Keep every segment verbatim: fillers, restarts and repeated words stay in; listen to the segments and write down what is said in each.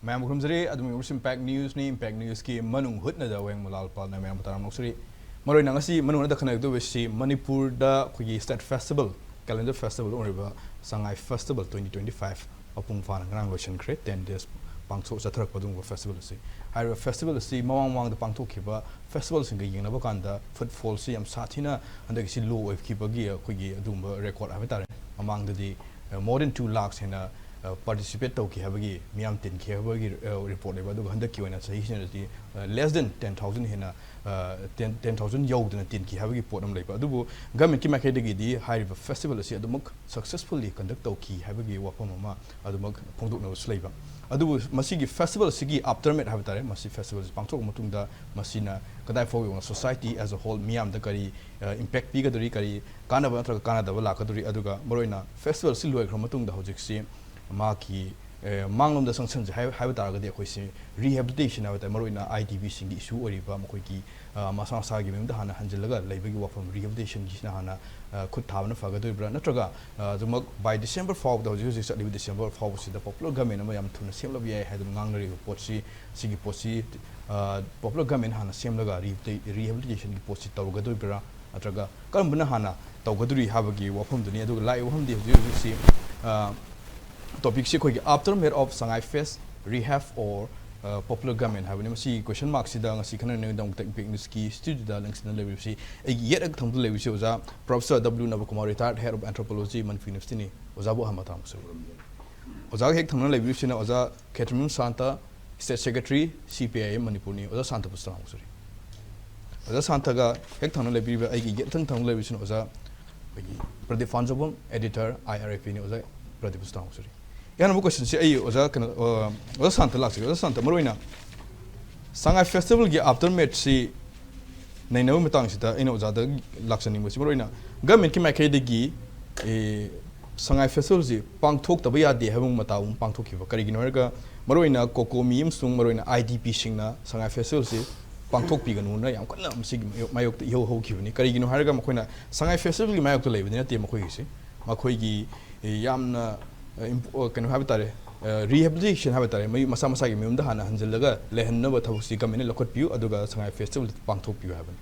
ꯃꯌꯥꯝ ꯈꯨꯔꯨꯝꯖꯔꯤ꯫ ꯑꯗꯨꯝ ꯌꯦꯡꯕꯁꯤ Impact Newsꯅꯤ꯫ Impact Newsꯀꯤ ꯃꯅꯨꯡ ꯍꯨꯠꯅꯗ ꯋꯦꯡ ꯃꯂꯥꯜ ꯄꯥꯜꯅ ꯃꯌꯥꯝꯕꯨ ꯇꯔꯥꯝꯅ ꯑꯣꯛꯆꯔꯤ꯫ ꯃꯔꯨꯑꯣꯏꯅ ꯉꯁꯤ ꯃꯅꯨꯡ ꯍꯨꯠꯅꯗ ꯈꯟꯅꯒꯗꯧꯕꯁꯤ ꯃꯅꯤꯄꯨꯔꯗ ꯑꯩꯈꯣꯏꯒꯤ State Festival, Calendar Festival ꯑꯣꯏꯔꯤꯕ ꯁꯉꯥꯏ Festival twenty twenty-five ꯃꯄꯨꯡ ꯐꯥꯅ ꯉꯔꯥꯡ ꯂꯣꯏꯁꯤꯟꯈ꯭ꯔꯦ꯫ Ten days ꯄꯥꯡꯊꯣꯛ ꯆꯠꯊꯔꯛꯄ ꯑꯗꯨꯒꯨꯝꯕ festival ꯑꯁꯤ꯫ ꯍꯥꯏꯔꯤꯕ festival ꯑꯁꯤ ꯃꯃꯥꯡ ꯃꯃꯥꯡꯗ ꯄꯥꯡꯊꯣꯛꯈꯤꯕ festivalꯁꯤꯡꯒ ꯌꯦꯡꯅꯕ ꯀꯥꯟꯗ footfallꯁꯤ ꯌꯥꯝ ꯁꯥꯊꯤꯅ ꯍꯟꯗꯛꯀꯤꯁꯤ low ꯑꯣꯏꯈꯤꯕꯒꯤ ꯑꯩꯈꯣꯏꯒꯤ ꯑꯗꯨꯒꯨꯝꯕ record ꯍꯥꯏꯕ ꯇꯥꯔꯦ꯫ ꯃꯃꯥꯡꯗꯗꯤ, ꯑ, more than two lakhs ꯍꯦꯟꯅ, ꯑ, participate ꯇꯧꯈꯤ ꯍꯥꯏꯕꯒꯤ, ꯃꯤꯌꯥꯝ ꯇꯤꯟꯈꯤ ꯍꯥꯏꯕꯒꯤ, ꯑ, report ꯂꯩꯕ꯫ ꯑꯗꯨꯒ ꯍꯟꯗꯛꯀꯤ ꯑꯣꯏꯅ ꯆꯍꯤꯁꯤꯗꯗꯤ, ꯑ, less than ten thousand ꯍꯦꯟꯅ, ꯑ, ten, ten thousand ꯌꯧꯗꯅ ꯇꯤꯟꯈꯤ ꯍꯥꯏꯕꯒꯤ ꯄꯣꯠ ꯑꯃ ꯂꯩꯕ꯫ ꯑꯗꯨꯕꯨ governmentꯀꯤ ꯃꯥꯏꯀꯩꯗꯒꯤꯗꯤ ꯍꯥꯏꯔꯤꯕ festival ꯑꯁꯤ ꯑꯗꯨꯃꯛ successfully conduct ꯇꯧꯈꯤ ꯍꯥꯏꯕꯒꯤ ꯋꯥꯐꯝ ꯑꯃ ꯑꯗꯨꯃꯛ ꯐꯣꯡꯗꯣꯛꯅꯕꯁꯨ ꯂꯩꯕ꯫ ꯑꯗꯨꯕꯨ ꯃꯁꯤꯒꯤ festival ꯑꯁꯤꯒꯤ aftermath ꯍꯥꯏꯕ ꯇꯥꯔꯦ, ꯃꯁꯤ festival ꯑꯁꯤ ꯄꯥꯡꯊꯣꯛꯂꯕ ꯃꯇꯨꯡꯗ ꯃꯁꯤꯅ ꯀꯗꯥꯏ ꯐꯥꯎꯕ ꯌꯧꯅ society as a whole ꯃꯤꯌꯥꯝꯗ ꯀꯔꯤ, ꯑ, impact ꯄꯤꯒꯗꯧꯔꯤ, ꯀꯔꯤ ꯀꯥꯟꯅꯕ ꯅꯠꯇ꯭ꯔꯒ ꯀꯥꯟꯅꯗꯕ ꯂꯥꯛꯀꯗꯧꯔꯤ, ꯑꯗꯨꯒ ꯃꯔꯨꯑꯣꯏꯅ festival ꯑꯁꯤ ꯂꯣꯏꯈ꯭ꯔ ꯃꯇꯨꯡꯗ ꯍꯧꯖꯤꯛꯁꯤ ꯃꯍꯥꯛꯀꯤ, ꯑ, ꯃꯥꯡꯂꯣꯝꯗ ꯆꯪꯁꯤꯟꯁꯦ ꯍꯥꯏ-, ꯍꯥꯏꯕ ꯇꯥꯔꯒꯗꯤ ꯑꯩꯈꯣꯏꯁꯤ rehabilitation ꯍꯥꯏꯕ ꯇꯥꯔꯦ, ꯃꯔꯨꯑꯣꯏꯅ IDPꯁꯤꯡꯒꯤ issue ꯑꯣꯏꯔꯤꯕ ꯃꯈꯣꯏꯒꯤ, ꯑ, ꯃꯁꯥ ꯃꯁꯥꯒꯤ ꯃꯌꯨꯝꯗ ꯍꯥꯟꯅ ꯍꯟꯖꯤꯜꯂꯒ ꯂꯩꯕꯒꯤ ꯋꯥꯐꯝ rehabilitationꯒꯤꯁꯤꯅ ꯍꯥꯟꯅ, ꯑ, ꯈꯨꯠ ꯊꯥꯕꯅ ꯐꯒꯗꯣꯔꯤꯕ꯭ꯔꯥ, ꯅꯠꯇ꯭ꯔꯒ, ꯑ, ꯑꯗꯨꯃꯛ by December ꯐꯥꯎꯕꯗ, ꯍꯧꯖꯤꯛ ꯍꯧꯖꯤꯛ ꯆꯠꯂꯤꯕ December ꯐꯥꯎꯕꯁꯤꯗ popular government ꯑꯃ ꯌꯥꯝ ꯊꯨꯅ ꯁꯦꯝꯂꯕ ꯌꯥꯏ ꯍꯥꯏꯗꯨꯅ ꯉꯥꯡꯅꯔꯤꯕ ꯄꯣꯠꯁꯤ, ꯁꯤꯒꯤ ꯄꯣꯠꯁꯤ, ꯑ, popular government ꯍꯥꯟꯅ ꯁꯦꯝꯂꯒ rehabilita-, rehabilitationꯒꯤ ꯄꯣꯠꯁꯤ ꯇꯧꯔꯒꯗꯣꯔꯤꯕ꯭ꯔꯥ, ꯅꯠꯇ꯭ꯔꯒ ꯀꯔꯝꯕꯅ ꯍꯥꯟꯅ ꯇꯧꯒꯗꯧꯔꯤ ꯍꯥꯏꯕꯒꯤ ꯋꯥꯐꯝꯗꯨꯅꯤ꯫ ꯑꯗꯨꯒ ꯂꯥꯛꯏꯕ ꯋꯥꯐꯝꯗꯤ ꯍꯧꯖꯤꯛ ꯍꯧꯖꯤꯛꯁꯤ, ꯑ, topicꯁꯤ ꯑꯩꯈꯣꯏꯒꯤ aftermath of Sangai Fest, rehab or, ꯑ, popular government ꯍꯥꯏꯕꯅꯤ꯫ ꯃꯁꯤꯒꯤ question markꯁꯤꯗ ꯉꯁꯤ ꯈꯟꯅꯅꯕꯒꯤꯗꯃꯛꯇ Impact Newsꯀꯤ studioꯗ ꯂꯦꯡꯁꯤꯟꯅ ꯂꯩꯕꯤꯕꯁꯤ ꯑꯩꯒꯤ ꯌꯦꯠ ꯍꯛꯊꯪꯕꯗ ꯂꯩꯕꯤꯕꯁꯤ ꯑꯣꯖꯥ Professor W ꯅꯕꯀꯨꯃꯥꯔ, retired head of anthropology, Manipur Universityꯅꯤ꯫ ꯑꯣꯖꯥꯕꯨ ꯑꯍꯥꯟꯕ ꯃꯇꯥꯡ ꯑꯃꯁꯨ ꯑꯣꯖꯥꯒ ꯍꯦꯛ ꯊꯪꯅꯅ ꯂꯩꯕꯤꯔꯤꯕꯁꯤꯅ ꯑꯣꯖꯥ ꯈꯦꯇ꯭ꯔꯤꯃꯌꯨꯝ ꯁꯥꯟꯇ, State Secretary, CPIM ꯃꯅꯤꯄꯨꯔꯅꯤ꯫ ꯑꯣꯖꯥ ꯁꯥꯟꯇꯕꯨ ꯁꯂꯥꯝ ꯀꯧꯖꯔꯤ꯫ ꯑꯣꯖꯥ ꯁꯥꯟꯇꯒ ꯍꯦꯛ ꯊꯪꯅ ꯂꯩꯕꯤꯔꯤꯕ ꯑꯩꯒꯤ ꯌꯦꯠ ꯊꯪ ꯊꯪꯅ ꯂꯩꯕꯁꯤꯅ ꯑꯣꯖꯥ ꯑꯩꯈꯣꯏꯒꯤ ꯄ꯭ꯔꯗꯤꯞ ꯐꯥꯟꯖꯧꯕꯝ, editor, IRFPꯅꯤ꯫ ꯑꯣꯖꯥ ꯄ꯭ꯔꯗꯤꯞꯄꯨ ꯁꯂꯥꯝ ꯀꯧꯖꯔꯤ꯫ ꯏꯍꯥꯟꯕ questionꯁꯦ ꯑꯩ ꯑꯣꯖꯥ ꯀꯩꯅꯣ, ꯑ, ꯑꯣꯖꯥ ꯁꯥꯟꯇ ꯂꯥꯛꯆꯒꯦ꯫ ꯑꯣꯖꯥ ꯁꯥꯟꯇ, ꯃꯔꯨꯑꯣꯏꯅ ꯁꯉꯥꯏ festivalꯒꯤ aftermathꯁꯤ ꯅꯩꯅꯕꯒꯤ ꯃꯇꯥꯡꯁꯤꯗ ꯑꯩꯅ ꯑꯣꯖꯥꯗ ꯂꯥꯛꯆꯅꯤꯡꯕꯁꯤ, ꯃꯔꯨꯑꯣꯏꯅ governmentꯀꯤ ꯃꯥꯏꯀꯩꯗꯒꯤ, ꯑꯦ, ꯁꯉꯥꯏ festivalꯁꯤ ꯄꯥꯡꯊꯣꯛꯇꯕ ꯌꯥꯗꯦ ꯍꯥꯏꯕ ꯃꯇꯥꯒꯨꯝ ꯄꯥꯡꯊꯣꯛꯈꯤꯕ꯫ ꯀꯔꯤꯒꯤꯅꯣ ꯍꯥꯏꯔꯒ, ꯃꯔꯨꯑꯣꯏꯅ COCOMI ꯑꯃꯁꯨꯡ ꯃꯔꯨꯑꯣꯏꯅ IDPꯁꯤꯡꯅ ꯁꯉꯥꯏ festivalꯁꯤ ꯄꯥꯡꯊꯣꯛꯄꯤꯒꯅꯨꯅ ꯌꯥꯝ ꯀꯟꯅ ꯃꯁꯤꯒꯤ ꯃꯥꯌꯣꯛ-, ꯃꯥꯌꯣꯛꯇ ꯏꯍꯧ ꯍꯧꯈꯤꯕꯅꯤ꯫ ꯀꯔꯤꯒꯤꯅꯣ ꯍꯥꯏꯔꯒ, ꯃꯈꯣꯏꯅ ꯁꯉꯥꯏ festivalꯒꯤ ꯃꯥꯌꯣꯛꯇ ꯂꯩꯕꯗꯤ ꯅꯠꯇꯦ ꯃꯈꯣꯏꯒꯤꯁꯤ꯫ ꯃꯈꯣꯏꯒꯤ, ꯑꯦ, ꯌꯥꯝꯅ, ꯑꯦ, ꯏꯝꯄꯣ-, ꯀꯩꯅꯣ ꯍꯥꯏꯕ ꯇꯥꯔꯦ, ꯔꯤꯍꯦꯕꯤꯂꯤꯇꯦꯁꯟ ꯍꯥꯏꯕ ꯇꯥꯔꯦ, ꯃꯌꯨꯝ, ꯃꯁꯥ ꯃꯁꯥꯒꯤ ꯃꯌꯨꯝꯗ ꯍꯥꯟꯅ ꯍꯟꯖꯤꯜꯂꯒ ꯂꯩꯍꯟꯅꯕ ꯊꯕꯛꯁꯤ ꯒꯃꯦꯟꯅ ꯂꯧꯈꯠꯄꯤꯌꯨ, ꯑꯗꯨꯒ ꯁꯉꯥꯏ ꯐꯦꯁꯇꯤꯚꯦꯜ ꯄꯥꯡꯊꯣꯛꯄꯤꯌꯨ ꯍꯥꯏꯕꯅꯤ꯫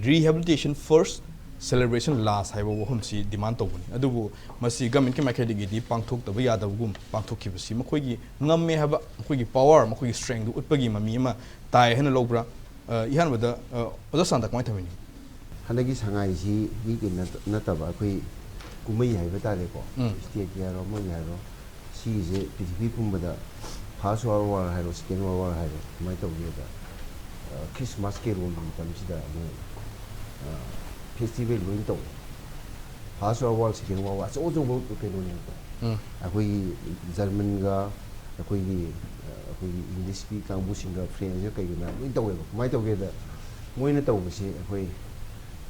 Rehabilitation first, celebration last ꯍꯥꯏꯕ ꯋꯥꯐꯝꯁꯤ ꯗꯤꯃꯥꯟ ꯇꯧꯕꯅꯤ꯫ ꯑꯗꯨꯕꯨ ꯃꯁꯤ ꯒꯃꯦꯟꯒꯤ ꯃꯥꯏꯀꯩꯗꯒꯤꯗꯤ ꯄꯥꯡꯊꯣꯛꯇꯕ ꯌꯥꯗꯕꯒꯨꯝ ꯄꯥꯡꯊꯣꯛꯈꯤꯕꯁꯤ ꯃꯈꯣꯏꯒꯤ ꯉꯝꯃꯦ ꯍꯥꯏꯕ, ꯃꯈꯣꯏꯒꯤ ꯄꯋꯥꯔ, ꯃꯈꯣꯏꯒꯤ ꯁ꯭ꯇꯔꯦꯡꯗꯨ ꯎꯠꯄꯒꯤ ꯃꯃꯤ ꯑꯃ ꯇꯥꯏ ꯍꯥꯏꯅ ꯂꯧꯕ꯭ꯔꯥ? ꯑ, ꯏꯍꯥꯟꯕꯗ, ꯑ, ꯑꯣꯖꯥ ꯁꯥꯟꯇ ꯀꯃꯥꯏꯅ ꯊꯝꯕꯤꯅꯤ? ꯍꯟꯗꯛꯀꯤ ꯁꯉꯥꯏꯁꯤ ꯃꯤꯒꯤ ꯅꯠ-, ꯅꯠꯇꯕ ꯑꯩꯈꯣꯏ ꯀꯨꯝꯍꯩ ꯍꯥꯏꯕ ꯇꯥꯔꯦꯀꯣ, ꯎꯝ꯫ ꯁ꯭ꯇꯦꯠꯀꯤ ꯍꯥꯏꯔꯣ, ꯑꯃꯒꯤ ꯍꯥꯏꯔꯣ, ꯁꯤꯒꯤꯁꯦ ꯄ꯭ꯔꯤꯊꯤꯕꯤ ꯄꯨꯝꯕꯗ First World War ꯍꯥꯏꯔꯣ, Second World War ꯍꯥꯏꯔꯣ, ꯀꯃꯥꯏꯅ ꯇꯧꯒꯦꯗ, ꯑ, ꯈ꯭ꯔꯤꯁꯃꯥꯁ ꯀꯦꯔꯣꯜꯒꯤ ꯃꯇꯝꯁꯤꯗ ꯑꯃꯨꯛ, ꯑ, ꯐꯦꯁꯇꯤꯚꯦꯜ ꯂꯣꯏꯅ ꯇꯧꯋꯦ꯫ First World War, Second World War ꯑꯆꯧ ꯑꯆꯧꯕ ꯀꯩꯅꯣꯅꯦꯕꯀꯣ꯫ ꯎꯝ꯫ ꯑꯩꯈꯣꯏꯒꯤ ꯖꯔꯃꯟꯒ ꯑꯩꯈꯣꯏꯒꯤ, ꯑ, ꯑꯩꯈꯣꯏꯒꯤ ꯏꯪꯂꯤꯁꯀꯤ ꯀꯥꯡꯕꯨꯁꯤꯡꯒ ꯐ꯭ꯔꯦꯟꯁꯀ ꯀꯩꯒ ꯃꯌꯥꯝ ꯂꯣꯏ ꯇꯧꯋꯦꯕ꯫ ꯀꯃꯥꯏꯅ ꯇꯧꯒꯦꯗ, ꯃꯣꯏꯅ ꯇꯧꯕꯁꯦ ꯑꯩꯈꯣꯏ,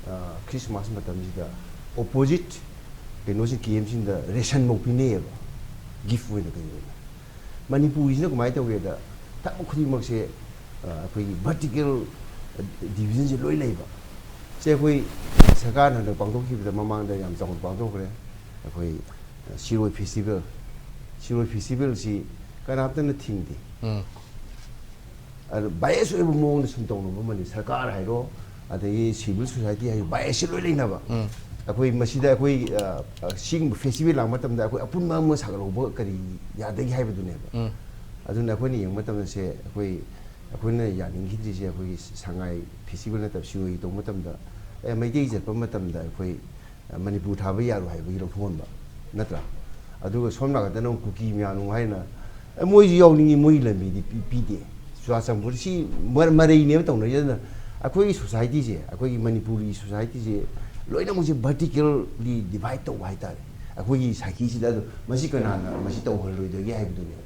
ꯑ, ꯈ꯭ꯔꯤꯁꯃꯥꯁ ꯃꯇꯝꯁꯤꯗ ꯑꯣꯄꯣꯖꯤꯠ ꯀꯩꯅꯣꯁꯤꯡ, ꯀꯦꯝꯁꯤꯡꯗ ꯔꯦꯁꯟꯐꯧ ꯄꯤꯅꯩꯌꯦꯕ, ꯒꯤꯐ ꯑꯣꯏꯅ ꯀꯩ ꯑꯣꯏꯅ꯫ ꯃꯅꯤꯄꯨꯔꯒꯤꯁꯤꯅ ꯀꯃꯥꯏꯅ ꯇꯧꯒꯦꯗ, ꯊꯕꯛ ꯈꯨꯗꯤꯡꯃꯛꯁꯦ, ꯑ, ꯑꯩꯈꯣꯏꯒꯤ ꯚꯔꯇꯤꯀꯦꯜ ꯗꯤꯕꯤꯖꯟꯁꯦ ꯂꯣꯏ ꯂꯩꯕ꯫ ꯁꯦ ꯑꯩꯈꯣꯏ ꯁꯔꯀꯥꯔꯅ ꯍꯟꯗꯛ ꯄꯥꯡꯊꯣꯛꯈꯤꯕꯗ, ꯃꯃꯥꯡꯗ ꯌꯥꯝ ꯆꯥꯎꯅ ꯄꯥꯡꯊꯣꯛꯈ꯭ꯔꯦ, ꯑꯩꯈꯣꯏ, ꯑ, ꯁꯤꯔꯣꯏ ꯐꯦꯁꯇꯤꯚꯦꯜ꯫ ꯁꯤꯔꯣꯏ ꯐꯦꯁꯇꯤꯚꯦꯜꯁꯤ ꯀꯅꯥꯝꯇꯅ ꯊꯤꯡꯗꯦ꯫ ꯎꯝ꯫ ꯑꯗꯨ ꯕꯥꯏꯁ ꯑꯣꯏꯕ ꯃꯑꯣꯡꯗ ꯁꯨꯝ ꯇꯧꯅꯕ ꯑꯃꯅꯤ꯫ ꯁꯔꯀꯥꯔ ꯍꯥꯏꯔꯣ, ꯑꯗꯒꯤ ꯁꯤꯚꯤꯜ ꯁꯣꯁꯥꯏꯇꯤ ꯍꯥꯏꯔꯣ, ꯕꯥꯏꯁꯁꯦ ꯂꯣꯏ ꯂꯩꯅꯕ꯫ ꯎꯝ꯫ ꯑꯩꯈꯣꯏ ꯃꯁꯤꯗ ꯑꯩꯈꯣꯏ, ꯑ, ꯑ, ꯁꯤꯒꯨꯝꯕ ꯐꯦꯁꯇꯤꯚꯦꯜ ꯂꯥꯛꯄ ꯃꯇꯝꯗ ꯑꯩꯈꯣꯏ ꯑꯄꯨꯟꯕ ꯑꯃ ꯁꯥꯒꯠꯍꯧꯕ ꯀꯔꯤ ꯌꯥꯗꯒꯦ ꯍꯥꯏꯕꯗꯨꯅꯦꯕ꯫ ꯎꯝ꯫ ꯑꯗꯨꯅ ꯑꯩꯈꯣꯏꯅ ꯌꯦꯡꯕ ꯃꯇꯝꯗ ꯁꯦ ꯑꯩꯈꯣꯏ, ꯑꯩꯈꯣꯏꯅ ꯌꯥꯅꯤꯡꯈꯤꯗ꯭ꯔꯤꯁꯦ ꯑꯩꯈꯣꯏꯒꯤ ꯁꯉꯥꯏ ꯐꯦꯁꯇꯤꯚꯦꯜ ꯅꯠꯇꯕ ꯁꯤꯔꯣꯏ ꯇꯧꯕ ꯃꯇꯝꯗ, ꯑꯦ, ꯃꯩꯇꯩ ꯆꯠꯄ ꯃꯇꯝꯗ ꯑꯩꯈꯣꯏ ꯃꯅꯤꯄꯨꯔ ꯊꯥꯕ ꯌꯥꯔꯣꯏ ꯍꯥꯏꯕꯒꯤ ꯂꯧꯊꯣꯛꯍꯟꯕ ꯅꯠꯇ꯭ꯔꯥ? ꯑꯗꯨꯒ ꯁꯣꯝ ꯅꯥꯀꯟꯗꯅ ꯑꯃꯨꯛ ꯀꯨꯀꯤ ꯃꯌꯥꯝ ꯑꯃꯨꯛ ꯍꯥꯏꯅ, ꯑꯦ, ꯃꯣꯏꯁꯨ ꯌꯥꯎꯅꯤꯡꯉꯤ, ꯃꯣꯏꯒꯤ ꯂꯝꯕꯤꯗꯤ ꯄꯤ-, ꯄꯤꯗꯦ꯫ ꯆꯨꯔꯥꯆꯥꯟꯄꯨꯔ ꯁꯤ ꯃ-, ꯃꯔꯩꯅꯦꯕ ꯇꯧꯅꯔꯤꯁꯦ꯫ ꯑꯗꯨꯅ ꯑꯩꯈꯣꯏꯒꯤ ꯁꯣꯁꯥꯏꯇꯤꯁꯦ, ꯑꯩꯈꯣꯏꯒꯤ ꯃꯅꯤꯄꯨꯔꯒꯤ ꯁꯣꯁꯥꯏꯇꯤꯁꯦ ꯂꯣꯏꯅꯃꯛꯁꯦ ꯚꯔꯇꯤꯀꯦꯜꯂꯤ ꯗꯤꯚꯥꯏꯠ ꯇꯧꯕ ꯍꯥꯏꯇꯥꯔꯦ꯫ ꯑꯩꯈꯣꯏꯒꯤ ꯁꯥꯏꯀꯤꯁꯤꯗ ꯑꯗꯨ ꯃꯁꯤ ꯀꯅꯥꯅ ꯃꯁꯤ ꯇꯧꯍꯜꯂꯣꯏꯗꯒꯦ ꯍꯥꯏꯕꯗꯨꯅꯦꯕ꯫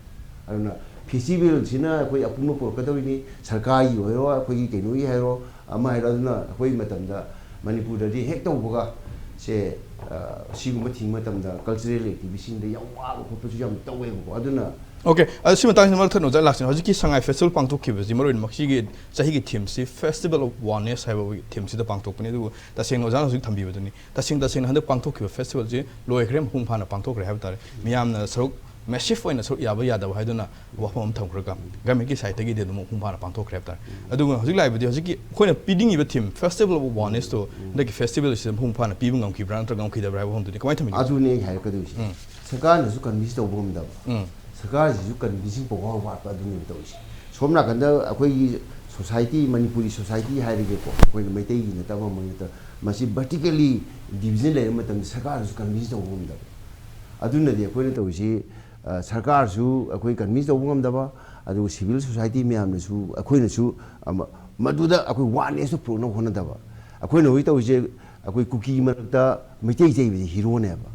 ꯑꯗꯨꯅ ꯐꯦꯁꯇꯤꯚꯦꯜꯁꯤꯅ ꯑꯩꯈꯣꯏ ꯑꯄꯨꯟꯕ ꯄꯨꯔꯛꯀꯗꯧꯔꯤꯅꯤ, ꯁꯔꯀꯥꯔꯒꯤ ꯑꯣꯏꯔꯣ, ꯑꯩꯈꯣꯏꯒꯤ ꯀꯩꯅꯣꯒꯤ ꯍꯥꯏꯔꯣ, ꯑꯃ ꯍꯥꯏꯔꯣ꯫ ꯑꯗꯨꯅ ꯑꯩꯈꯣꯏ ꯃꯇꯝꯗ ꯃꯅꯤꯄꯨꯔꯗꯗꯤ ꯍꯦꯛ ꯇꯧꯕꯒ ꯁꯦ, ꯑ, ꯁꯤꯒꯨꯝꯕ ꯊꯤꯡꯕ ꯃꯇꯝꯗ ꯀꯜꯆꯔꯦꯜ ꯑꯦꯛꯇꯤꯚꯤꯁꯤꯡꯗ ꯌꯥꯝ ꯋꯥꯕ ꯈꯣꯠꯄꯁꯨ ꯌꯥꯝ ꯇꯧꯋꯦꯕꯀꯣ꯫ ꯑꯗꯨꯅ ꯑꯣꯀꯦ, ꯑꯗꯨ ꯁꯤ ꯃꯇꯥꯡꯁꯤꯗ ꯃꯔꯛ ꯊꯠꯅ ꯑꯣꯖꯥ ꯂꯥꯛꯁꯤꯅꯦ꯫ ꯍꯧꯖꯤꯛꯀꯤ ꯁꯉꯥꯏ ꯐꯦꯁꯇꯤꯚꯦꯜ ꯄꯥꯡꯊꯣꯛꯈꯤꯕꯁꯤ ꯃꯔꯨ ꯑꯣꯏꯅ ꯃꯁꯤꯒꯤ ꯆꯍꯤꯒꯤ ꯊꯤꯝꯁꯤ Festival of Oneness ꯍꯥꯏꯕ ꯊꯤꯝꯁꯤꯗ ꯄꯥꯡꯊꯣꯛꯄꯅꯤ꯫ ꯑꯗꯨꯕꯨ ꯇꯁꯦꯡꯅ ꯑꯣꯖꯥꯅ ꯍꯧꯖꯤꯛ ꯊꯝꯕꯤꯕꯗꯨꯅꯤ꯫ ꯇꯁꯦꯡ ꯇꯁꯦꯡꯅ ꯍꯟꯗꯛ ꯄꯥꯡꯊꯣꯛꯈꯤꯕ ꯐꯦꯁꯇꯤꯚꯦꯜꯁꯤ ꯂꯣꯏꯈ꯭ꯔꯦ, ꯃꯄꯨꯡ ꯐꯥꯅ ꯄꯥꯡꯊꯣꯛꯈ꯭ꯔꯦ ꯍꯥꯏꯕ ꯇꯥꯔꯦ꯫ ꯃꯤꯌꯥꯝꯅ ꯁꯔꯨꯛ ꯃꯦꯁꯤꯐ ꯑꯣꯏꯅ ꯁꯔꯨꯛ ꯌꯥꯕ ꯌꯥꯗꯕ ꯍꯥꯏꯗꯨꯅ ꯋꯥꯐꯝ ꯑꯃ ꯊꯝꯈ꯭ꯔꯒ ꯒꯚꯔꯟꯃꯦꯟꯠꯀꯤ ꯁꯥꯏꯠꯇꯒꯤꯗꯤ ꯑꯗꯨꯝ ꯃꯄꯨꯡ ꯐꯥꯅ ꯄꯥꯡꯊꯣꯛꯈ꯭ꯔꯦ ꯍꯥꯏꯕ ꯇꯥꯔꯦ꯫ ꯑꯗꯨꯒ ꯍꯧꯖꯤꯛ ꯂꯥꯛꯏꯕꯗꯤ ꯍꯧꯖꯤꯛꯀꯤ ꯑꯩꯈꯣꯏꯅ ꯄꯤꯅꯤꯡꯉꯤꯕ ꯊꯤꯝ ꯐꯦꯁꯇꯤꯚꯦꯜ ꯑꯣꯐ ꯑꯋꯥꯔꯅꯦꯁꯇꯣ ꯍꯟꯗꯛꯀꯤ ꯐꯦꯁꯇꯤꯚꯦꯜꯁꯤꯗ ꯃꯄꯨꯡ ꯐꯥꯅ ꯄꯤꯕ ꯉꯝꯈꯤꯕ꯭ꯔꯥ ꯅꯠꯇ꯭ꯔꯒ ꯉꯝꯈꯤꯗꯕ꯭ꯔꯥ ꯍꯥꯏꯕ ꯋꯥꯐꯝꯗꯨꯗꯤ ꯀꯃꯥꯏꯅ ꯊꯝꯕꯤꯒꯦ? ꯑꯗꯨꯅꯦ ꯑꯩ ꯍꯥꯏꯔꯛꯀꯗꯣꯏꯁꯦ꯫ ꯎꯝ꯫ ꯁꯔꯀꯥꯔꯅꯁꯨ ꯀꯟꯚꯤꯟꯁ ꯇꯧꯕ ꯉꯝꯗꯕ, ꯎꯝ꯫ ꯁꯔꯀꯥꯔꯁꯤꯁꯨ ꯀꯟꯚꯤꯟꯁꯤꯡ ꯄꯋꯥꯔ ꯋꯥꯠꯄ ꯑꯗꯨꯅꯦꯕ ꯇꯧꯔꯤꯁꯦ꯫ ꯁꯣꯝ ꯅꯥꯀꯟꯗ ꯑꯩꯈꯣꯏꯒꯤ ꯁꯣꯁꯥꯏꯇꯤ, ꯃꯅꯤꯄꯨꯔꯤ ꯁꯣꯁꯥꯏꯇꯤ ꯍꯥꯏꯔꯒꯦꯀꯣ, ꯑꯩꯈꯣꯏꯅ ꯃꯩꯇꯩꯒꯤ ꯅꯠꯇꯕ ꯑꯃ ꯅꯠꯇꯕ, ꯃꯁꯤ ꯚꯔꯇꯤꯀꯦꯜꯂꯤ ꯗꯤꯚꯤꯖꯟ ꯂꯩꯔꯕ ꯃꯇꯝꯗ ꯁꯔꯀꯥꯔꯅꯁꯨ ꯀꯟꯚꯤꯟꯁ ꯇꯧꯕ ꯉꯝꯗꯕ꯫ ꯑꯗꯨꯅꯗꯤ ꯑꯩꯈꯣꯏꯅ ꯇꯧꯔꯤꯁꯤ, ꯑ, ꯁꯔꯀꯥꯔꯁꯨ ꯑꯩꯈꯣꯏ ꯀꯟꯚꯤꯟꯁ ꯇꯧꯕ ꯉꯝꯗꯕ, ꯑꯗꯨꯒ ꯁꯤꯚꯤꯜ ꯁꯣꯁꯥꯏꯇꯤ ꯃꯌꯥꯝꯅꯁꯨ ꯑꯩꯈꯣꯏꯅꯁꯨ ꯑꯃ-, ꯃꯗꯨꯗ ꯑꯩꯈꯣꯏ ꯋꯥꯟꯅꯦꯁꯇꯨ ꯄꯨꯔꯛꯅꯕ ꯍꯣꯠꯅꯗꯕ꯫ ꯑꯩꯈꯣꯏꯅ ꯍꯧꯖꯤꯛ ꯇꯧꯔꯤꯁꯦ ꯑꯩꯈꯣꯏ ꯀꯨꯀꯤ ꯃꯔꯛꯇ ꯃꯩꯇꯩ ꯆꯩꯕꯁꯤ ꯍꯤꯔꯣꯅꯦꯕ,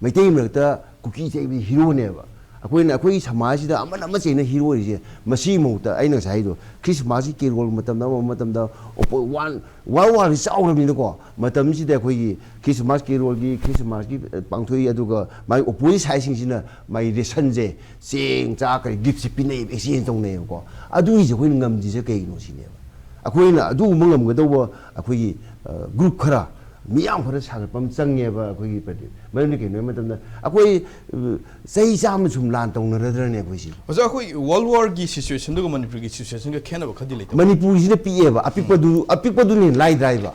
ꯃꯩꯇꯩ ꯃꯔꯛꯇ ꯀꯨꯀꯤ ꯆꯩꯕꯁꯤ ꯍꯤꯔꯣꯅꯦꯕ꯫ ꯑꯩꯈꯣꯏꯅ ꯑꯩꯈꯣꯏꯒꯤ ꯁꯃꯥꯖꯁꯤꯗ ꯑꯃꯅ ꯑꯃ ꯆꯩꯅ ꯍꯤꯔꯣ ꯑꯣꯏꯔꯤꯁꯦ ꯃꯁꯤꯒꯤ ꯃꯍꯨꯠꯇ ꯑꯩꯅ ꯉꯁꯥꯏ ꯍꯥꯏꯗꯣ ꯈ꯭ꯔꯤꯁꯃꯥꯁꯀꯤ ꯀꯦꯔꯣꯜ ꯃꯇꯝꯗ, ꯑꯃ ꯃꯇꯝꯗ ꯑꯣꯄꯣ-, ꯋꯥꯟ-, ꯋꯥꯔꯜ ꯋꯥꯔꯁꯤ ꯆꯥꯎꯔꯕꯅꯤꯅꯀꯣ, ꯃꯇꯝꯁꯤꯗ ꯑꯩꯈꯣꯏꯒꯤ ꯈ꯭ꯔꯤꯁꯃꯥꯁ ꯀꯦꯔꯣꯜꯒꯤ, ꯈ꯭ꯔꯤꯁꯃꯥꯁꯀꯤ, ꯑ, ꯄꯥꯡꯊꯣꯛꯏ, ꯑꯗꯨꯒ ꯃꯥꯒꯤ ꯑꯣꯄꯣꯖꯤꯠ ꯁꯥꯏꯠꯁꯤꯡꯁꯤꯅ ꯃꯥꯒꯤ ꯔꯦꯁꯟꯁꯦ, ꯆꯦꯡ, ꯆꯥꯛ, ꯀꯔꯤ ꯒꯤꯐꯁꯦ ꯄꯤꯅꯩꯌꯦꯕ, ꯑꯦꯛꯁꯆꯦꯟꯖ ꯇꯧꯅꯩꯌꯦꯕꯀꯣ꯫ ꯑꯗꯨꯒꯤꯁꯦ ꯑꯩꯈꯣꯏꯅ ꯉꯝꯗ꯭ꯔꯤꯁꯦ ꯀꯩꯒꯤꯅꯣ ꯁꯤꯅꯦꯕ꯫ ꯑꯩꯈꯣꯏꯅ ꯑꯗꯨꯒꯨꯝꯕ ꯉꯝꯒꯗꯧꯕ ꯑꯩꯈꯣꯏꯒꯤ, ꯑ, ꯒ꯭ꯔꯨꯞ ꯈꯔ, ꯃꯤꯌꯥꯝ ꯈꯔ ꯁꯥꯒꯠꯄ ꯑꯃ ꯆꯪꯉꯦꯕ ꯑꯩꯈꯣꯏꯒꯤ ꯄ꯭ꯔꯗꯤ-, ꯃꯔꯝꯗꯤ ꯀꯩꯅꯣ ꯍꯥꯏꯕ ꯃꯇꯝꯗ ꯑꯩꯈꯣꯏ, ꯑ, ꯆꯍꯤ ꯆꯥꯝꯃ ꯁꯨꯝ ꯂꯥꯟ ꯇꯧꯅꯔꯗ꯭ꯔꯅꯦ ꯑꯩꯈꯣꯏꯁꯤ? ꯑꯣꯖꯥ, ꯑꯩꯈꯣꯏ ꯋꯥꯔꯜ ꯋꯥꯔꯒꯤ ꯁꯤꯆꯨꯋꯦꯁꯟꯗꯨꯒ ꯃꯅꯤꯄꯨꯔꯒꯤ ꯁꯤꯆꯨꯋꯦꯁꯟꯒ ꯈꯦꯠꯅꯕ ꯈꯔꯗꯤ ꯂꯩꯇꯕ꯭ꯔꯥ? ꯃꯅꯤꯄꯨꯔꯁꯤꯅ ꯄꯤꯛꯑꯦꯕ, ꯑꯄꯤꯛꯄꯗꯨ, ꯑꯄꯤꯛꯄꯗꯨꯅ ꯍꯦꯟꯅ ꯂꯥꯏꯗ꯭ꯔꯥꯏꯕ꯫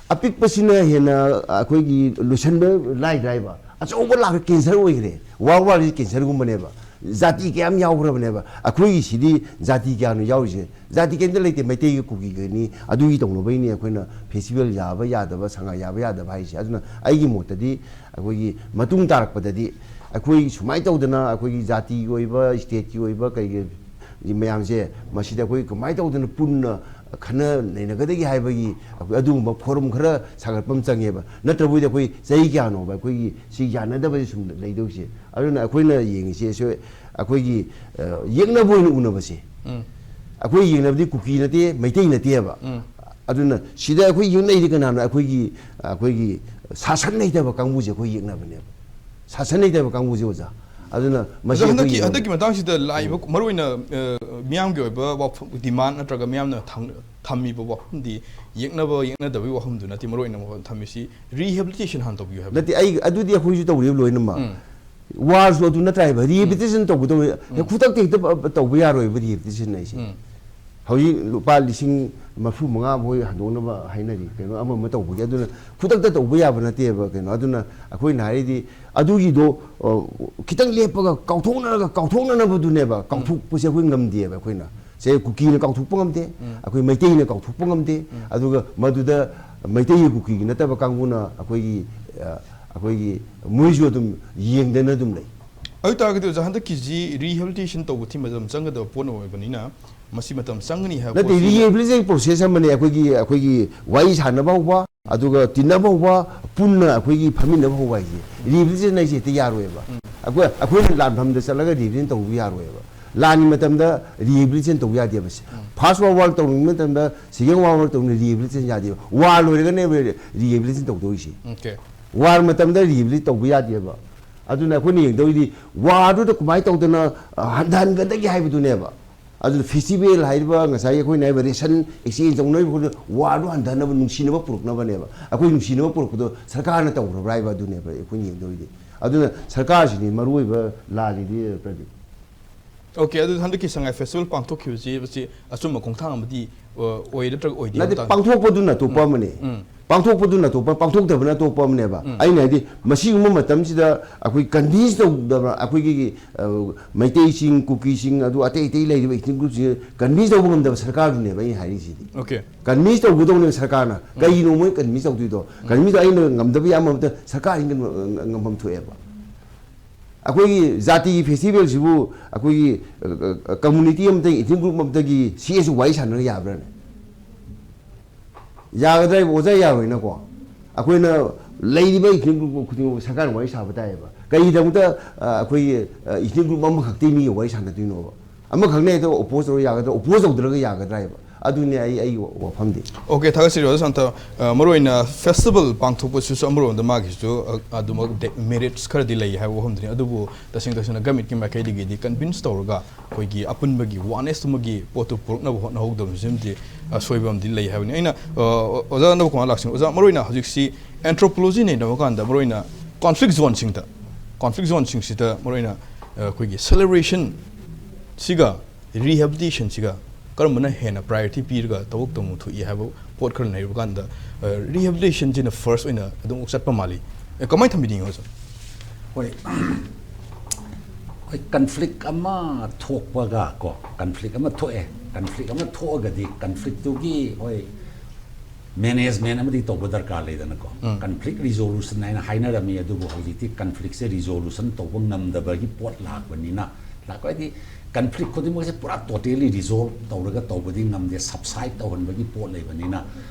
ꯑꯄꯤꯛꯄꯁꯤꯅ ꯍꯦꯟꯅ ꯑꯩꯈꯣꯏꯒꯤ ꯂꯣꯏꯁꯤꯟꯕ ꯂꯥꯏꯗ꯭ꯔꯥꯏꯕ꯫ ꯑꯆꯧꯕ ꯂꯥꯛꯈ꯭ꯔꯦ, ꯀꯦꯟꯁꯔ ꯑꯣꯏꯈ꯭ꯔꯦ, ꯋꯥꯔꯜ ꯋꯥꯔꯁꯤ ꯀꯦꯟꯁꯔꯒꯨꯝꯕꯅꯦꯕ꯫ ꯖꯥꯇꯤ ꯀꯌꯥꯝ ꯌꯥꯎꯈ꯭ꯔꯕꯅꯦꯕ꯫ ꯑꯩꯈꯣꯏꯒꯤ ꯁꯤꯗꯤ ꯖꯥꯇꯤ ꯀꯌꯥꯅꯣ ꯌꯥꯎꯔꯤꯁꯦ? ꯖꯥꯇꯤ ꯀꯩꯝꯇ ꯂꯩꯇꯦ, ꯃꯩꯇꯩꯒ ꯀꯨꯀꯤꯒꯅꯤ꯫ ꯑꯗꯨꯒꯤ ꯇꯧꯅꯕꯩꯅꯤ ꯑꯩꯈꯣꯏꯅ ꯐꯦꯁꯇꯤꯚꯦꯜ ꯌꯥꯕ ꯌꯥꯗꯕ, ꯁꯉꯥꯏ ꯌꯥꯕ ꯌꯥꯗꯕ ꯍꯥꯏꯁꯦ꯫ ꯑꯗꯨꯅ ꯑꯩꯒꯤ ꯃꯣꯠꯇꯗꯤ ꯑꯩꯈꯣꯏꯒꯤ ꯃꯇꯨꯡ ꯇꯥꯔꯛꯄꯗꯗꯤ ꯑꯩꯈꯣꯏ ꯁꯨꯃꯥꯏꯅ ꯇꯧꯗꯅ ꯑꯩꯈꯣꯏꯒꯤ ꯖꯥꯇꯤꯒꯤ ꯑꯣꯏꯕ, ꯁ꯭ꯇꯦꯠꯀꯤ ꯑꯣꯏꯕ, ꯀꯩꯒꯤ ꯃꯌꯥꯝꯁꯦ ꯃꯁꯤꯗ ꯑꯩꯈꯣꯏ ꯀꯃꯥꯏꯅ ꯇꯧꯗꯅ ꯄꯨꯟꯅ ꯈꯟꯅ ꯅꯩꯅꯒꯗꯒꯦ ꯍꯥꯏꯕꯒꯤ ꯑꯩꯈꯣꯏ ꯑꯗꯨꯒꯨꯝꯕ ꯐꯣꯔꯝ ꯈꯔ ꯁꯥꯒꯠꯄ ꯑꯃ ꯆꯪꯉꯦꯕ꯫ ꯅꯠꯇ꯭ꯔꯕꯗꯤ ꯑꯩꯈꯣꯏ ꯆꯍꯤ ꯀꯌꯥꯅꯣꯕ ꯑꯩꯈꯣꯏꯒꯤ ꯁꯤ ꯌꯥꯅꯗꯕꯁꯦ ꯁꯨꯝ ꯂꯩꯗꯧꯔꯤꯁꯦ? ꯑꯗꯨꯅ ꯑꯩꯈꯣꯏꯅ ꯌꯦꯡꯉꯤꯁꯦ ꯁꯤ ꯑꯩꯈꯣꯏꯒꯤ, ꯑ, ꯌꯦꯛꯅꯕ ꯑꯣꯏꯅ ꯎꯅꯕꯁꯦ꯫ ꯎꯝ꯫ ꯑꯩꯈꯣꯏ ꯌꯦꯡꯅꯕꯗꯤ ꯀꯨꯀꯤ ꯅꯠꯇꯦ, ꯃꯩꯇꯩ ꯅꯠꯇꯦꯕ꯫ ꯎꯝ꯫ ꯑꯗꯨꯅ ꯁꯤꯗ ꯑꯩꯈꯣꯏ ꯌꯦꯛꯅꯩꯗꯤ ꯀꯅꯥꯅꯣ? ꯑꯩꯈꯣꯏꯒꯤ, ꯑꯩꯈꯣꯏꯒꯤ ꯁꯥꯁꯟ ꯍꯩꯇꯕ ꯀꯥꯡꯕꯨꯁꯦ ꯑꯩꯈꯣꯏ ꯌꯦꯛꯅꯕꯅꯦꯕ꯫ ꯁꯥꯁꯟ ꯍꯩꯇꯕ ꯀꯥꯡꯕꯨꯁꯦ, ꯑꯣꯖꯥ꯫ ꯑꯗꯨꯅ ꯃꯁꯤ ꯑꯗꯣ ꯑꯩꯈꯣꯏ ꯍꯟꯗꯛꯀꯤ, ꯌꯦꯡꯕ ꯍꯟꯗꯛꯀꯤ ꯃꯇꯥꯡꯁꯤꯗ ꯂꯥꯛꯏꯕ ꯃꯔꯨꯑꯣꯏꯅ, ꯑ, ꯃꯤꯌꯥꯝꯒꯤ ꯑꯣꯏꯕ ꯋꯥꯐꯝ, ꯗꯤꯃꯥꯟ ꯅꯠꯇ꯭ꯔꯒ ꯃꯤꯌꯥꯝꯅ ꯊꯝ-, ꯊꯝꯃꯤꯕ ꯋꯥꯐꯝꯗꯤ ꯌꯦꯛꯅꯕ ꯌꯦꯛꯅꯗꯕꯒꯤ ꯋꯥꯐꯝꯗꯨ ꯅꯠꯇꯦ꯫ ꯃꯔꯨꯑꯣꯏꯅ ꯊꯝꯃꯤꯁꯤ ꯔꯤꯍꯦꯕꯤꯂꯤꯇꯦꯁꯟ ꯍꯥꯟꯅ ꯇꯧꯕꯤꯌꯨ ꯍꯥꯏꯕ꯫ ꯅꯠꯇꯦ, ꯑꯩ, ꯑꯗꯨꯗꯤ ꯑꯩꯈꯣꯏꯁꯨ ꯇꯧꯔꯤꯕ ꯂꯣꯏꯅꯃꯛ꯫ ꯎꯝ꯫ ꯋꯥꯔꯁꯨ ꯑꯗꯨ ꯅꯠꯇ꯭ꯔꯥ ꯍꯥꯏꯕ, ꯔꯤꯍꯦꯕꯤꯂꯤꯇꯦꯁꯟ ꯇꯧꯒꯗꯧꯕ, ꯈꯨꯗꯛꯇ ꯍꯦꯛꯇ ꯇꯧꯕ ꯌꯥꯔꯣꯏꯕ ꯔꯤꯍꯦꯕꯤꯂꯤꯇꯦꯁꯟ ꯍꯥꯏꯁꯦ꯫ ꯎꯝ꯫ ꯍꯧꯖꯤꯛ ꯂꯨꯄꯥ ꯂꯤꯁꯤꯡ ꯃꯔꯤꯐꯨ ꯃꯉꯥ ꯃꯣꯏ ꯍꯟꯗꯣꯛꯅꯕ ꯍꯥꯏꯅꯔꯤ, ꯀꯩꯅꯣ ꯑꯃ ꯑꯃ ꯇꯧꯕꯒꯤ꯫ ꯑꯗꯨꯅ ꯈꯨꯗꯛꯇ ꯇꯧꯕ ꯌꯥꯕ ꯅꯠꯇꯦꯕ꯫ ꯀꯩꯅꯣ, ꯑꯗꯨꯅ ꯑꯩꯈꯣꯏꯅ ꯍꯥꯏꯔꯤꯗꯤ ꯑꯗꯨꯒꯤꯗꯣ, ꯑ, ꯈꯤꯇꯪ ꯂꯦꯞꯄꯒ ꯀꯥꯎꯊꯣꯛꯅꯔꯒ ꯀꯥꯎꯊꯣꯛꯅꯅꯕꯗꯨꯅꯦꯕ꯫ ꯀꯥꯎꯊꯣꯛꯄꯁꯦ ꯑꯩꯈꯣꯏ ꯉꯝꯗꯦꯕ꯫ ꯑꯩꯈꯣꯏꯅ ꯁꯦ ꯀꯨꯀꯤꯅ ꯀꯥꯎꯊꯣꯛꯄ ꯉꯝꯗꯦ, ꯑꯩꯈꯣꯏ ꯃꯩꯇꯩꯅ ꯀꯥꯎꯊꯣꯛꯄ ꯉꯝꯗꯦ꯫ ꯑꯗꯨꯒ ꯃꯗꯨꯗ ꯃꯩꯇꯩꯒꯤ ꯀꯨꯀꯤꯒꯤ ꯅꯠꯇꯕ ꯀꯥꯡꯕꯨꯅ ꯑꯩꯈꯣꯏꯒꯤ, ꯑ, ꯑꯩꯈꯣꯏꯒꯤ ꯃꯣꯏꯁꯨ ꯑꯗꯨꯝ ꯌꯦꯡꯗꯅ ꯑꯗꯨꯝ ꯂꯩ꯫ ꯑꯗꯨ ꯇꯥꯔꯒꯗꯤ ꯑꯣꯖꯥ, ꯍꯟꯗꯛꯀꯤꯁꯤ ꯔꯤꯍꯦꯕꯤꯂꯤꯇꯦꯁꯟ ꯇꯧꯕ ꯊꯤ ꯃꯇꯝ ꯆꯪꯒꯗꯕ ꯄꯣꯠ ꯑꯃ ꯑꯣꯏꯕꯅꯤꯅ ꯃꯁꯤ ꯃꯇꯝ ꯆꯪꯒꯅꯤ ꯍꯥꯏꯕ ꯅꯠꯇꯦ, ꯄꯣꯠꯁꯤ ꯔꯤꯍꯦꯕꯤꯂꯤꯇꯦꯁꯟ ꯄ꯭ꯔꯣꯁꯦꯁ ꯑꯃꯅꯦ꯫ ꯑꯩꯈꯣꯏꯒꯤ, ꯑꯩꯈꯣꯏꯒꯤ ꯋꯥꯔꯤ ꯁꯥꯟꯅꯕ ꯍꯧꯕ, ꯑꯗꯨꯒ ꯇꯤꯟꯅꯕ ꯍꯧꯕ, ꯄꯨꯟꯅ ꯑꯩꯈꯣꯏꯒꯤ ꯐꯝꯃꯤꯟꯅꯕ ꯍꯧꯕ ꯍꯥꯏꯁꯦ, ꯔꯤꯍꯦꯕꯤꯂꯤꯇꯦꯁꯟ ꯍꯥꯏꯁꯦ ꯍꯦꯛꯇ ꯌꯥꯔꯣꯏꯕ꯫ ꯑꯩꯈꯣꯏ, ꯑꯩꯈꯣꯏꯅ ꯂꯥꯟꯐꯝꯗ ꯆꯠꯂꯒ ꯔꯤꯍꯦꯕꯤꯂꯤꯇꯦꯁꯟ ꯇꯧꯕ ꯌꯥꯔꯣꯏꯕ꯫ ꯂꯥꯟꯒꯤ ꯃꯇꯝꯗ ꯔꯤꯍꯦꯕꯤꯂꯤꯇꯦꯁꯟ ꯇꯧꯕ ꯌꯥꯗꯦꯕ꯫ ꯐꯥꯔꯁ ꯋꯥꯔꯜ ꯋꯥꯔ ꯇꯧꯅꯤꯡꯕ ꯃꯇꯝꯗ, ꯁꯦꯀꯦꯟ ꯋꯥꯔꯜ ꯋꯥꯔ ꯇꯧꯅꯤ, ꯔꯤꯍꯦꯕꯤꯂꯤꯇꯦꯁꯟ ꯌꯥꯗꯦꯕ꯫ ꯋꯥꯔ ꯂꯣꯏꯔꯒꯅꯦꯕ ꯔꯤꯍꯦꯕꯤꯂꯤꯇꯦꯁꯟ ꯇꯧꯗꯣꯏꯁꯦ꯫ Okay. ꯋꯥꯔ ꯃꯇꯝꯗ ꯔꯤꯍꯦꯕꯤꯂꯤꯇꯦꯠ ꯇꯧꯕ ꯌꯥꯗꯦꯕ꯫ ꯑꯗꯨꯅ ꯑꯩꯈꯣꯏꯅ ꯌꯦꯡꯗꯧꯔꯤꯗꯤ ꯋꯥꯔꯗꯨꯗ ꯀꯃꯥꯏꯅ ꯇꯧꯗꯅ, ꯑ, ꯍꯟꯊꯍꯟꯒꯗꯒꯦ ꯍꯥꯏꯕꯗꯨꯅꯦꯕ꯫ ꯑꯗꯨꯅ ꯐꯦꯁꯇꯤꯚꯦꯜ ꯍꯥꯏꯔꯤꯕ, ꯉꯁꯥꯏꯒꯤ ꯑꯩꯈꯣꯏꯅ ꯍꯥꯏꯕ ꯔꯦꯁꯟ ꯑꯦꯛꯁꯆꯦꯟꯖ ꯇꯧꯅꯔꯤꯕ ꯈꯣꯠꯅ ꯋꯥꯔꯗꯨ ꯍꯟꯊꯅꯕ, ꯅꯨꯡꯁꯤꯅꯕ ꯄꯨꯔꯛꯅꯕꯅꯦꯕ꯫ ꯑꯩꯈꯣꯏ ꯅꯨꯡꯁꯤꯅꯕ ꯄꯨꯔꯛꯄꯗꯣ ꯁꯔꯀꯥꯔꯅ ꯇꯧꯈ꯭ꯔꯕ꯭ꯔꯥ ꯍꯥꯏꯕ ꯑꯗꯨꯅꯦꯕ ꯑꯩꯈꯣꯏꯅ ꯌꯦꯡꯗꯧꯔꯤꯗꯤ꯫ ꯑꯗꯨꯅ ꯁꯔꯀꯥꯔꯁꯤꯅꯤ ꯃꯔꯨ ꯑꯣꯏꯕ ꯂꯥꯜꯂꯤꯗꯤ, ꯄ꯭ꯔꯗꯤꯞ꯫ Okay, ꯑꯗꯨ ꯍꯟꯗꯛꯀꯤ ꯁꯉꯥꯏ ꯐꯦꯁꯇꯤꯚꯦꯜ ꯄꯥꯡꯊꯣꯛꯈꯤꯕꯁꯤ ꯃꯁꯤ ꯑꯆꯨꯝꯕ ꯈꯣꯡꯊꯥꯡ ꯑꯃꯗꯤ, ꯑ, ꯑꯣꯏ ꯅꯠꯇ꯭ꯔꯒ ꯑꯣꯏꯗꯦ ꯅꯠꯇꯦ, ꯍꯥꯏꯕ ꯃꯇꯥꯡꯗ? ꯄꯥꯡꯊꯣꯛꯄꯗꯨꯅ ꯑꯇꯣꯞꯄ ꯑꯃꯅꯦ꯫ ꯄꯥꯡꯊꯣꯛꯄꯗꯨꯅ ꯑꯇꯣꯞꯄ, ꯄꯥꯡꯊꯣꯛꯇꯕꯅ ꯑꯇꯣꯞꯄ ꯑꯃꯅꯦꯕ꯫ ꯑꯩꯅ ꯍꯥꯏꯗꯤ ꯃꯁꯤꯒꯨꯝꯕ ꯃꯇꯝꯁꯤꯗ ꯑꯩꯈꯣꯏ ꯀꯟꯚꯤꯟꯁ ꯇꯧꯗꯕ, ꯑꯩꯈꯣꯏꯒꯤ, ꯑ, ꯃꯩꯇꯩꯁꯤꯡ, ꯀꯨꯀꯤꯁꯤꯡ, ꯑꯗꯨ ꯑꯇꯩ ꯑꯇꯩ ꯂꯩꯔꯤꯕ ꯏꯊꯅꯤꯛ ꯒ꯭ꯔꯨꯞꯁꯤꯡ ꯀꯟꯚꯤꯟꯁ ꯇꯧꯕ ꯉꯝꯗꯕ ꯁꯔꯀꯥꯔꯗꯨꯅꯦꯕ ꯑꯩꯅ ꯍꯥꯏꯔꯤꯁꯤꯗꯤ꯫ Okay. ꯀꯟꯚꯤꯟꯁ ꯇꯧꯒꯗꯧꯅꯦꯕ ꯁꯔꯀꯥꯔꯅ꯫ ꯀꯩꯒꯤꯅꯣ ꯃꯣꯏ ꯀꯟꯚꯤꯟꯁ ꯇꯧꯗꯣꯏꯗꯣ? ꯀꯟꯚꯤꯟꯁ ꯑꯩꯅ ꯉꯝꯗꯕ ꯌꯥꯝꯕ ꯃꯇꯝꯗ ꯁꯔꯀꯥꯔꯁꯤꯡꯅ ꯉꯝꯐꯝ ꯊꯣꯛꯑꯦꯕ꯫ ꯑꯩꯈꯣꯏꯒꯤ ꯖꯥꯇꯤꯒꯤ ꯐꯦꯁꯇꯤꯚꯦꯜꯁꯤꯕꯨ ꯑꯩꯈꯣꯏꯒꯤ, ꯑ, ꯑ, ꯀꯝꯃꯨꯅꯤꯇꯤ ꯑꯃꯠꯇꯒꯤ, ꯏꯊꯅꯤꯛ ꯒ꯭ꯔꯨꯞ ꯑꯃꯠꯇꯒꯤ ꯁꯤ ꯑꯦꯁ ꯋꯥꯔꯤ ꯁꯥꯟꯅꯔꯒ ꯌꯥꯕ꯭ꯔꯥꯅꯦ? ꯌꯥꯒꯗ꯭ꯔꯥ ꯍꯥꯏꯕ ꯑꯣꯖꯥ? ꯌꯥꯔꯣꯏꯅꯀꯣ꯫ ꯑꯩꯈꯣꯏꯅ ꯂꯩꯔꯤꯕ ꯏꯊꯅꯤꯛ ꯒ꯭ꯔꯨꯞ ꯈꯨꯗꯤꯡꯃꯛ ꯁꯔꯀꯥꯔꯅ ꯋꯥꯔꯤ ꯁꯥꯕ ꯇꯥꯏꯌꯦꯕ꯫ ꯀꯩꯒꯤꯗꯃꯛꯇ, ꯑ, ꯑꯩꯈꯣꯏꯒꯤ, ꯑ, ꯏꯊꯅꯤꯛ ꯒ꯭ꯔꯨꯞ ꯑꯃꯈꯛꯇꯒꯤ ꯃꯤꯒ ꯋꯥꯔꯤ ꯁꯥꯟꯅꯗꯣꯏꯅꯣꯕ? ꯑꯃꯈꯛꯅ ꯍꯦꯛꯇ ꯑꯣꯄꯣꯖ ꯇꯧꯔ ꯌꯥꯒꯗ꯭ꯔꯥ? ꯑꯣꯄꯣꯖ ꯇꯧꯗ꯭ꯔꯒ ꯌꯥꯒꯗ꯭ꯔꯥ ꯍꯥꯏꯕ? ꯑꯗꯨꯅꯦ ꯑꯩ, ꯑꯩꯒꯤ ꯋꯥꯐꯝꯗꯤ꯫ Okay, ꯊꯥꯒꯠꯆꯔꯤ ꯑꯣꯖꯥ ꯁꯥꯟꯇ꯫ ꯑ, ꯃꯔꯨꯑꯣꯏꯅ ꯐꯦꯁꯇꯤꯚꯦꯜ ꯄꯥꯡꯊꯣꯛꯄꯁꯤꯁꯨ ꯑꯃꯔꯣꯝꯗ ꯃꯥꯒꯤꯁꯨ, ꯑ, ꯑꯗꯨꯃꯛ ꯗꯦ-, ꯃꯦꯔꯤꯠꯁ ꯈꯔꯗꯤ ꯂꯩ ꯍꯥꯏꯕ ꯋꯥꯐꯝꯗꯨꯅꯤ꯫ ꯑꯗꯨꯕꯨ ꯇꯁꯦꯡ ꯇꯁꯦꯡꯅ ꯒꯃꯦꯟꯠꯀꯤ ꯃꯥꯏꯀꯩꯗꯒꯤꯗꯤ ꯀꯟꯚꯤꯟꯁ ꯇꯧꯔꯒ ꯑꯩꯈꯣꯏꯒꯤ ꯑꯄꯨꯟꯕꯒꯤ ꯋꯥꯟꯅꯦꯁꯇꯨꯃꯒꯤ ꯄꯣꯠꯇꯨ ꯄꯨꯔꯛꯅꯕ ꯍꯣꯠꯅꯍꯧꯗꯕꯁꯤꯃꯗꯤ ꯑꯁꯣꯏꯕ ꯑꯃꯗꯤ ꯂꯩ ꯍꯥꯏꯕꯅꯤ꯫ ꯑꯩꯅ, ꯑ, ꯑꯣꯖꯥ ꯅꯕꯀꯨꯃꯥꯔ ꯂꯥꯛꯁꯤꯡ, ꯑꯣꯖꯥ, ꯃꯔꯨꯑꯣꯏꯅ ꯍꯧꯖꯤꯛꯁꯤ ꯑꯦꯟꯊ꯭ꯔꯣꯄꯣꯂꯣꯖꯤ ꯅꯩꯅꯕ ꯀꯥꯟꯗ ꯃꯔꯨꯑꯣꯏꯅ ꯀꯣꯟꯐ꯭ꯂꯤꯛ ꯖꯣꯟꯁꯤꯡꯗ, ꯀꯣꯟꯐ꯭ꯂꯤꯛ ꯖꯣꯟꯁꯤꯡꯁꯤꯗ ꯃꯔꯨꯑꯣꯏꯅ ꯑꯩꯈꯣꯏꯒꯤ ꯁꯦꯂꯦꯕ꯭ꯔꯦꯁꯟꯁꯤꯒ ꯔꯤꯍꯦꯕꯤꯂꯤꯇꯦꯁꯟꯁꯤꯒ ꯀꯔꯝꯕꯅ ꯍꯦꯟꯅ ꯄ꯭ꯔꯥꯏꯌꯣꯔꯤꯇꯤ ꯄꯤꯔꯒ ꯊꯕꯛ ꯇꯧꯕ ꯊꯣꯛꯏ ꯍꯥꯏꯕ ꯄꯣꯠ ꯈꯔ ꯅꯩꯅꯕ ꯀꯥꯟꯗ ꯔꯤꯍꯦꯕꯤꯂꯤꯇꯦꯁꯟꯁꯤꯅ ꯐꯥꯔꯁ ꯑꯣꯏꯅ ꯑꯗꯨꯝ ꯆꯠꯄ ꯃꯥꯜꯂꯤ꯫ ꯀꯃꯥꯏꯅ ꯊꯝꯕꯤꯅꯤꯡꯉꯤ ꯍꯧꯖꯤꯛ? ꯍꯣꯏ꯫ ꯍꯣꯏ, ꯀꯟꯐ꯭ꯂꯤꯛ ꯑꯃ ꯊꯣꯛꯄꯒ ꯀꯣ, ꯀꯟꯐ꯭ꯂꯤꯛ ꯑꯃ ꯊꯣꯛꯑꯦ꯫ ꯀꯟꯐ꯭ꯂꯤꯛ ꯑꯃ ꯊꯣꯛꯑꯒꯗꯤ ꯀꯟꯐ꯭ꯂꯤꯛꯇꯨꯒꯤ, ꯍꯣꯏ, ꯃꯦꯅꯦꯖꯃꯦꯟ ꯑꯃꯗꯤ ꯇꯧꯕ ꯗꯔꯀꯥꯔ ꯂꯩꯗꯅꯀꯣ꯫ ꯀꯟꯐ꯭ꯂꯤꯛ ꯔꯤꯖꯣꯂꯨꯁꯟ ꯍꯥꯏꯅ ꯍꯥꯏꯅꯔꯝꯃꯤ, ꯑꯗꯨꯕꯨ ꯍꯧꯖꯤꯛꯇꯤ ꯀꯟꯐ꯭ꯂꯤꯛꯁꯦ ꯔꯤꯖꯣꯂꯨꯁꯟ ꯇꯧꯕ ꯉꯝꯗꯕꯒꯤ ꯄꯣꯠ ꯂꯥꯛꯄꯅꯤꯅ, ꯂꯥꯛꯄ ꯍꯥꯏꯗꯤ ꯀꯟꯐ꯭ꯂꯤꯛ ꯈꯨꯗꯤꯡꯃꯛꯁꯦ ꯄꯨꯔꯥ ꯇꯣꯇꯦꯂꯤ ꯔꯤꯖꯣꯜꯕ ꯇꯧꯔꯒ ꯇꯧꯕꯗꯤ ꯉꯝꯗꯦ, ꯁꯕꯁꯥꯏꯗ ꯇꯧꯍꯟꯕꯒꯤ ꯄꯣꯠ ꯂꯩꯕꯅꯤꯅ,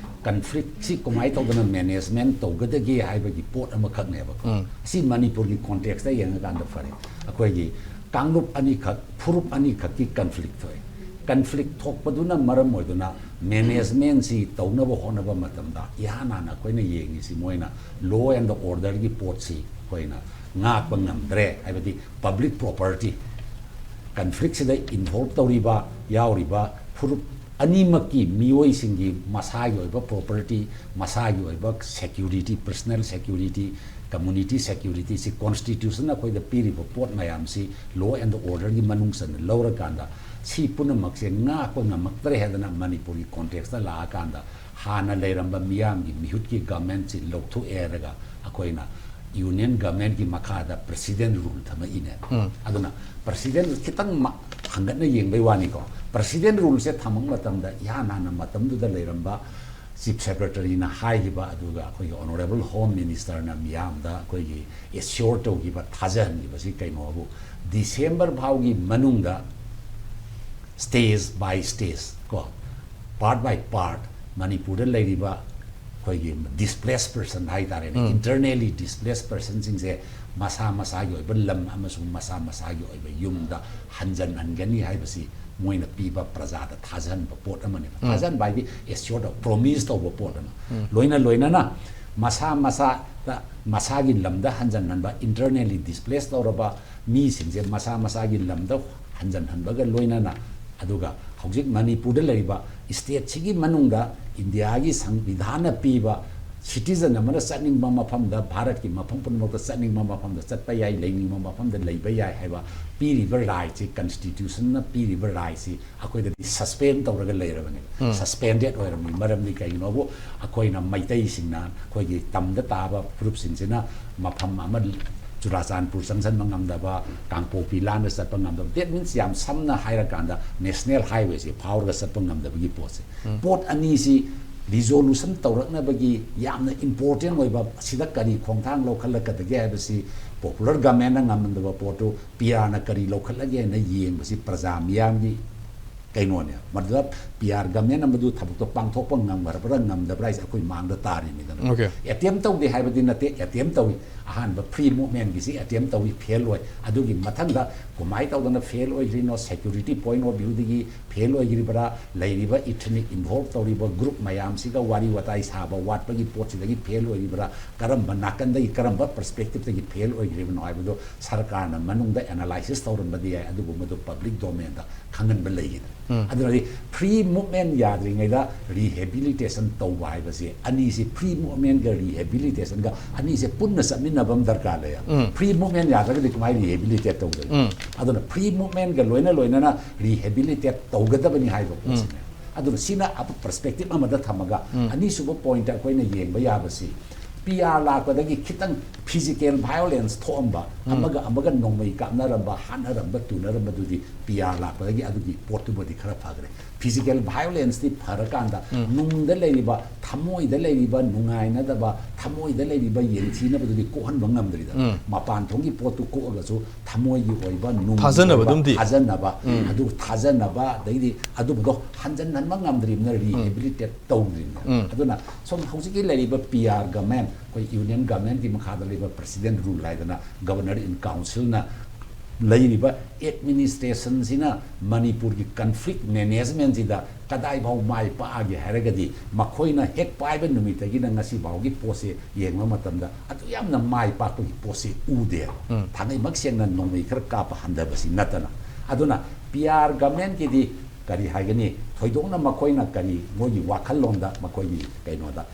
ꯀꯟꯐ꯭ꯂꯤꯛꯁꯤ ꯀꯃꯥꯏꯅ ꯇꯧꯗꯅ ꯃꯦꯅꯦꯖꯃꯦꯟ ꯇꯧꯒꯗꯒꯦ ꯍꯥꯏꯕꯒꯤ ꯄꯣꯠ ꯑꯃꯈꯛꯅꯦꯕꯀꯣ꯫ ꯑꯁꯤ ꯃꯅꯤꯄꯨꯔꯒꯤ ꯀꯣꯟꯇꯦꯛꯁꯇ ꯌꯦꯡꯉꯀꯥꯟꯗ ꯐꯔꯦ꯫ ꯑꯩꯈꯣꯏꯒꯤ ꯀꯥꯡꯂꯨꯞ ꯑꯅꯤꯈꯛ, ꯐꯨꯔꯨꯞ ꯑꯅꯤꯈꯛꯀꯤ ꯀꯟꯐ꯭ꯂꯤꯛ ꯊꯣꯛꯑꯦ꯫ ꯀꯟꯐ꯭ꯂꯤꯛ ꯊꯣꯛꯄꯗꯨꯅ ꯃꯔꯝ ꯑꯣꯏꯗꯨꯅ ꯃꯦꯅꯦꯖꯃꯦꯟꯁꯤ ꯇꯧꯅꯕ ꯍꯣꯠꯅꯕ ꯃꯇꯝꯗ ꯏꯍꯥꯟ ꯍꯥꯟꯅ ꯑꯩꯈꯣꯏꯅ ꯌꯦꯡꯉꯤꯁꯤ ꯃꯣꯏꯅ ꯂꯣ ꯑꯦꯟ ꯑꯣꯔꯗꯔꯒꯤ ꯄꯣꯠꯁꯤ ꯑꯩꯈꯣꯏꯅ ꯉꯥꯛꯄ ꯉꯝꯗ꯭ꯔꯦ, ꯍꯥꯏꯕꯗꯤ ꯄꯕ꯭ꯂꯤꯛ ꯄ꯭ꯔꯣꯄꯔꯇꯤ, ꯀꯟꯐ꯭ꯂꯤꯛꯁꯤꯗ ꯏꯟꯚꯣꯜꯕ ꯇꯧꯔꯤꯕ, ꯌꯥꯎꯔꯤꯕ ꯐꯨꯔꯨꯞ ꯑꯅꯤꯃꯛꯀꯤ ꯃꯤꯑꯣꯏꯁꯤꯡꯒꯤ ꯃꯁꯥꯒꯤ ꯑꯣꯏꯕ ꯄ꯭ꯔꯣꯄꯔꯇꯤ, ꯃꯁꯥꯒꯤ ꯑꯣꯏꯕ ꯁꯦꯀ꯭ꯌꯨꯔꯤꯇꯤ, ꯄꯔꯁꯅꯦꯜ ꯁꯦꯀ꯭ꯌꯨꯔꯤꯇꯤ, ꯀꯝꯃ꯭ꯌꯨꯅꯤꯇꯤ ꯁꯦꯀ꯭ꯌꯨꯔꯤꯇꯤꯁꯤ ꯀꯣꯟꯁꯇꯤꯇ꯭ꯌꯨꯁꯟꯅ ꯑꯩꯈꯣꯏꯗ ꯄꯤꯔꯤꯕ ꯄꯣꯠ ꯃꯌꯥꯝꯁꯤ ꯂꯣ ꯑꯦꯟ ꯑꯣꯔꯗꯔꯒꯤ ꯃꯅꯨꯡ ꯆꯟꯅ ꯂꯧꯔꯀꯥꯟꯗ ꯁꯤ ꯄꯨꯝꯅꯃꯛꯁꯦ ꯉꯥꯛꯄ ꯉꯝꯃꯛꯇ꯭ꯔꯦ ꯍꯥꯏꯗꯅ ꯃꯅꯤꯄꯨꯔꯒꯤ ꯀꯣꯟꯇꯦꯛꯁꯇ ꯂꯥꯛꯑꯀꯥꯟꯗ ꯍꯥꯟꯅ ꯂꯩꯔꯝꯕ ꯃꯤꯌꯥꯝꯒꯤ ꯃꯤꯍꯨꯠꯀꯤ ꯒꯃꯦꯟꯁꯤ ꯂꯧꯊꯣꯛꯑꯦ ꯍꯥꯏꯔꯒ ꯑꯩꯈꯣꯏꯅ ꯌꯨꯅꯤꯌꯟ ꯒꯃꯦꯟꯒꯤ ꯃꯈꯥꯗ ꯄ꯭ꯔꯁꯤꯗꯦꯟ ꯔꯨꯜ ꯊꯝꯃꯛꯏꯅꯦ꯫ ꯑꯗꯨꯅ ꯄ꯭ꯔꯁꯤꯗꯦꯟ ꯈꯤꯇꯪ ꯃ-, ꯍꯪꯒꯠꯅ ꯌꯦꯡꯕꯩ ꯋꯥꯅꯤꯀꯣ꯫ ꯄ꯭ꯔꯁꯤꯗꯦꯟ ꯔꯨꯜꯁꯦ ꯊꯝꯃꯛꯄ ꯃꯇꯝꯗ ꯏꯍꯥꯟ ꯍꯥꯟꯅ ꯃꯇꯝꯗꯨꯗ ꯂꯩꯔꯝꯕ ꯆꯤꯐ ꯁꯦꯀ꯭ꯔꯦꯇꯔꯤꯅ ꯍꯥꯏꯈꯤꯕ, ꯑꯗꯨꯒ ꯑꯩꯈꯣꯏꯒꯤ ꯑꯣꯅꯔꯦꯕꯜ ꯍꯣꯝ ꯃꯤꯅꯤꯁꯇꯔꯅ ꯃꯤꯌꯥꯝꯗ ꯑꯩꯈꯣꯏꯒꯤ ꯑꯦꯁ꯭ꯌꯣꯔ ꯇꯧꯈꯤꯕ, ꯊꯥꯖꯍꯟꯈꯤꯕꯁꯤ ꯀꯩꯅꯣꯕꯨ, ꯗꯤꯁꯦꯝꯕꯔ ꯐꯥꯎꯒꯤ ꯃꯅꯨꯡꯗ stage by stage ꯀꯣ, part by part ꯃꯅꯤꯄꯨꯔꯗ ꯂꯩꯔꯤꯕ ꯑꯩꯈꯣꯏꯒꯤ ꯗꯤꯁꯄ꯭ꯂꯦꯁ ꯄꯔꯁꯟ ꯍꯥꯏꯇꯥꯔꯦꯅꯦ, ꯏꯟꯇꯔꯅꯦꯂꯤ ꯗꯤꯁꯄ꯭ꯂꯦꯁ ꯄꯔꯁꯟꯁꯤꯡꯁꯦ ꯃꯁꯥ ꯃꯁꯥꯒꯤ ꯑꯣꯏꯕ ꯂꯝ ꯑꯃꯁꯨꯡ ꯃꯁꯥ ꯃꯁꯥꯒꯤ ꯑꯣꯏꯕ ꯌꯨꯝꯗ ꯍꯟꯖꯟꯍꯟꯒꯅꯤ ꯍꯥꯏꯕꯁꯤ ꯃꯣꯏꯅ ꯄꯤꯕ ꯄ꯭ꯔꯖꯥꯗ ꯊꯥꯖꯍꯟꯕ ꯄꯣꯠ ꯑꯃꯅꯦꯕ꯫ ꯊꯥꯖꯍꯟꯕ ꯍꯥꯏꯗꯤ ꯑꯦꯁ꯭ꯌꯣꯔ ꯇꯧ, ꯄ꯭ꯔꯣꯃꯤꯁ ꯇꯧꯕ ꯄꯣꯠ ꯑꯃ꯫ ꯂꯣꯏꯅ ꯂꯣꯏꯅꯅ ꯃꯁꯥ ꯃꯁꯥꯗ, ꯃꯁꯥꯒꯤ ꯂꯝꯗ ꯍꯟꯖꯟꯍꯟꯕ, ꯏꯟꯇꯔꯅꯦꯂꯤ ꯗꯤꯁꯄ꯭ꯂꯦꯁ ꯇꯧꯔꯕ ꯃꯤꯁꯤꯡꯁꯦ ꯃꯁꯥ ꯃꯁꯥꯒꯤ ꯂꯝꯗ ꯍꯟꯖꯟꯍꯟꯕꯒ ꯂꯣꯏꯅꯅ, ꯑꯗꯨꯒ ꯍꯧꯖꯤꯛ ꯃꯅꯤꯄꯨꯔꯗ ꯂꯩꯔꯤꯕ ꯁ꯭ꯇꯦꯠꯁꯤꯒꯤ ꯃꯅꯨꯡꯗ ꯏꯟꯗꯤꯌꯥꯒꯤ ꯁꯪꯕꯤꯙꯥꯟꯅ ꯄꯤꯕ ꯁꯤꯇꯤꯖꯟ ꯑꯃꯅ ꯆꯠꯅꯤꯡꯕ ꯃꯐꯝꯗ, ꯚꯥꯔꯠꯀꯤ ꯃꯐꯝ ꯄꯨꯝꯅꯃꯛꯇ ꯆꯠꯅꯤꯡꯕ ꯃꯐꯝꯗ ꯆꯠꯄ ꯌꯥꯏ, ꯂꯩꯅꯤꯡꯕ ꯃꯐꯝꯗ ꯂꯩꯕ ꯌꯥꯏ ꯍꯥꯏꯕ ꯄꯤꯔꯤꯕ ꯔꯥꯏꯠꯁꯤ, ꯀꯟꯁꯇꯤꯇ꯭ꯌꯨꯁꯟꯅ ꯄꯤꯔꯤꯕ ꯔꯥꯏꯠꯁꯤ ꯑꯩꯈꯣꯏꯗꯗꯤ ꯁꯁꯄꯦꯟ ꯇꯧꯔꯒ ꯂꯩꯔꯕꯅꯦꯕ꯫ ꯁꯁꯄꯦꯟꯗꯦꯠ ꯑꯣꯏꯔꯕꯅꯤ꯫ ꯃꯔꯝꯗꯤ ꯀꯩꯒꯤꯅꯣꯕꯨ ꯑꯩꯈꯣꯏꯅ, ꯃꯩꯇꯩꯁꯤꯡꯅ, ꯑꯩꯈꯣꯏꯒꯤ ꯇꯝꯗ ꯇꯥꯕ ꯐꯨꯔꯨꯞꯁꯤꯡꯁꯤꯅ ꯃꯐꯝ ꯑꯃ, ꯆꯨꯔꯥꯆꯥꯟꯄꯨꯔ ꯆꯪꯁꯤꯟꯕ ꯉꯝꯗꯕ, ꯀꯥꯡꯄꯣꯛꯄꯤ ꯂꯥꯟꯅ ꯆꯠꯄ ꯉꯝꯗꯕ, that means ꯌꯥꯝ ꯁꯝꯅ ꯍꯥꯏꯔꯀꯥꯟꯗ ꯅꯦꯁꯅꯦꯜ ꯍꯥꯏꯋꯦꯁꯦ ꯐꯥꯎꯔꯒ ꯆꯠꯄ ꯉꯝꯗꯕꯒꯤ ꯄꯣꯠꯁꯦ꯫ ꯄꯣꯠ ꯑꯅꯤꯁꯤ ꯔꯤꯖꯣꯂꯨꯁꯟ ꯇꯧꯔꯛꯅꯕꯒꯤ ꯌꯥꯝꯅ ꯏꯝꯄꯣꯔꯇꯦꯟ ꯑꯣꯏꯕ, ꯑꯁꯤꯗ ꯀꯔꯤ ꯈꯣꯡꯊꯥꯡ ꯂꯧꯈꯠꯂꯛꯀꯗꯒꯦ ꯍꯥꯏꯕꯁꯤ ꯄꯣꯄꯨꯂꯔ ꯒꯃꯦꯟꯅ ꯉꯝꯗꯕ ꯄꯣꯠꯇꯨ ꯄꯤ ꯑꯥꯔꯅ ꯀꯔꯤ ꯂꯧꯈꯠꯂꯒꯦꯅ ꯌꯦꯡꯕꯁꯤ ꯄ꯭ꯔꯖꯥ ꯃꯤꯌꯥꯝꯒꯤ ꯀꯩꯅꯣꯅꯦ꯫ ꯃꯗꯨꯗ ꯄꯤ ꯑꯥꯔ ꯒꯃꯦꯟꯅ ꯃꯗꯨ ꯊꯕꯛꯇꯣ ꯄꯥꯡꯊꯣꯛꯄ ꯉꯝꯈ꯭ꯔꯕ꯭ꯔꯥ ꯉꯝꯗꯕ꯭ꯔꯥ ꯍꯥꯏꯁꯦ ꯑꯩꯈꯣꯏ ꯃꯥꯡꯗ ꯇꯥꯔꯤꯅꯤꯗꯅ꯫ Okay. ꯑꯦꯇꯦꯝ ꯇꯧꯗꯦ ꯍꯥꯏꯕꯗꯤ ꯅꯠꯇꯦ, ꯑꯦꯇꯦꯝ ꯇꯧꯏ꯫ ꯑꯍꯥꯟꯕ ꯐ꯭ꯔꯤ ꯃꯨꯞꯃꯦꯟꯒꯤꯁꯤ ꯑꯦꯇꯦꯝ ꯇꯧꯏ, ꯐꯦꯜ ꯑꯣꯏ꯫ ꯑꯗꯨꯒꯤ ꯃꯊꯪꯗ ꯀꯃꯥꯏꯅ ꯇꯧꯗꯅ ꯐꯦꯜ ꯑꯣꯏꯈ꯭ꯔꯤꯅꯣ, ꯁꯦꯀ꯭ꯌꯨꯔꯤꯇꯤ ꯄꯣꯏꯟ ꯑꯣꯐ ꯚ꯭ꯌꯨꯗꯒꯤ ꯐꯦꯜ ꯑꯣꯏꯈ꯭ꯔꯤꯕ꯭ꯔꯥ, ꯂꯩꯔꯤꯕ ꯏꯊꯅꯤꯛ ꯏꯟꯚꯣꯜꯕ ꯇꯧꯔꯤꯕ ꯒ꯭ꯔꯨꯞ ꯃꯌꯥꯝꯁꯤꯒ ꯋꯥꯔꯤ ꯋꯥꯇꯥꯏ ꯁꯥꯕ ꯋꯥꯠꯄꯒꯤ ꯄꯣꯠꯁꯤꯗꯒꯤ ꯐꯦꯜ ꯑꯣꯏꯔꯤꯕ꯭ꯔꯥ, ꯀꯔꯝꯕ ꯅꯥꯀꯟꯗꯒꯤ, ꯀꯔꯝꯕ ꯄꯔꯁꯄꯦꯛꯇꯤꯞꯇꯒꯤ ꯐꯦꯜ ꯑꯣꯏꯈ꯭ꯔꯤꯕꯅꯣ ꯍꯥꯏꯕꯗꯣ ꯁꯔꯀꯥꯔꯅ ꯃꯅꯨꯡꯗ ꯑꯦꯅꯥꯂꯥꯏꯁꯤꯁ ꯇꯧꯔꯝꯕꯗꯤ ꯌꯥꯏ, ꯑꯗꯨꯕꯨ ꯃꯗꯨ ꯄꯕ꯭ꯂꯤꯛ ꯗꯣꯃꯦꯟꯗ ꯈꯪꯍꯟꯕ ꯂꯩꯈꯤꯗ꯭ꯔꯦ꯫ ꯑꯗꯨꯅꯗꯤ ꯐ꯭ꯔꯤ ꯃꯨꯞꯃꯦꯟ ꯌꯥꯗ꯭ꯔꯤꯉꯩꯗ ꯔꯤꯍꯦꯕꯤꯂꯤꯇꯦꯁꯟ ꯇꯧꯕ ꯍꯥꯏꯕꯁꯦ, ꯑꯅꯤꯁꯤ, ꯐ꯭ꯔꯤ ꯃꯨꯞꯃꯦꯟꯒ ꯔꯤꯍꯦꯕꯤꯂꯤꯇꯦꯁꯟꯒ ꯑꯅꯤꯁꯦ ꯄꯨꯟꯅ ꯆꯠꯃꯤꯟꯅꯕ ꯑꯃ ꯗꯔꯀꯥꯔ ꯂꯩ꯫ ꯐ꯭ꯔꯤ ꯃꯨꯞꯃꯦꯟ ꯌꯥꯗ꯭ꯔꯒꯗꯤ ꯀꯃꯥꯏꯅ ꯔꯤꯍꯦꯕꯤꯂꯤꯇꯦꯠ ꯇꯧꯗꯣꯏꯅꯣ? ꯑꯗꯨꯅ ꯐ꯭ꯔꯤ ꯃꯨꯞꯃꯦꯟꯒ ꯂꯣꯏꯅ ꯂꯣꯏꯅꯅ ꯔꯤꯍꯦꯕꯤꯂꯤꯇꯦꯠ ꯇꯧꯒꯗꯕꯅꯤ ꯍꯥꯏꯕ ꯄꯣꯠꯁꯤꯅꯦ꯫ ꯑꯗꯨꯅ ꯁꯤꯅ ꯄꯔꯁꯄꯦꯛꯇꯤꯞ ꯑꯃꯗ ꯊꯝꯃꯒ, ꯑꯅꯤꯁꯨꯕ ꯄꯣꯏꯟꯠ ꯑꯩꯈꯣꯏꯅ ꯌꯦꯡꯕ ꯌꯥꯕꯁꯤ, ꯄꯤ ꯑꯥꯔ ꯂꯥꯛꯄꯗꯒꯤ ꯈꯤꯇꯪ ꯐꯤꯖꯤꯀꯦꯜ ꯚꯥꯏꯑꯣꯂꯦꯟꯁ ꯊꯣꯛꯑꯝꯕ, ꯑꯃꯒ ꯑꯃꯒ ꯅꯣꯡꯃꯩ ꯀꯥꯞꯅꯔꯝꯕ, ꯍꯥꯠꯅꯔꯝꯕ, ꯇꯨꯅꯔꯝꯕꯗꯨꯗꯤ ꯄꯤ ꯑꯥꯔ ꯂꯥꯛꯄꯗꯒꯤ ꯑꯗꯨꯒꯤ ꯄꯣꯠꯇꯨꯕꯨꯗꯤ ꯈꯔ ꯐꯈ꯭ꯔꯦ꯫ ꯐꯤꯖꯤꯀꯦꯜ ꯚꯥꯏꯑꯣꯂꯦꯟꯁꯇꯤ ꯐꯔꯀꯥꯟꯗ ꯅꯨꯡꯗ ꯂꯩꯔꯤꯕ, ꯊꯃꯣꯏꯗ ꯂꯩꯔꯤꯕ ꯅꯨꯡꯉꯥꯏꯅꯗꯕ, ꯊꯃꯣꯏꯗ ꯂꯩꯔꯤꯕ ꯌꯦꯡꯊꯤꯅꯕꯗꯨꯗꯤ ꯀꯣꯛꯍꯟꯕ ꯉꯝꯗ꯭ꯔꯤꯗꯅ꯫ ꯃꯄꯥꯟ ꯊꯣꯡꯒꯤ ꯄꯣꯠꯇꯨ ꯀꯣꯛꯑꯒꯁꯨ ꯊꯃꯣꯏꯒꯤ ꯑꯣꯏꯕ ꯅꯨꯡꯒꯤ ꯑꯣꯏꯕ ꯊꯥꯖꯅꯕꯗꯨꯝꯗꯤ꯫ ꯊꯥꯖꯅꯕ, ꯑꯗꯨ ꯊꯥꯖꯅꯕ, ꯑꯗꯩꯗꯤ ꯑꯗꯨꯝꯕꯗꯣ ꯍꯟꯖꯟꯍꯟꯕ ꯉꯝꯗ꯭ꯔꯤꯕꯅ ꯔꯤꯍꯦꯕꯤꯂꯤꯇꯦꯠ ꯇꯧꯗ꯭ꯔꯤꯕꯅꯦ꯫ ꯑꯗꯨꯅ ꯁꯨꯝ ꯍꯧꯖꯤꯛꯀꯤ ꯂꯩꯔꯤꯕ ꯄꯤ ꯑꯥꯔ ꯒꯃꯦꯟ, ꯑꯩꯈꯣꯏ ꯌꯨꯅꯤꯌꯟ ꯒꯃꯦꯟꯒꯤ ꯃꯈꯥꯗ ꯂꯩꯕ ꯄ꯭ꯔꯁꯤꯗꯦꯟ ꯔꯨꯜ ꯍꯥꯏꯗꯅ, ꯒꯕꯔꯅꯔ ꯏꯟ ꯀꯥꯎꯟꯁꯤꯜꯅ ꯂꯩꯔꯤꯕ ꯑꯦꯗꯃꯤꯅꯤꯁꯇ꯭ꯔꯦꯁꯟꯁꯤꯅ ꯃꯅꯤꯄꯨꯔꯒꯤ ꯀꯟꯐ꯭ꯂꯤꯛ ꯃꯦꯅꯦꯖꯃꯦꯟꯁꯤꯗ ꯀꯗꯥꯏꯐꯥꯎ ꯃꯥꯏ ꯄꯥꯛꯑꯒꯦ ꯍꯥꯏꯔꯒꯗꯤ, ꯃꯈꯣꯏꯅ ꯍꯦꯛ ꯄꯥꯏꯕ ꯅꯨꯃꯤꯠꯇꯒꯤꯅ ꯉꯁꯤ ꯐꯥꯎꯒꯤ ꯄꯣꯠꯁꯦ ꯌꯦꯡꯕ ꯃꯇꯝꯗ ꯑꯗꯨ ꯌꯥꯝꯅ ꯃꯥꯏ ꯄꯥꯛꯄꯒꯤ ꯄꯣꯠꯁꯦ ꯎꯗꯦꯕ꯫ ꯊꯥꯡꯉꯩꯃꯛ ꯁꯦꯡꯅ ꯅꯣꯡꯃꯩ ꯈꯔ ꯀꯥꯞꯄ ꯍꯟꯊꯕꯁꯤ ꯅꯠꯇꯅ꯫ ꯑꯗꯨꯅ ꯄꯤ ꯑꯥꯔ ꯒꯃꯦꯟꯒꯤꯗꯤ ꯀꯔꯤ ꯍꯥꯏꯒꯅꯤ, ꯊꯣꯏꯗꯣꯛꯅ ꯃꯈꯣꯏꯅ ꯀꯔꯤ, ꯃꯣꯏꯒꯤ ꯋꯥꯈꯜꯂꯣꯟꯗ, ꯃꯈꯣꯏꯒꯤ ꯀꯩꯅꯣꯗ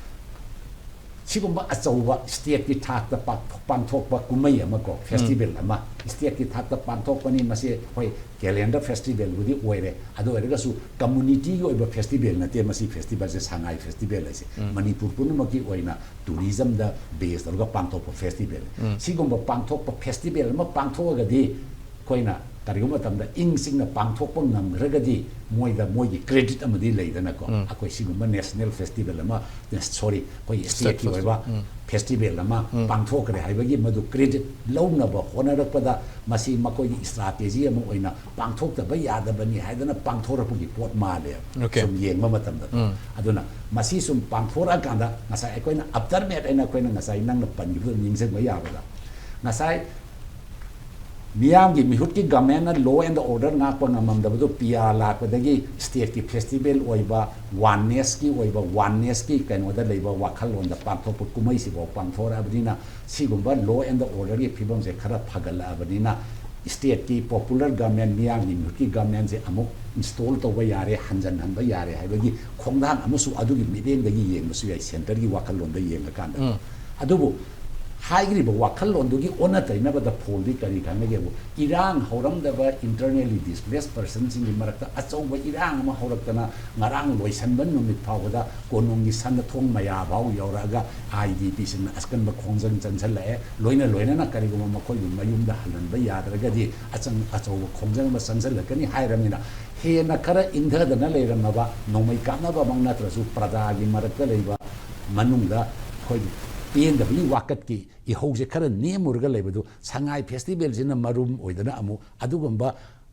ꯁꯤꯒꯨꯝꯕ ꯑꯆꯧꯕ stateꯀꯤ ꯊꯥꯛꯇ ꯄꯥꯡꯊꯣꯛ- ꯄꯥꯡꯊꯣꯛꯄ ꯀꯨꯝꯍꯩ ꯑꯃ ꯀꯣ, festival ꯑꯃ stateꯀꯤ ꯊꯥꯛꯇ ꯄꯥꯡꯊꯣꯛꯄꯅꯤ꯫ ꯃꯁꯤ ꯑꯩꯈꯣꯏ calendar festivalꯕꯨꯗꯤ ꯑꯣꯏꯔꯦ, ꯑꯗꯨ ꯑꯣꯏꯔꯒꯁꯨ communityꯒꯤ ꯑꯣꯏꯕ festival ꯅꯠꯇꯦ꯫ ꯃꯁꯤ festivalꯁꯦ, ꯁꯉꯥꯏ festival ꯍꯥꯏꯁꯦ ꯃꯅꯤꯄꯨꯔ ꯄꯨꯝꯅꯃꯛꯀꯤ ꯑꯣꯏꯅ tourismꯗ base ꯇꯧꯔꯒ ꯄꯥꯡꯊꯣꯛꯄ festival꯫ ꯁꯤꯒꯨꯝꯕ ꯄꯥꯡꯊꯣꯛꯄ festival ꯑꯃ ꯄꯥꯡꯊꯣꯛꯑꯒꯗꯤ, ꯑꯩꯈꯣꯏꯅ ꯀꯔꯤꯒꯨꯝꯕ ꯃꯇꯝꯗ ꯏꯪ ꯆꯤꯛꯅ ꯄꯥꯡꯊꯣꯛꯄ ꯉꯝꯈ꯭ꯔꯒꯗꯤ, ꯃꯣꯏꯗ ꯃꯣꯏꯒꯤ credit ꯑꯃꯗꯤ ꯂꯩꯗꯅꯀꯣ꯫ ꯑꯩꯈꯣꯏ ꯁꯤꯒꯨꯝꯕ national festival ꯑꯃ, sorry, ꯑꯩꯈꯣꯏꯒꯤ stateꯀꯤ ꯑꯣꯏꯕ festival ꯑꯃ ꯄꯥꯡꯊꯣꯛꯈ꯭ꯔꯦ ꯍꯥꯏꯕꯒꯤ ꯃꯗꯨ credit ꯂꯧꯅꯕ ꯍꯣꯠꯅꯔꯛꯄꯗ, ꯃꯁꯤ ꯃꯈꯣꯏꯒꯤ strategy ꯑꯃ ꯑꯣꯏꯅ ꯄꯥꯡꯊꯣꯛꯇꯕ ꯌꯥꯗꯕꯅꯤ ꯍꯥꯏꯗꯅ ꯄꯥꯡꯊꯣꯔꯛꯄꯒꯤ ꯄꯣꯠ ꯃꯥꯜꯂꯦꯕ꯫ Okay. ꯁꯨꯝ ꯌꯦꯡꯕ ꯃꯇꯝꯗ꯫ ꯑꯗꯨꯅ ꯃꯁꯤ ꯁꯨꯝ ꯄꯥꯡꯊꯣꯔꯛꯑꯀꯥꯟꯗ, ꯉꯁꯥꯏ ꯑꯩꯈꯣꯏꯅ aftermath ꯍꯥꯏꯅ ꯑꯩꯈꯣꯏꯅ ꯉꯁꯥꯏ ꯅꯪꯅ ꯄꯟꯈꯤꯕꯗꯣ ꯅꯤꯡꯁꯤꯡꯕ ꯌꯥꯕꯗ, ꯉꯁꯥꯏ ꯃꯤꯌꯥꯝꯒꯤ ꯃꯤꯍꯨꯠꯀꯤ governmentꯅ law and order ꯉꯥꯛꯄ ꯉꯝꯃꯝꯗꯕꯗꯨ P R ꯂꯥꯛꯄꯗꯒꯤ stateꯀꯤ festival ꯑꯣꯏꯕ onenessꯀꯤ ꯑꯣꯏꯕ, onenessꯀꯤ ꯀꯩꯅꯣꯗ ꯂꯩꯕ ꯋꯥꯈꯜꯂꯣꯟꯗ ꯄꯥꯡꯊꯣꯛꯄ ꯀꯨꯝꯍꯩꯁꯤꯐꯥꯎ ꯄꯥꯡꯊꯣꯔꯛꯑꯕꯅꯤꯅ, ꯁꯤꯒꯨꯝꯕ law and orderꯒꯤ ꯐꯤꯕꯝꯁꯦ ꯈꯔ ꯐꯒꯠꯂꯛꯑꯕꯅꯤꯅ, stateꯀꯤ popular government, ꯃꯤꯌꯥꯝꯒꯤ ꯃꯤꯍꯨꯠꯀꯤ governmentꯁꯦ ꯑꯃꯨꯛ install ꯇꯧꯕ ꯌꯥꯔꯦ, ꯍꯟꯖꯟꯍꯟꯕ ꯌꯥꯔꯦ ꯍꯥꯏꯕꯒꯤ ꯈꯣꯡꯊꯥꯡ ꯑꯃꯁꯨ ꯑꯗꯨꯒꯤ ꯃꯤꯠꯌꯦꯡꯗꯒꯤ ꯌꯦꯡꯕꯁꯨ ꯌꯥꯏ, centreꯒꯤ ꯋꯥꯈꯜꯂꯣꯟꯗ ꯌꯦꯡꯉꯀꯥꯟꯗ꯫ ꯑꯗꯨꯕꯨ ꯍꯥꯏꯔꯤꯕ ꯋꯥꯈꯜꯂꯣꯟꯗꯨꯒꯤ ꯑꯣꯟꯅ ꯇꯩꯅꯕꯗ ꯐꯣꯜꯗꯤ ꯀꯔꯤ ꯈꯪꯅꯒꯦꯕꯨ, ꯏꯔꯥꯡ ꯍꯧꯔꯝꯗꯕ internally displaced personꯁꯤꯡꯒꯤ ꯃꯔꯛꯇ ꯑꯆꯧꯕ ꯏꯔꯥꯡ ꯑꯃ ꯍꯧꯔꯛꯇꯅ, ꯉꯔꯥꯡ ꯂꯣꯏꯁꯟꯕ ꯅꯨꯃꯤꯠ ꯐꯥꯎꯕꯗ ꯀꯣꯅꯨꯡꯒꯤ ꯁꯟꯅ ꯊꯣꯡ ꯃꯌꯥ ꯐꯥꯎ ꯌꯧꯔꯛꯑꯒ IDPꯁꯤꯡꯅ ꯑꯀꯟꯕ ꯈꯣꯡꯖꯪ ꯆꯪꯁꯜꯂꯛꯑꯦ꯫ ꯂꯣꯏꯅ ꯂꯣꯏꯅꯅ ꯀꯔꯤꯒꯨꯝꯕ ꯃꯈꯣꯏꯕꯨ ꯃꯌꯨꯝꯗ ꯍꯜꯍꯟꯕ ꯌꯥꯗ꯭ꯔꯒꯗꯤ ꯑꯆꯪ-, ꯑꯆꯧꯕ ꯈꯣꯡꯖꯪ ꯑꯃ ꯆꯪꯁꯜꯂꯛꯀꯅꯤ ꯍꯥꯏꯔꯕꯅꯤꯅ, ꯍꯦꯟꯅ ꯈꯔ ꯏꯪꯊꯗꯅ ꯂꯩꯔꯝꯃꯕ, ꯅꯣꯡꯃꯩ ꯀꯥꯞꯅꯕꯃꯛ ꯅꯠꯇ꯭ꯔꯁꯨ, ꯄ꯭ꯔꯖꯥꯒꯤ ꯃꯔꯛꯇ ꯂꯩꯕ ꯃꯅꯨꯡꯗ ꯑꯩꯈꯣꯏꯒꯤ ꯄꯦꯟꯗꯕꯒꯤ ꯋꯥꯀꯠꯀꯤ ꯏꯍꯧꯁꯦ ꯈꯔ ꯅꯦꯝꯃꯨꯔꯒ ꯂꯩꯕꯗꯨ ꯁꯉꯥꯏ festivalꯁꯤꯅ ꯃꯔꯨꯝ ꯑꯣꯏꯗꯅ ꯑꯃꯨꯛ ꯑꯗꯨꯒꯨꯝꯕ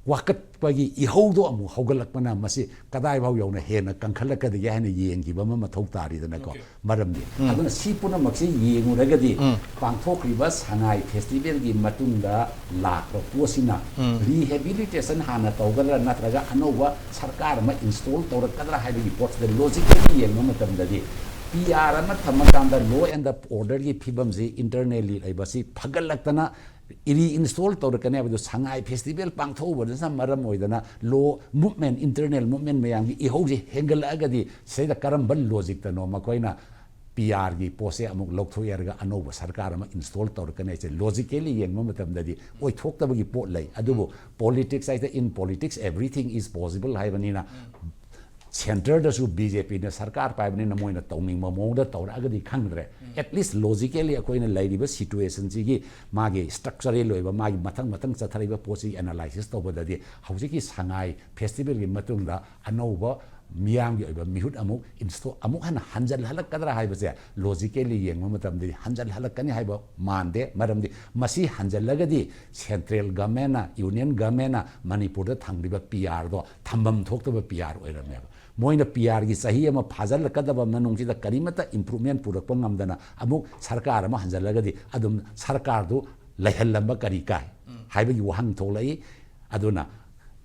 ꯋꯥꯀꯠꯄꯒꯤ ꯏꯍꯧꯗꯣ ꯑꯃꯨꯛ ꯍꯧꯒꯠꯂꯛꯄꯅ, ꯃꯁꯤ ꯀꯗꯥꯏꯐꯥꯎ ꯌꯧꯅ ꯍꯦꯟꯅ ꯀꯟꯈꯠꯂꯛꯀꯗꯒꯦ ꯍꯥꯏꯅ ꯌꯦꯡꯈꯤꯕ ꯑꯃ ꯃꯊꯧ ꯇꯥꯔꯤꯗꯅꯀꯣ꯫ Okay. ꯃꯔꯝꯗꯤ, ꯑꯗꯨꯅ ꯁꯤ ꯄꯨꯝꯅꯃꯛꯁꯤ ꯌꯦꯡꯉꯨꯔꯒꯗꯤ, ꯄꯥꯡꯊꯣꯛꯈ꯭ꯔꯤꯕ ꯁꯉꯥꯏ festivalꯒꯤ ꯃꯇꯨꯡꯗ ꯂꯥꯛꯄ ꯄꯣꯠꯁꯤꯅ rehabilitation ꯍꯥꯟꯅ ꯇꯧꯒꯗ꯭ꯔꯥ, ꯅꯠꯇ꯭ꯔꯒ ꯑꯅꯧꯕ ꯁꯔꯀꯥꯔ ꯑꯃ install ꯇꯧꯔꯛꯀꯗ꯭ꯔꯥ ꯍꯥꯏꯕꯒꯤ ꯄꯣꯠꯁꯤꯗ logically ꯌꯦꯡꯕ ꯃꯇꯝꯗꯗꯤ, P R ꯑꯃ ꯊꯝꯃꯀꯥꯟꯗ law and orderꯒꯤ ꯐꯤꯕꯝꯁꯤ internally ꯂꯩꯕꯁꯤ ꯐꯒꯠꯂꯛꯇꯅ reinstall ꯇꯧꯔꯛꯀꯅꯤ ꯍꯥꯏꯕꯗꯨ ꯁꯉꯥꯏ festival ꯄꯥꯡꯊꯣꯛꯎꯕꯗꯨꯅ ꯃꯔꯝ ꯑꯣꯏꯗꯅ law movement, internal movement ꯃꯌꯥꯝꯒꯤ ꯏꯍꯧꯁꯤ ꯍꯦꯟꯒꯠꯂꯛꯑꯒꯗꯤ, ꯁꯤꯗꯩꯗ ꯀꯔꯝꯕ logicꯇꯅꯣ ꯃꯈꯣꯏꯅ ꯄꯤ ꯑꯥꯔꯒꯤ ꯄꯣꯠꯁꯦ ꯑꯃꯨꯛ ꯂꯧꯊꯣꯛꯑꯦ ꯍꯥꯏꯔꯒ ꯑꯅꯧꯕ ꯁꯔꯀꯥꯔ ꯑꯃ ꯏꯟꯁꯇꯣꯜ ꯇꯧꯔꯛꯀꯅꯤ ꯍꯥꯏꯁꯦ ꯂꯣꯖꯤꯀꯦꯂꯤ ꯌꯦꯡꯕ ꯃꯇꯝꯗꯗꯤ ꯑꯣꯏꯊꯣꯛꯇꯕꯒꯤ ꯄꯣꯠ ꯂꯩ꯫ ꯑꯗꯨꯕꯨ ꯄꯣꯂꯤꯇꯤꯛꯁ ꯍꯥꯏꯁꯦ, "In politics everything is possible" ꯍꯥꯏꯕꯅꯤꯅ, ꯁꯦꯟꯇꯔꯗꯁꯨ ꯕꯤ ꯖꯦ ꯄꯤꯅ ꯁꯔꯀꯥꯔ ꯄꯥꯏꯕꯅꯤꯅ ꯃꯣꯏꯅ ꯇꯧꯅꯤꯡꯕ ꯃꯑꯣꯡꯗ ꯇꯧꯔꯛꯑꯒꯗꯤ ꯈꯪꯗ꯭ꯔꯦ꯫ ꯑꯦꯠꯂꯤꯁ ꯂꯣꯖꯤꯀꯦꯂꯤ ꯑꯩꯈꯣꯏꯅ ꯂꯩꯔꯤꯕ ꯁꯤꯆꯨꯋꯦꯁꯟꯁꯤꯒꯤ ꯃꯥꯒꯤ ꯁ꯭ꯇ꯭ꯔꯛꯆꯔꯦꯜ ꯑꯣꯏꯕ, ꯃꯥꯒꯤ ꯃꯊꯪ ꯃꯊꯪ ꯆꯠꯊꯔꯤꯕ ꯄꯣꯠꯁꯤ ꯑꯦꯅꯥꯂꯥꯏꯁꯤꯁ ꯇꯧꯕꯗꯗꯤ ꯍꯧꯖꯤꯛꯀꯤ ꯁꯉꯥꯏ ꯐꯦꯁꯇꯤꯚꯦꯜꯒꯤ ꯃꯇꯨꯡꯗ ꯑꯅꯧꯕ ꯃꯤꯌꯥꯝꯒꯤ ꯑꯣꯏꯕ ꯃꯤꯍꯨꯠ ꯑꯃꯨꯛ ꯏꯟꯁꯇꯣ-, ꯑꯃꯨꯛ ꯍꯟꯅ ꯍꯟꯖꯜꯍꯜꯂꯛꯀꯗ꯭ꯔꯥ ꯍꯥꯏꯕꯁꯦ ꯂꯣꯖꯤꯀꯦꯂꯤ ꯌꯦꯡꯕ ꯃꯇꯝꯗꯗꯤ ꯍꯟꯖꯜꯍꯜꯂꯛꯀꯅꯤ ꯍꯥꯏꯕ ꯃꯥꯟꯗꯦ꯫ ꯃꯔꯝꯗꯤ ꯃꯁꯤ ꯍꯟꯖꯜꯂꯒꯗꯤ ꯁꯦꯟꯇ꯭ꯔꯦꯜ ꯒꯃꯦꯟꯅ, ꯌꯨꯅꯤꯌꯟ ꯒꯃꯦꯟꯅ ꯃꯅꯤꯄꯨꯔꯗ ꯊꯝꯂꯤꯕ ꯄꯤ ꯑꯥꯔꯗꯣ ꯊꯝꯐꯝ ꯊꯣꯛꯇꯕ ꯄꯤ ꯑꯥꯔ ꯑꯣꯏꯔꯝꯃꯦꯕ꯫ ꯃꯣꯏꯅ ꯄꯤ ꯑꯥꯔꯒꯤ ꯆꯍꯤ ꯑꯃ ꯐꯥꯖꯤꯜꯂꯛꯀꯗꯕ ꯃꯅꯨꯡꯁꯤꯗ ꯀꯔꯤꯃꯠꯇ ꯏꯝꯄ꯭ꯔꯨꯚꯃꯦꯟ ꯄꯨꯔꯛꯄ ꯉꯝꯗꯅ ꯑꯃꯨꯛ ꯁꯔꯀꯥꯔ ꯑꯃ ꯍꯟꯖꯜꯂꯒꯗꯤ ꯑꯗꯨꯝ ꯁꯔꯀꯥꯔꯗꯨ ꯂꯩꯍꯜꯂꯝꯕ ꯀꯔꯤ ꯀꯥꯏ ꯍꯥꯏꯕꯒꯤ ꯋꯥꯍꯪ ꯊꯣꯛꯂꯛꯏ꯫ ꯑꯗꯨꯅ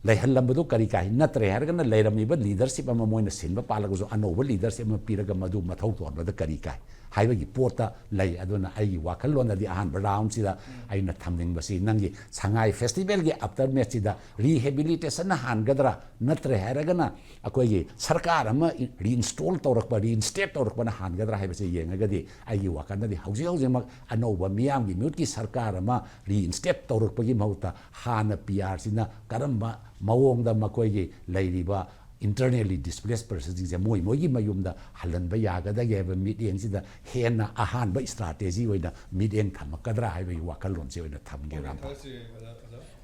ꯂꯩꯍꯜꯂꯝꯕꯗꯨ ꯀꯔꯤ ꯀꯥꯏ? ꯅꯠꯇ꯭ꯔꯦ ꯍꯥꯏꯔꯒꯅ ꯂꯩꯔꯝꯃꯤꯕ ꯂꯤꯗꯔꯁꯤꯞ ꯑꯃ ꯃꯣꯏꯅ ꯁꯤꯟꯕ ꯄꯥꯜꯂꯒꯁꯨ ꯑꯅꯧꯕ ꯂꯤꯗꯔꯁꯤꯞ ꯑꯃ ꯄꯤꯔꯒ ꯃꯗꯨ ꯃꯊꯧ ꯇꯧꯍꯟꯕꯗ ꯀꯔꯤ ꯀꯥꯏ ꯍꯥꯏꯕꯒꯤ ꯄꯣꯠꯇ ꯂꯩ꯫ ꯑꯗꯨꯅ ꯑꯩꯒꯤ ꯋꯥꯈꯜꯂꯣꯟꯗꯗꯤ ꯑꯍꯥꯟꯕ ꯔꯥꯎꯟꯁꯤꯗ ꯑꯩꯅ ꯊꯝꯅꯤꯡꯕꯁꯤ ꯅꯪꯒꯤ ꯁꯉꯥꯏ ꯐꯦꯁꯇꯤꯚꯦꯜꯒꯤ ꯑꯐꯇꯔ ꯃꯦꯠꯁꯤꯗ ꯔꯤꯍꯦꯕꯤꯂꯤꯇꯦꯁꯟꯅ ꯍꯥꯟꯒꯗ꯭ꯔꯥ, ꯅꯠꯇ꯭ꯔꯦ ꯍꯥꯏꯔꯒꯅ ꯑꯩꯈꯣꯏꯒꯤ ꯁꯔꯀꯥꯔ ꯑꯃ ꯔꯤꯏꯟꯁꯇꯣꯜ ꯇꯧꯔꯛꯄ, ꯔꯤꯏꯟꯁꯇꯦꯠ ꯇꯧꯔꯛꯄꯅ ꯍꯥꯟꯒꯗ꯭ꯔꯥ ꯍꯥꯏꯕꯁꯤ ꯌꯦꯡꯉꯒꯗꯤ ꯑꯩꯒꯤ ꯋꯥꯈꯜꯗꯗꯤ ꯍꯧꯖꯤꯛ ꯍꯧꯖꯤꯛꯃꯛ ꯑꯅꯧꯕ ꯃꯤꯌꯥꯝꯒꯤ ꯃꯤꯍꯨꯠꯀꯤ ꯁꯔꯀꯥꯔ ꯑꯃ ꯔꯤꯏꯟꯁꯇꯦꯠ ꯇꯧꯔꯛꯄꯒꯤ ꯃꯍꯨꯠꯇ ꯍꯥꯟꯅ ꯄꯤ ꯑꯥꯔꯁꯤꯅ ꯀꯔꯝꯕ ꯃꯑꯣꯡꯗ ꯃꯈꯣꯏꯒꯤ ꯂꯩꯔꯤꯕ ꯏꯟꯇꯔꯅꯦꯜꯂꯤ ꯗꯤꯁꯄ꯭ꯂꯦꯁ ꯄꯔꯁꯟꯁꯤꯡꯁꯦ ꯃꯣꯏ ꯃꯣꯏꯒꯤ ꯃꯌꯨꯝꯗ ꯍꯜꯍꯟꯕ ꯌꯥꯒꯗꯒꯦ ꯍꯥꯏꯕ ꯃꯤꯠꯌꯦꯡꯁꯤꯗ ꯍꯦꯟꯅ ꯑꯍꯥꯟꯕ ꯏꯁꯇ꯭ꯔꯥꯇꯦꯖꯤ ꯑꯣꯏꯅ ꯃꯤꯠꯌꯦꯡ ꯊꯝꯃꯛꯀꯗ꯭ꯔꯥ ꯍꯥꯏꯕꯒꯤ ꯋꯥꯈꯜꯂꯣꯟꯁꯤ ꯑꯣꯏꯅ ꯊꯝꯒꯦ, ꯔꯥꯝꯄꯥꯜ꯫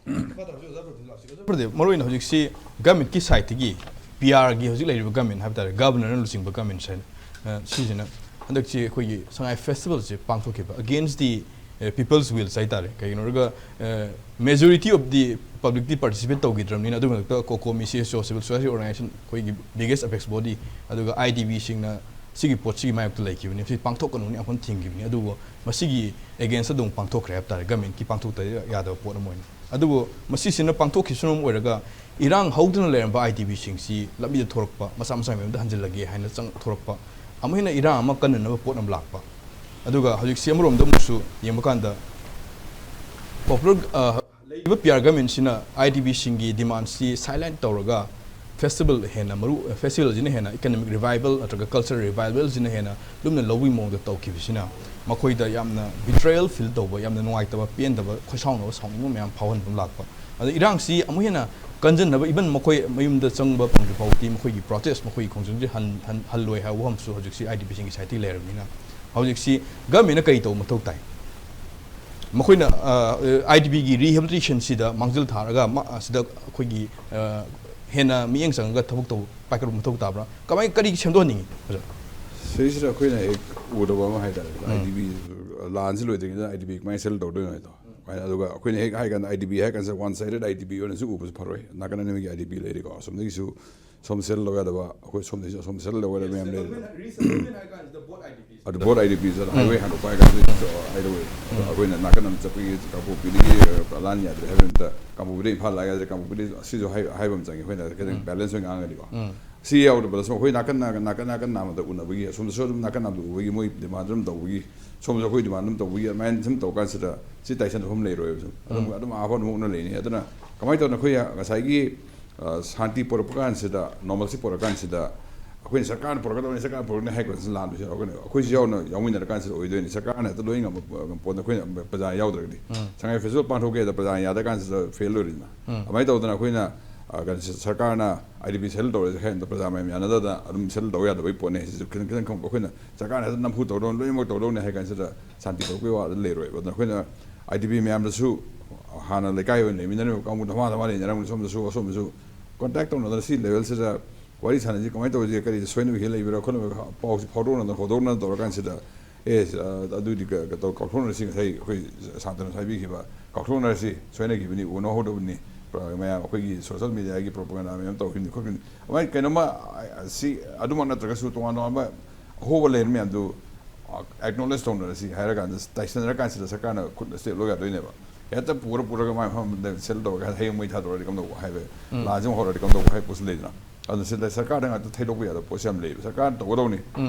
ꯃꯈꯥ ꯇꯥꯕꯁꯤ ꯑꯣꯖꯥ ꯄ꯭ꯔꯗꯤꯞ ꯂꯥꯛꯁꯤ꯫ ꯑꯣꯖꯥ ꯄ꯭ꯔꯗꯤꯞ, ꯃꯔꯨꯑꯣꯏꯅ ꯍꯧꯖꯤꯛꯁꯤ ꯒꯃꯦꯟꯠꯀꯤ ꯁꯥꯏꯠꯇꯒꯤ ꯄꯤ ꯑꯥꯔꯒꯤ ꯍꯧꯖꯤꯛ ꯂꯩꯔꯤꯕ ꯒꯃꯦꯟꯠ ꯍꯥꯏꯕ ꯇꯥꯔꯦ, ꯒꯕꯔꯅꯔꯅ ꯂꯨꯆꯤꯡꯕ ꯒꯃꯦꯟꯠꯁꯦ, ꯑ, ꯁꯤꯁꯤꯅ ꯍꯟꯗꯛꯁꯤ ꯑꯩꯈꯣꯏꯒꯤ ꯁꯉꯥꯏ ꯐꯦꯁꯇꯤꯚꯦꯜꯁꯦ ꯄꯥꯡꯊꯣꯛꯈꯤꯕ against the, ꯑ, people's will ꯍꯥꯏ ꯇꯥꯔꯦ꯫ ꯀꯩꯒꯤꯅꯣ ꯍꯥꯏꯔꯒ, ꯑ, majority of the publicꯇꯤ participate ꯇꯧꯈꯤꯗ꯭ꯔꯕꯅꯤꯅ, ꯑꯗꯨꯒꯤ ꯃꯊꯛꯇ COCOMI, CSO, civil society organization, ꯑꯩꯈꯣꯏꯒꯤ biggest apex body, ꯑꯗꯨꯒ ꯑꯥꯏ ꯗꯤ ꯕꯤꯁꯤꯡꯅ ꯁꯤꯒꯤ ꯄꯣꯠꯁꯤꯒꯤ ꯃꯥꯌꯣꯛꯇ ꯂꯩꯈꯤꯕꯅꯤ, ꯁꯤ ꯄꯥꯡꯊꯣꯛꯀꯅꯨꯅ ꯌꯥꯝ ꯀꯟꯅ ꯊꯤꯡꯈꯤꯕꯅꯤ꯫ ꯑꯗꯨꯕꯨ ꯃꯁꯤꯒꯤ againstꯗ ꯑꯃꯨꯛ ꯄꯥꯡꯊꯣꯛꯈ꯭ꯔꯦ ꯍꯥꯏꯕ ꯇꯥꯔꯦ, ꯒꯃꯦꯟꯠꯀꯤ ꯄꯥꯡꯊꯣꯛꯇ ꯌꯥꯗꯕ ꯄꯣꯠ ꯑꯃ ꯑꯣꯏꯅ꯫ ꯑꯗꯨꯕꯨ ꯃꯁꯤꯁꯤꯅ ꯄꯥꯡꯊꯣꯛꯈꯤꯕꯁꯤꯅ ꯃꯔꯝ ꯑꯣꯏꯔꯒ ꯏꯔꯥꯡ ꯍꯧꯗꯨꯅ ꯂꯩꯔꯝꯕ ꯑꯥꯏ ꯗꯤ ꯕꯤꯁꯤꯡꯁꯤ ꯂꯝꯕꯤꯗ ꯊꯣꯔꯛꯄ, ꯃꯁꯥ ꯃꯁꯥꯒꯤ ꯃꯌꯨꯝꯗ ꯍꯟꯖꯤꯜꯂꯒꯦ ꯍꯥꯏꯅ ꯆꯪ-, ꯊꯣꯔꯛꯄ, ꯑꯃꯨꯛ ꯍꯦꯟꯅ ꯏꯔꯥꯡ ꯑꯃ ꯀꯟꯅꯅꯕ ꯄꯣꯠ ꯑꯃ ꯂꯥꯛꯄ꯫ ꯑꯗꯨꯒ ꯍꯧꯖꯤꯛꯁꯤ ꯑꯃꯔꯣꯝꯗ ꯑꯃꯨꯛꯁꯨ ꯌꯦꯡꯕ ꯀꯥꯟꯗ popular, ꯑ, ꯂꯩꯔꯤꯕ ꯄꯤ ꯑꯥꯔ ꯒꯃꯦꯟꯠꯁꯤꯅ ꯑꯥꯏ ꯗꯤ ꯕꯤꯁꯤꯡꯒꯤ demandꯁꯤ silent ꯇꯧꯔꯒ ꯐꯦꯁꯇꯤꯚꯦꯜ ꯍꯦꯟꯅ ꯃꯔꯨ ꯐꯦꯁꯇꯤꯚꯦꯜꯁꯤꯅ ꯍꯦꯟꯅ ꯏꯀꯅꯣꯃꯤꯛ ꯔꯤꯚꯥꯏꯚꯦꯜ ꯅꯠꯇ꯭ꯔꯒ ꯀꯜꯆꯔꯦꯜ ꯔꯤꯚꯥꯏꯚꯦꯜꯁꯤꯅ ꯍꯦꯟꯅ ꯂꯨꯝꯅ ꯂꯧꯕꯒꯤ ꯃꯑꯣꯡꯗ ꯇꯧꯈꯤꯕꯁꯤꯅ ꯃꯈꯣꯏꯗ ꯌꯥꯝꯅ ꯕꯤꯇ꯭ꯔꯦꯌꯦꯜ ꯐꯤꯜ ꯇꯧꯕ, ꯌꯥꯝꯅ ꯅꯨꯡꯉꯥꯏꯇꯕ, ꯄꯦꯟꯗꯕ, ꯈꯣꯏꯁꯥꯎꯅꯕ, ꯁꯥꯎꯅꯤꯡꯕ ꯃꯌꯥꯝ ꯐꯥꯎꯍꯟꯕ ꯑꯃ ꯂꯥꯛꯄ꯫ ꯑꯗ ꯏꯔꯥꯡꯁꯤ ꯑꯃꯨꯛ ꯍꯦꯟꯅ ꯀꯟꯖꯟꯅꯕ, ꯏꯚꯟ ꯃꯈꯣꯏ ꯃꯌꯨꯝꯗ ꯆꯪꯕ ꯐꯪꯗ꯭ꯔꯤ ꯐꯥꯎꯗꯤ ꯃꯈꯣꯏꯒꯤ ꯄ꯭ꯔꯣꯇꯦꯁ, ꯃꯈꯣꯏꯒꯤ ꯈꯣꯡꯖꯪꯁꯤ ꯍꯟ- ꯍꯟ- ꯍꯜꯂꯣꯏ ꯍꯥꯏꯕ ꯋꯥꯐꯝꯁꯨ ꯍꯧꯖꯤꯛꯁꯤ ꯑꯥꯏ ꯗꯤ ꯄꯤꯁꯤꯡꯒꯤ ꯁꯥꯏꯠꯇꯒꯤ ꯂꯩꯔꯕꯅꯤꯅ ꯍꯧꯖꯤꯛꯁꯤ ꯒꯚꯔꯟꯃꯦꯟꯅ ꯀꯔꯤ ꯇꯧꯕ ꯃꯊꯧ ꯇꯥꯏ? ꯃꯈꯣꯏꯅ ꯑꯥꯏ ꯗꯤ ꯄꯤꯒꯤ ꯔꯤꯍꯦꯕꯤꯂꯤꯇꯦꯁꯟꯁꯤꯗ ꯃꯥꯡꯖꯤꯜ ꯊꯥꯔꯒ ꯃ- ꯑꯁꯤꯗ ꯑꯩꯈꯣꯏꯒꯤ ꯑ, ꯍꯦꯟꯅ ꯃꯤꯠꯌꯦꯡ ꯆꯪꯉꯒ ꯊꯕꯛ ꯇꯧꯕ, ꯄꯥꯏꯈꯠꯄ ꯃꯊꯧ ꯇꯥꯕ꯭ꯔꯥ? ꯀꯃꯥꯏ, ꯀꯔꯤ ꯁꯦꯝꯗꯣꯛꯍꯟꯅꯤꯡꯉꯤ, ꯑꯣꯖꯥ? ꯁꯤꯁꯤꯗ ꯑꯩꯈꯣꯏꯅ ꯍꯦꯛ ꯎꯗꯕ ꯑꯃ ꯍꯥꯏꯇꯥꯔꯦ, ꯑꯥꯏ ꯗꯤ ꯕꯤ ꯂꯥꯟꯁꯤ ꯂꯣꯏꯗ꯭ꯔꯤꯉꯩꯗ ꯑꯥꯏ ꯗꯤ ꯕꯤ ꯀꯃꯥꯏꯅ ꯁꯦꯇꯜ ꯇꯧꯗꯣꯏꯅꯣ ꯍꯥꯏꯗꯣ꯫ ꯑꯗꯨꯒ ꯑꯩꯈꯣꯏꯅ ꯍꯦꯛ ꯍꯥꯏ ꯀꯥꯟꯗ ꯑꯥꯏ ꯗꯤ ꯕꯤ ꯍꯥꯏ ꯀꯥꯟꯗ one sided I D B ꯑꯣꯏꯅꯁꯨ ꯎꯕꯁꯨ ꯐꯔꯣꯏ꯫ ꯅꯥꯀꯟ ꯑꯅꯤꯃꯛꯀꯤ ꯑꯥꯏ ꯗꯤ ꯕꯤ ꯂꯩꯔꯤꯀꯣ, ꯑꯁꯣꯝꯗꯒꯤꯁꯨ ꯁꯣꯝ ꯁꯦꯇꯜ ꯇꯧ ꯌꯥꯗꯕ, ꯑꯩꯈꯣꯏ ꯁꯣꯝꯗꯒꯤꯁꯨ ꯑꯁꯣꯝ ꯁꯦꯇꯜ ꯇꯧ ꯌꯥꯗꯕ ꯃꯌꯥꯝ ꯂꯩꯔꯤ꯫ ꯑꯗꯨ ꯕꯣꯠ ꯑꯥꯏ ꯗꯤ ꯄꯤ ꯆꯠ ꯍꯥꯏꯋꯦ ꯍꯥꯟꯗꯣꯛꯄ ꯍꯥꯏ ꯀꯥꯟꯗ ꯍꯥꯏꯗꯣꯛꯑꯦ꯫ ꯑꯗꯣ ꯑꯩꯈꯣꯏꯅ ꯅꯥꯀꯟ ꯑꯃ ꯆꯠꯄꯒꯤ ꯀꯥꯡꯄꯣꯛꯄꯤꯗꯒꯤ ꯂꯥꯟ ꯌꯥꯗ꯭ꯔꯦ ꯍꯥꯏꯕ ꯅꯨꯃꯤꯠꯇ ꯀꯥꯡꯄꯣꯛꯄꯤꯗꯒꯤ ꯏꯝꯐꯥꯜ ꯂꯥꯛ ꯌꯥꯗ꯭ꯔꯦ, ꯀꯥꯡꯄꯣꯛꯄꯤꯗꯒꯤ ꯁꯤꯁꯨ ꯍꯥꯏ- ꯍꯥꯏꯕ ꯑꯃ ꯆꯪꯉꯦ꯫ ꯑꯩꯈꯣꯏꯅ ꯈꯤꯇꯪ ꯕꯦꯂꯦꯟꯁ ꯑꯣꯏꯅ ꯉꯥꯡꯉꯗꯤꯀꯣ꯫ ꯁꯤ ꯌꯥꯎꯗꯕꯗꯁꯨ ꯑꯩꯈꯣꯏ ꯅꯥꯀꯟ ꯅꯥꯀꯟ ꯅꯥꯀꯟ ꯅꯥꯀꯟ ꯅꯥꯝꯃꯗ ꯎꯅꯕꯒꯤ, ꯑꯁꯣꯝꯗꯁꯨ ꯑꯗꯨꯝ ꯅꯥꯀꯟ ꯅꯥꯝꯃꯗ ꯎꯕꯒꯤ ꯃꯣꯏ ꯗꯤꯃꯥꯟ ꯑꯗꯨꯝ ꯇꯧꯕꯒꯤ, ꯁꯣꯝꯗꯁꯨ ꯑꯩꯈꯣꯏ ꯗꯤꯃꯥꯟ ꯑꯗꯨꯝ ꯇꯧꯕꯒꯤ, ꯑꯗꯨꯃꯥꯏꯅ ꯁꯨꯝ ꯇꯧ ꯀꯥꯟꯁꯤꯗ ꯁꯤ ꯇꯥꯏꯁꯟꯅꯐꯝ ꯂꯩꯔꯣꯏꯕ꯫ ꯁꯨꯝ ꯑꯗꯨꯝ ꯑꯗꯨꯝ ꯑꯥꯐꯥꯎ ꯑꯗꯨꯝ ꯎꯛꯅ ꯂꯩꯅꯤ꯫ ꯑꯗꯨꯅ ꯀꯃꯥꯏꯅ ꯇꯧꯗꯅ ꯑꯩꯈꯣꯏ ꯉꯁꯥꯏꯒꯤ ꯑ, ꯁꯥꯟꯇꯤ ꯄꯨꯔꯛꯄ ꯀꯥꯟꯁꯤꯗ, ꯅꯣꯔꯃꯦꯜꯁꯤ ꯄꯨꯔꯛꯀꯥꯟꯁꯤꯗ ꯑꯩꯈꯣꯏꯅ ꯁꯔꯀꯥꯔꯅ ꯄꯨꯔꯛꯀꯗꯕꯅꯤ, ꯁꯔꯀꯥꯔꯅ ꯄꯨꯔꯛꯀꯅꯤ ꯍꯥꯏ ꯀꯥꯟꯁꯤꯗ ꯂꯥꯟꯕꯁꯨ ꯌꯥꯎꯔꯛꯀꯅꯦꯕ꯫ ꯑꯩꯈꯣꯏꯁꯨ ꯌꯥꯎꯅ ꯌꯥꯎꯃꯤꯟꯅꯔ ꯀꯥꯟꯁꯤꯗ ꯑꯣꯏꯗꯣꯏꯅꯤ꯫ ꯁꯔꯀꯥꯔꯅ ꯍꯦꯛꯇ ꯂꯣꯏ ꯉꯝꯕ ꯉꯝꯕ ꯄꯣꯠ ꯑꯩꯈꯣꯏꯅ ꯄ꯭ꯔꯖꯥ ꯌꯥꯎꯗ꯭ꯔꯒꯗꯤ꯫ ꯁꯉꯥꯏ ꯐꯦꯁꯇꯤꯚꯦꯜ ꯄꯥꯡꯊꯣꯛꯀꯦꯗ ꯄ꯭ꯔꯖꯥ ꯌꯥꯗ ꯀꯥꯟꯁꯤꯗ ꯐꯦꯜ ꯑꯣꯏꯔꯤꯗꯅ꯫ ꯑꯗꯨꯃꯥꯏꯅ ꯇꯧꯗꯅ ꯑꯩꯈꯣꯏꯅ, ꯑ, ꯀꯩꯅꯣ, ꯁ- ꯁꯔꯀꯥꯔꯅ ꯑꯥꯏ ꯗꯤ ꯄꯤ ꯁꯦꯇꯜ ꯇꯧꯔꯦ ꯍꯥꯏꯅ ꯄ꯭ꯔꯖꯥ ꯃꯌꯥꯝ ꯌꯥꯅꯗꯅ ꯑꯗꯨꯝ ꯁꯦꯇꯜ ꯇꯧ ꯌꯥꯗꯕꯒꯤ ꯄꯣꯠꯅꯦ꯫ ꯁꯤꯁꯨ ꯈꯤꯇꯪ ꯈꯤꯇꯪ ꯈꯪꯕ ꯑꯩꯈꯣꯏꯅ ꯁꯔꯀꯥꯔꯅ ꯍꯦꯛꯇ ꯅꯝꯐꯨ ꯇꯧꯗꯧꯅꯤ, ꯂꯣꯏꯅꯃꯛ ꯇꯧꯗꯧꯅꯤ ꯍꯥꯏ ꯀꯥꯟꯁꯤꯗ ꯁꯥꯟꯇꯤ ꯄꯨꯔꯛꯄꯒꯤ ꯋꯥꯗ ꯂꯩꯔꯣꯏꯕ꯫ ꯑꯗꯨꯅ ꯑꯩꯈꯣꯏꯅ ꯑꯥꯏ ꯗꯤ ꯄꯤ ꯃꯌꯥꯝꯗꯁꯨ ꯍꯥꯟꯅ ꯂꯩꯀꯥꯏ ꯑꯣꯏꯅ ꯂꯩꯃꯤꯟꯅꯔꯤꯕ ꯀꯥꯡꯕꯨ ꯙꯃꯥ ꯙꯃꯥ ꯂꯩꯅꯔꯝꯒꯅꯤ꯫ ꯁꯣꯝꯗꯁꯨ ꯑꯁꯣꯝꯗꯁꯨ ꯀꯣꯟꯇꯦꯛ ꯇꯧꯅꯗꯅ ꯁꯤ ꯂꯦꯚꯦꯜꯁꯤꯗ ꯋꯥꯔꯤ ꯁꯥꯟꯅꯁꯤ, ꯀꯃꯥꯏꯅ ꯇꯧꯔꯤꯁꯤ, ꯀꯔꯤ ꯁꯣꯏꯅꯕ ꯍꯦꯛ ꯂꯩꯕ꯭ꯔꯥ ꯈꯣꯠꯅꯕ ꯄꯥꯎꯁꯤ ꯐꯥꯎꯗꯣꯛꯅꯗꯅ ꯈꯣꯠꯇꯣꯛꯅꯗꯅ ꯇꯧꯔꯀꯥꯟꯁꯤꯗ, ꯑꯦ, ꯑ, ꯑꯗꯨꯗꯤ ꯀ- ꯀ- ꯇꯧ- ꯀꯥꯎꯊꯣꯛꯅꯔꯁꯤ, ꯉꯁꯥꯏ ꯑꯩꯈꯣꯏ ꯁꯥꯟꯇꯅꯁꯨ ꯍꯥꯏꯕꯤꯈꯤꯕ, ꯀꯥꯎꯊꯣꯛꯅꯔꯁꯤ, ꯁꯣꯏꯅꯈꯤꯕꯅꯤ, ꯎꯅꯍꯧꯗꯕꯅꯤ, ꯄ꯭ꯔ- ꯃꯌꯥꯝ ꯑꯩꯈꯣꯏꯒꯤ ꯁꯣꯁꯦꯜ ꯃꯦꯗꯤꯌꯥꯒꯤ ꯄ꯭ꯔꯣꯄꯒꯦꯟꯗꯥ ꯃꯌꯥꯝ ꯇꯧꯈꯤꯕꯅꯤ ꯈꯣꯠꯈꯤꯕꯅꯤ, ꯑꯗꯨꯃꯥꯏꯅ ꯀꯩꯅꯣꯝꯃ, ꯑ, ꯁꯤ ꯑꯗꯨꯃꯛ ꯅꯠꯇ꯭ꯔꯒꯁꯨ ꯇꯣꯉꯥꯟ ꯇꯣꯉꯥꯟꯕ ꯑꯍꯣꯕ ꯂꯩꯔ ꯃꯌꯥꯝꯗꯨ ꯑꯦꯛꯅꯣꯂꯦꯖ ꯇꯧꯅꯔꯁꯤ ꯍꯥꯏꯔ ꯀꯥꯟꯗ, ꯇꯥꯏꯁꯟꯅꯔ ꯀꯥꯟꯁꯤꯗ ꯁꯔꯀꯥꯔꯅ ꯈꯨꯠꯅ ꯁ꯭ꯇꯦꯞ ꯂꯧ ꯌꯥꯗꯣꯏꯅꯦꯕ꯫ ꯍꯦꯛꯇ ꯄꯨꯔ ꯄꯨꯔꯒ ꯃꯥꯏ ꯃꯐꯝ ꯑꯃꯗ ꯁꯦꯇꯜ ꯇꯧꯔꯒ ꯍꯌꯦꯡ ꯃꯩ ꯊꯥꯗꯣꯔꯛꯑꯗꯤ ꯀꯝꯗꯧꯕ ꯍꯥꯏꯕ, ꯂꯥꯟꯁꯤ ꯑꯃꯨꯛ ꯍꯧꯔꯛꯑꯗꯤ ꯀꯝꯗꯧꯕ ꯍꯥꯏꯕ ꯄꯣꯠꯁꯨ ꯂꯩꯗꯅ꯫ ꯑꯗꯨꯅ ꯁꯤꯗ ꯁꯔꯀꯥꯔꯗ ꯉꯥꯛꯇ ꯊꯩꯗꯣꯛꯄ ꯌꯥꯗꯕ ꯄꯣꯠꯁꯨ ꯌꯥꯝ ꯂꯩꯌꯦꯕ꯫ ꯁꯔꯀꯥꯔꯅ ꯇꯧꯒꯗꯧꯅꯤ꯫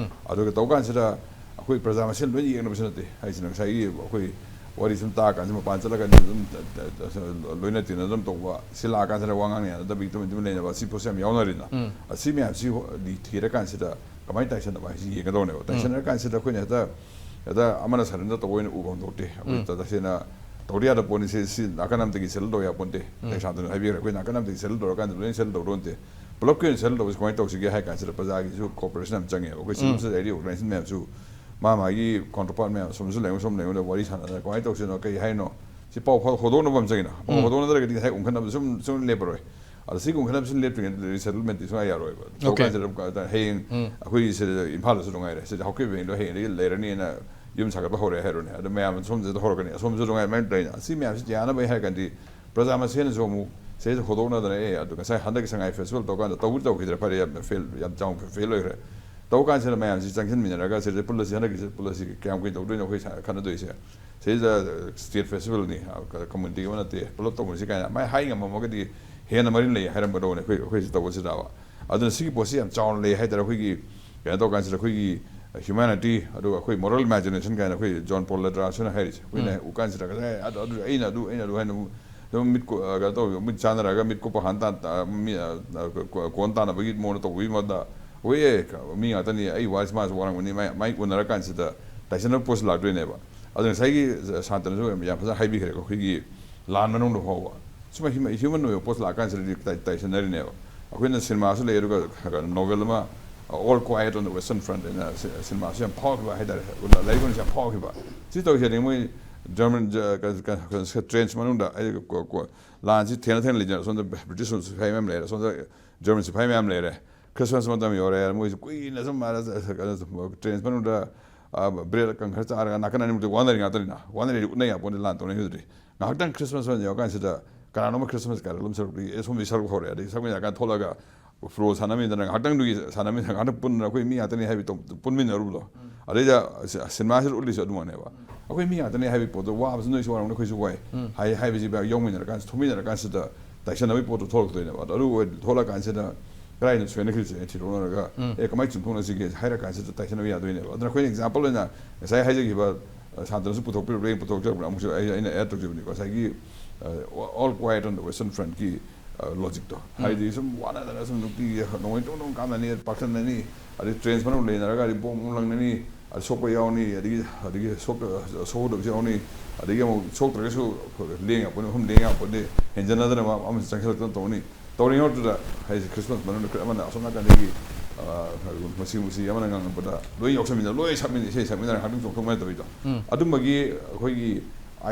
ꯑꯗꯨꯒ ꯇꯧ ꯀꯥꯟꯁꯤꯗ ꯑꯩꯈꯣꯏ ꯄ꯭ꯔꯖꯥ ꯃꯁꯦꯟ ꯂꯣꯏ ꯌꯦꯡꯅꯕꯁꯨ ꯅꯠꯇꯦ ꯍꯥꯏꯁꯤꯅ, ꯉꯁꯥꯏꯒꯤ ꯑꯩꯈꯣꯏ ꯋꯥꯔꯤ ꯁꯨꯝ ꯇꯥꯔ ꯀꯥꯟꯁꯤꯗ ꯃꯄꯥꯟ ꯆꯠꯂꯒ ꯑꯗꯨꯝ ꯂꯣꯏꯅ ꯇꯤꯟꯅ ꯑꯗꯨꯝ ꯇꯧꯕ, ꯁꯤ ꯂꯥꯛꯑꯀꯥꯟꯁꯤꯗ ꯋꯥ ꯉꯥꯡꯅ ꯌꯥꯅꯗꯕꯤ ꯇꯨꯃꯤꯟ ꯇꯨꯃꯤꯟ ꯂꯩꯅꯕ, ꯑꯁꯤ ꯄꯣꯠꯁꯦ ꯌꯥꯝ ꯌꯥꯎꯅꯔꯤꯅ꯫ ꯎꯝ꯫ ꯑꯁꯤ ꯃꯌꯥꯝꯁꯤ ꯍꯣ-, ꯗꯤ ꯊꯤꯔꯀꯥꯟꯁꯤꯗ ꯀꯃꯥꯏꯅ ꯇꯥꯏꯁꯟꯅꯕ ꯍꯥꯏꯁꯤ ꯌꯦꯡꯒꯗꯧꯅꯦꯕ꯫ ꯎꯝ꯫ ꯇꯥꯏꯁꯟꯅꯔꯀꯥꯟꯁꯤꯗ ꯑꯩꯈꯣꯏꯅ ꯍꯦꯛꯇ, ꯍꯦꯛꯇ ꯑꯃꯅ ꯁꯔꯦꯟꯗꯔ ꯇꯧꯕ ꯑꯣꯏꯅ ꯎꯕ ꯍꯧꯗꯣꯛꯇꯦ꯫ ꯑꯩꯈꯣꯏ ꯎꯝ꯫ ꯇ-, ꯇꯁꯦꯡꯅ ꯇꯧꯗ ꯌꯥꯗꯕ ꯄꯣꯠꯅꯤ꯫ ꯁꯤ, ꯁꯤ ꯅꯥꯀꯟ ꯑꯃꯗꯒꯤ ꯁꯦꯇꯜ ꯇꯧ ꯌꯥꯕ ꯄꯣꯠꯇꯦ꯫ ꯎꯝ꯫ ꯇꯦꯛꯁꯥꯟꯇꯅ ꯍꯥꯏꯕꯤꯈ꯭ꯔꯦ, ꯑꯩꯈꯣꯏ ꯅꯥꯀꯟ ꯑꯃꯗꯒꯤ ꯁꯦꯇꯜ ꯇꯧꯔꯀꯥꯟꯗ ꯂꯣꯏꯅ ꯁꯦꯇꯜ ꯇꯧꯔꯣ ꯅꯠꯇꯦ꯫ ꯄꯨꯂꯞꯀꯤ ꯑꯣꯏꯅ ꯁꯦꯇꯜ ꯇꯧꯕꯁꯤ ꯀꯃꯥꯏꯅ ꯇꯧꯁꯤꯒꯦ ꯍꯥꯏ ꯀꯥꯟꯁꯤꯗ ꯄ꯭ꯔꯖꯥꯒꯤꯁꯨ ꯀꯣꯑꯣꯄꯔꯦꯁꯟ ꯌꯥꯝ ꯆꯪꯉꯦꯕ꯫ ꯑꯩꯈꯣꯏ ꯁꯤꯚꯤꯜ ꯎꯝ꯫ ꯁꯣꯁꯥꯏꯇꯤ ꯑꯣꯔꯒꯅꯥꯏꯖꯦꯁꯟ ꯃꯌꯥꯝꯁꯨ ꯃꯥ ꯃꯥꯒꯤ ꯀꯥꯎꯟꯇꯔꯄꯥꯔꯠ ꯃꯌꯥꯝ ꯁꯣꯝꯁꯨ ꯂꯩꯉꯣ ꯁꯣꯝ ꯂꯩꯉꯣꯗ ꯋꯥꯔꯤ ꯁꯥꯟꯅꯗꯅ ꯀꯃꯥꯏꯅ ꯇꯧꯁꯤꯅꯣ, ꯀꯩ ꯍꯥꯏꯅꯣ, ꯁꯤ ꯄꯥꯎ ꯐꯥꯎ ꯍꯧꯗꯣꯛꯅꯕ ꯑꯃ ꯆꯪꯉꯤꯅ꯫ ꯄꯥꯎ ꯎꯝ꯫ ꯍꯧꯗꯣꯛꯅꯗ꯭ꯔꯒꯗꯤ ꯉꯁꯥꯏ ꯎꯪꯈꯠꯅꯕ ꯁꯨꯝ, ꯁꯨꯝ ꯂꯦꯞꯄꯔꯣꯏ꯫ ꯑꯗ ꯁꯤꯒꯤ ꯎꯪꯈꯠꯅꯕꯁꯤ ꯂꯦꯞꯇ꯭ꯔꯤꯉꯩꯗ ꯔꯤꯁꯦꯇꯜꯃꯦꯟꯠꯇꯤ ꯁꯨꯡꯌꯥ ꯌꯥꯔꯣꯏꯕ꯫ OK꯫ ꯊꯣꯛꯀꯥꯟꯁꯤꯗ ꯍꯌꯦꯡ ꯎꯝ꯫ ꯑꯩꯈꯣꯏ ꯁꯤꯗ ꯏꯝꯐꯥꯜꯗꯁꯨ ꯅꯨꯡꯉꯥꯏꯔꯦ, ꯁꯤꯗ ꯍꯧꯈꯤꯕ ꯍꯌꯦꯡꯗꯣ ꯍꯌꯦꯡꯗꯒꯤ ꯂꯩꯔꯅꯤꯅ ꯌꯨꯝ ꯁꯥꯒꯠꯄ ꯍꯧꯔꯦ ꯍꯥꯏꯔꯣꯅꯦ꯫ ꯑꯗ ꯃꯌꯥꯝ ꯁꯣꯝꯁꯤꯗ ꯍꯧꯔꯛꯀꯅꯤ, ꯑꯁꯣꯝꯁꯨ ꯅꯨꯡꯉꯥꯏ, ꯑꯗꯨꯃꯥꯏꯅ ꯇꯧꯔꯤꯅ꯫ ꯑꯁꯤ ꯃꯌꯥꯝꯁꯤ ꯌꯥꯅꯕ ꯍꯥꯏꯔ ꯀꯥꯟꯗꯤ ꯄ꯭ꯔꯖꯥ ꯃꯁꯦꯟꯅꯁꯨ ꯑꯃꯨꯛ ꯁꯤꯗꯩꯗ ꯍꯧꯗꯣꯛꯅꯗꯅ, "ꯑꯦ, ꯑꯗꯨ ꯉꯁꯥꯏ ꯍꯟꯗꯛꯀꯤ ꯁꯉꯥꯏ ꯐꯦꯁꯇꯤꯚꯦꯜ ꯇꯧꯀꯥꯟꯗ ꯇꯧꯕꯗꯤ ꯇꯧꯈꯤꯗ꯭ꯔꯦ, ꯐꯔꯦ, ꯌꯥꯝ ꯐꯦꯜ, ꯌꯥꯝ ꯆꯥꯎꯅ ꯐꯦꯜ ꯑꯣꯏꯈ꯭ꯔꯦ"꯫ ꯇꯧ ꯀꯥꯟꯁꯤꯗ ꯃꯌꯥꯝꯁꯤ ꯆꯪꯁꯤꯟꯃꯤꯟꯅꯔꯒ ꯁꯤꯗ ꯄꯨꯜꯂꯁꯤ, ꯍꯟꯗꯛꯀꯤꯁꯤ ꯄꯨꯜꯂꯁꯤ, ꯀꯌꯥꯝ ꯀꯨꯏꯅ ꯇꯧꯗꯣꯏꯅꯣ ꯑꯩꯈꯣꯏ ꯁꯥ-, ꯈꯟꯅꯗꯣꯏꯁꯦ꯫ ꯁꯤꯗꯩꯗ ꯁ꯭ꯇꯦꯠ ꯐꯦꯁꯇꯤꯚꯦꯜꯅꯤ, ꯀ-, ꯀꯝꯃꯨꯅꯤꯇꯤ ꯑꯃ ꯅꯠꯇꯦ, ꯄꯨꯂꯞ ꯇꯧꯅꯁꯤ ꯀꯥꯏꯅ ꯃꯥꯏ ꯍꯥꯏ ꯉꯝꯃꯝꯃꯒꯗꯤ ꯍꯦꯟꯅ ꯃꯔꯤꯟ ꯂꯩ ꯍꯥꯏꯔꯝꯒꯗꯧꯕꯅꯦ ꯑꯩꯈꯣꯏ, ꯑꯩꯈꯣꯏꯁꯤ ꯇꯧꯕꯁꯤꯗꯕ꯫ ꯑꯗꯨꯅ ꯁꯤꯒꯤ ꯄꯣꯠꯁꯤ ꯌꯥꯝ ꯆꯥꯎꯅ ꯂꯩ ꯍꯥꯏꯇꯥꯔꯦ꯫ ꯑꯩꯈꯣꯏꯒꯤ ꯀꯩꯅꯣ ꯇꯧ ꯀꯥꯟꯁꯤꯗ ꯑꯩꯈꯣꯏꯒꯤ ꯍ꯭ꯌꯨꯃꯦꯅꯤꯇꯤ, ꯑꯗꯨꯒ ꯑꯩꯈꯣꯏ ꯃꯣꯔꯦꯜ ꯏꯃꯦꯖꯤꯅꯦꯁꯟ ꯀꯥꯏꯅ ꯑꯩꯈꯣꯏ ꯖꯣꯟ ꯄꯣꯜ ꯂꯦꯗ꯭ꯔꯥꯁꯤꯅ ꯍꯥꯏꯔꯤꯁꯦ꯫ ꯑꯩꯈꯣꯏꯅ ꯎꯝ꯫ ꯎ ꯀꯥꯟꯁꯤꯗ ꯉꯁꯥꯏ ꯑꯗꯨ, ꯑꯗꯨ, ꯑꯩꯅ ꯑꯗꯨ, ꯑꯩꯅ ꯑꯗꯨ ꯍꯥꯏꯅ ꯑꯗꯨꯝ ꯃꯤꯠ ꯀꯨ-, ꯑ, ꯀꯩꯅꯣ ꯇꯧꯕ, ꯃꯤꯠ ꯆꯥꯟꯅꯔꯒ ꯃꯤꯠ ꯀꯨꯞꯄ ꯍꯥꯟ ꯇꯥꯟ-, ꯑ, ꯃꯤ, ꯑ, ꯑ, ꯀꯣ-, ꯀꯣꯟ ꯇꯥꯟꯅꯕꯒꯤ ꯃꯑꯣꯡꯗ ꯇꯧꯕꯒꯤ ꯃꯍꯨꯠꯇ, "ꯍꯣꯏ, ꯑꯦ, ꯃꯤ ꯉꯥꯛꯇꯅꯤ, ꯑꯩ ꯋꯥꯔꯤꯁꯤ ꯃꯥꯁꯨ ꯋꯥꯔꯝꯒꯅꯤ", ꯃꯥꯏ, ꯃꯥꯏ ꯎꯅꯔ ꯀꯥꯟꯁꯤꯗ ꯇꯥꯏꯁꯟꯅꯕ ꯄꯣꯠꯁꯤ ꯂꯥꯛꯇꯣꯏꯅꯦꯕ꯫ ꯑꯗꯨ ꯉꯁꯥꯏꯒꯤ ꯁꯥꯟꯇꯅꯁꯨ ꯌꯥꯝ, ꯌꯥꯝ ꯐꯖꯅ ꯍꯥꯏꯕꯤꯈ꯭ꯔꯦꯀꯣ, ꯑꯩꯈꯣꯏꯒꯤ ꯂꯥꯟ ꯃꯅꯨꯡꯗ ꯐꯥꯎꯕ ꯁꯨꯝꯕ ꯍ꯭ꯌꯨꯃꯦꯟ, ꯍ꯭ꯌꯨꯃꯦꯟ ꯑꯣꯏꯕ ꯄꯣꯠꯁꯤ ꯂꯥꯛꯀꯥꯟꯁꯤꯗꯗꯤ ꯇꯥꯏ-, ꯇꯥꯏꯁꯟꯅꯔꯤꯅꯦꯕ꯫ ꯑꯩꯈꯣꯏꯅ ꯁꯤꯅꯦꯃꯥꯁꯨ ꯂꯩ, ꯑꯗꯨꯒ ꯅꯣꯕꯦꯜ ꯑꯃ, All Quiet on the Western Front ꯍꯥꯏꯅ ꯁꯤ-, ꯁꯤꯅꯦꯃꯥꯁꯨ ꯌꯥꯝ ꯐꯥꯎꯈꯤꯕ ꯍꯥꯏꯇꯥꯔꯦ, ꯂꯥꯏꯔꯤꯛ ꯑꯣꯏꯅꯁꯨ ꯌꯥꯝ ꯐꯥꯎꯈꯤꯕ꯫ ꯁꯤ ꯇꯧꯔꯤꯁꯦ ꯃꯣꯏ ꯖꯔꯃꯟ, ꯖ-, ꯀ-, ꯀ-, ꯀ-, ꯇ꯭ꯔꯦꯟꯁ ꯃꯅꯨꯡꯗ, ꯍꯥꯏꯗꯤ ꯀꯣ-, ꯀꯣ-, ꯂꯥꯟꯁꯤ ꯊꯦꯡꯅ ꯊꯦꯡꯅ ꯂꯩꯖꯔ, ꯁꯣꯝꯗ ꯕ꯭ꯔꯤꯇꯤꯁ ꯁꯤꯐꯥꯏ ꯃꯌꯥꯝ ꯂꯩꯔꯦ, ꯁꯣꯝꯗ ꯖꯔꯃꯟ ꯁꯤꯐꯥꯏ ꯃꯌꯥꯝ ꯂꯩꯔꯦ꯫ ꯈ꯭ꯔꯤꯁꯃꯥꯁ ꯃꯇꯝ ꯌꯧꯔꯦ, ꯃꯣꯏꯁꯨ ꯀꯨꯏꯅ ꯁꯨꯝ ꯃꯥꯅ ꯀꯩꯅꯣ, ꯇ꯭ꯔꯦꯟꯁ ꯃꯅꯨꯡꯗ, ꯑ, ꯕ꯭ꯔꯦꯗ ꯀꯪ ꯈꯔ ꯆꯥꯔꯒ ꯅꯥꯀꯟ ꯑꯅꯤꯃꯛꯇ ꯋꯥꯅꯔꯤ ꯉꯥꯛꯇꯅꯤꯅ, ꯋꯥꯅꯔꯤ ꯎꯠꯅ ꯌꯥꯄꯣꯠꯅꯤ ꯂꯥꯟ ꯇꯧꯅꯩꯗꯨꯗꯤ꯫ ꯉꯥꯏꯍꯥꯛꯇꯪ ꯈ꯭ꯔꯤꯁꯃꯥꯁ ꯑꯣꯏꯅ ꯌꯧꯔꯀꯥꯟꯁꯤꯗ ꯀꯅꯥꯅꯣꯝ ꯈ꯭ꯔꯤꯁꯃꯥꯁ ꯀꯥꯔꯣꯜ ꯑꯃ ꯁꯛꯂꯛꯄꯗꯒꯤ ꯑꯦ ꯁꯣꯝꯗꯒꯤ ꯁꯛꯂꯛꯄ ꯍꯧꯔꯦ꯫ ꯑꯗꯩ ꯁꯛꯃꯤꯟꯅꯔꯀꯥꯟꯗ ꯊꯣꯛꯂꯒ ꯐꯨꯠꯕꯣꯜ ꯁꯥꯟꯅꯃꯤꯟꯅꯗꯅ ꯉꯥꯏꯍꯥꯛꯇꯪꯗꯨꯒꯤ ꯁꯥꯟꯅꯃꯤꯟꯅ ꯉꯥꯏꯍꯥꯛꯇꯪ ꯄꯨꯟꯗꯅ ꯑꯩꯈꯣꯏ ꯃꯤ ꯉꯥꯛꯇꯅꯤ ꯍꯥꯏꯕꯒꯤ ꯇꯧ-, ꯄꯨꯟꯃꯤꯟꯅꯔꯨꯕꯗꯣ꯫ ꯎꯝ꯫ ꯑꯗꯩꯗ ꯁꯤ-, ꯁꯤꯅꯦꯃꯥꯁꯤꯗ ꯎꯠꯂꯤꯁꯦ ꯑꯗꯨꯃꯛꯅꯦꯕ꯫ ꯎꯝ꯫ ꯑꯩꯈꯣꯏ ꯃꯤ ꯉꯥꯛꯇꯅꯤ ꯍꯥꯏꯕꯒꯤ ꯄꯣꯠꯇꯣ, ꯋꯥꯕꯁꯨ ꯅꯣꯏꯁꯨ ꯋꯥꯔꯝꯒꯅꯤ, ꯑꯩꯈꯣꯏꯁꯨ ꯋꯥꯏ ꯎꯝ꯫ ꯍꯥꯏ-, ꯍꯥꯏꯕꯁꯤ ꯌꯥꯎꯃꯤꯟꯅꯔꯀꯥꯟꯁꯤꯗ, ꯊꯣꯛꯃꯤꯟꯅꯔꯀꯥꯟꯁꯤꯗ ꯇꯥꯏꯁꯟꯅꯕꯒꯤ ꯄꯣꯠꯇꯣ ꯊꯣꯛꯂꯛꯇꯣꯏꯅꯦꯕ꯫ ꯑꯗꯣ ꯑꯗꯨ ꯑꯣꯏ-, ꯊꯣꯛꯂꯛꯀꯥꯟꯁꯤꯗ ꯀꯗꯥꯏꯗ ꯁꯣꯏꯅꯈ꯭ꯔꯤꯁꯦ ꯊꯤꯗꯣꯛꯅꯔꯒ, ꯎꯝ꯫ "ꯑꯦ, ꯀꯃꯥꯏꯅ ꯆꯨꯝꯊꯣꯛꯅꯁꯤꯒꯦ?" ꯍꯥꯏꯔ ꯀꯥꯟꯁꯤꯗ ꯇꯥꯏꯁꯟꯅꯕ ꯌꯥꯗꯣꯏꯅꯦꯕ꯫ ꯑꯗꯨꯅ ꯑꯩꯈꯣꯏꯅ ꯑꯦꯛꯖꯥꯝꯄꯜ ꯑꯣꯏꯅ ꯉꯁꯥꯏ ꯍꯥꯏꯖꯈꯤꯕ ꯁꯥꯟꯇꯅꯁꯨ ꯄꯨꯊꯣꯛꯄꯤꯔꯛꯄ꯭ꯔꯥ, ꯑꯩꯅ ꯄꯨꯊꯣꯛꯆꯔꯛꯄ꯭ꯔꯥ, ꯑꯃꯨꯛꯁꯨ ꯑꯩ, ꯑꯩꯅ ꯑꯦꯗ ꯇꯧꯖꯕꯅꯤꯀꯣ, ꯉꯁꯥꯏꯒꯤ ꯑ, All Quiet on the Western Frontꯀꯤ ꯑ, ꯂꯣꯖꯤꯛꯇꯣ꯫ ꯍꯥꯏꯗꯤ ꯁꯨꯝ ꯋꯥꯅꯗꯅ ꯁꯨꯝ ꯅꯨꯡꯇꯤꯒꯤ ꯅꯣꯡꯃꯩ ꯇꯨꯡ ꯇꯨꯡ ꯀꯥꯞꯅꯅꯤ, ꯄꯥꯛꯁꯟꯅꯅꯤ, ꯑꯗꯩ ꯇ꯭ꯔꯦꯟꯁ ꯃꯅꯨꯡ ꯂꯩꯅꯔꯒ ꯑꯗꯩ ꯕꯣꯝ ꯑꯃꯨꯛ ꯂꯪꯅꯅꯤ, ꯑꯗꯩ ꯁꯣꯛꯄ ꯌꯥꯎꯅꯤ, ꯑꯗꯒꯤ, ꯑꯗꯒꯤ ꯁꯣꯛ-, ꯁꯣꯛꯍꯧꯗꯕꯁꯨ ꯌꯥꯎꯅꯤ, ꯑꯗꯒꯤ ꯑꯃꯨꯛ ꯁꯣꯛꯇ꯭ꯔꯒꯁꯨ ꯂꯦꯡ ꯌꯥꯄꯣꯠꯅꯤ, ꯃꯐꯝ ꯂꯦꯡ ꯌꯥꯄꯣꯠꯅꯤ, ꯍꯦꯟꯖꯟꯅꯗꯅ ꯑꯃ-, ꯑꯃꯁꯨ ꯆꯪꯁꯤꯜꯂꯛꯇꯅ ꯇꯧꯅꯤ꯫ ꯇꯧꯔꯤꯉꯩꯗꯨꯗ ꯍꯥꯏꯁꯦ ꯈ꯭ꯔꯤꯁꯃꯥꯁ ꯃꯅꯨꯡꯗ ꯑꯃꯅ ꯑꯁꯣꯝ ꯅꯥꯀꯟꯗꯒꯤ, ꯑ, ꯃꯁꯤ ꯃꯁꯤ ꯑꯃꯅ ꯉꯥꯡꯉꯛꯄꯗ ꯂꯣꯏ ꯌꯥꯎꯁꯟꯃꯤꯟꯅ, ꯂꯣꯏ ꯁꯛꯃꯤꯟꯅ, ꯏꯁꯩ ꯁꯛꯃꯤꯟꯅꯔꯒ ꯉꯥꯛꯇꯪ ꯆꯣꯡꯊꯣꯛꯃꯤꯟꯅ ꯇꯧꯔꯤꯗꯣ꯫ ꯑꯗꯨꯝꯕꯒꯤ ꯑꯩꯈꯣꯏꯒꯤ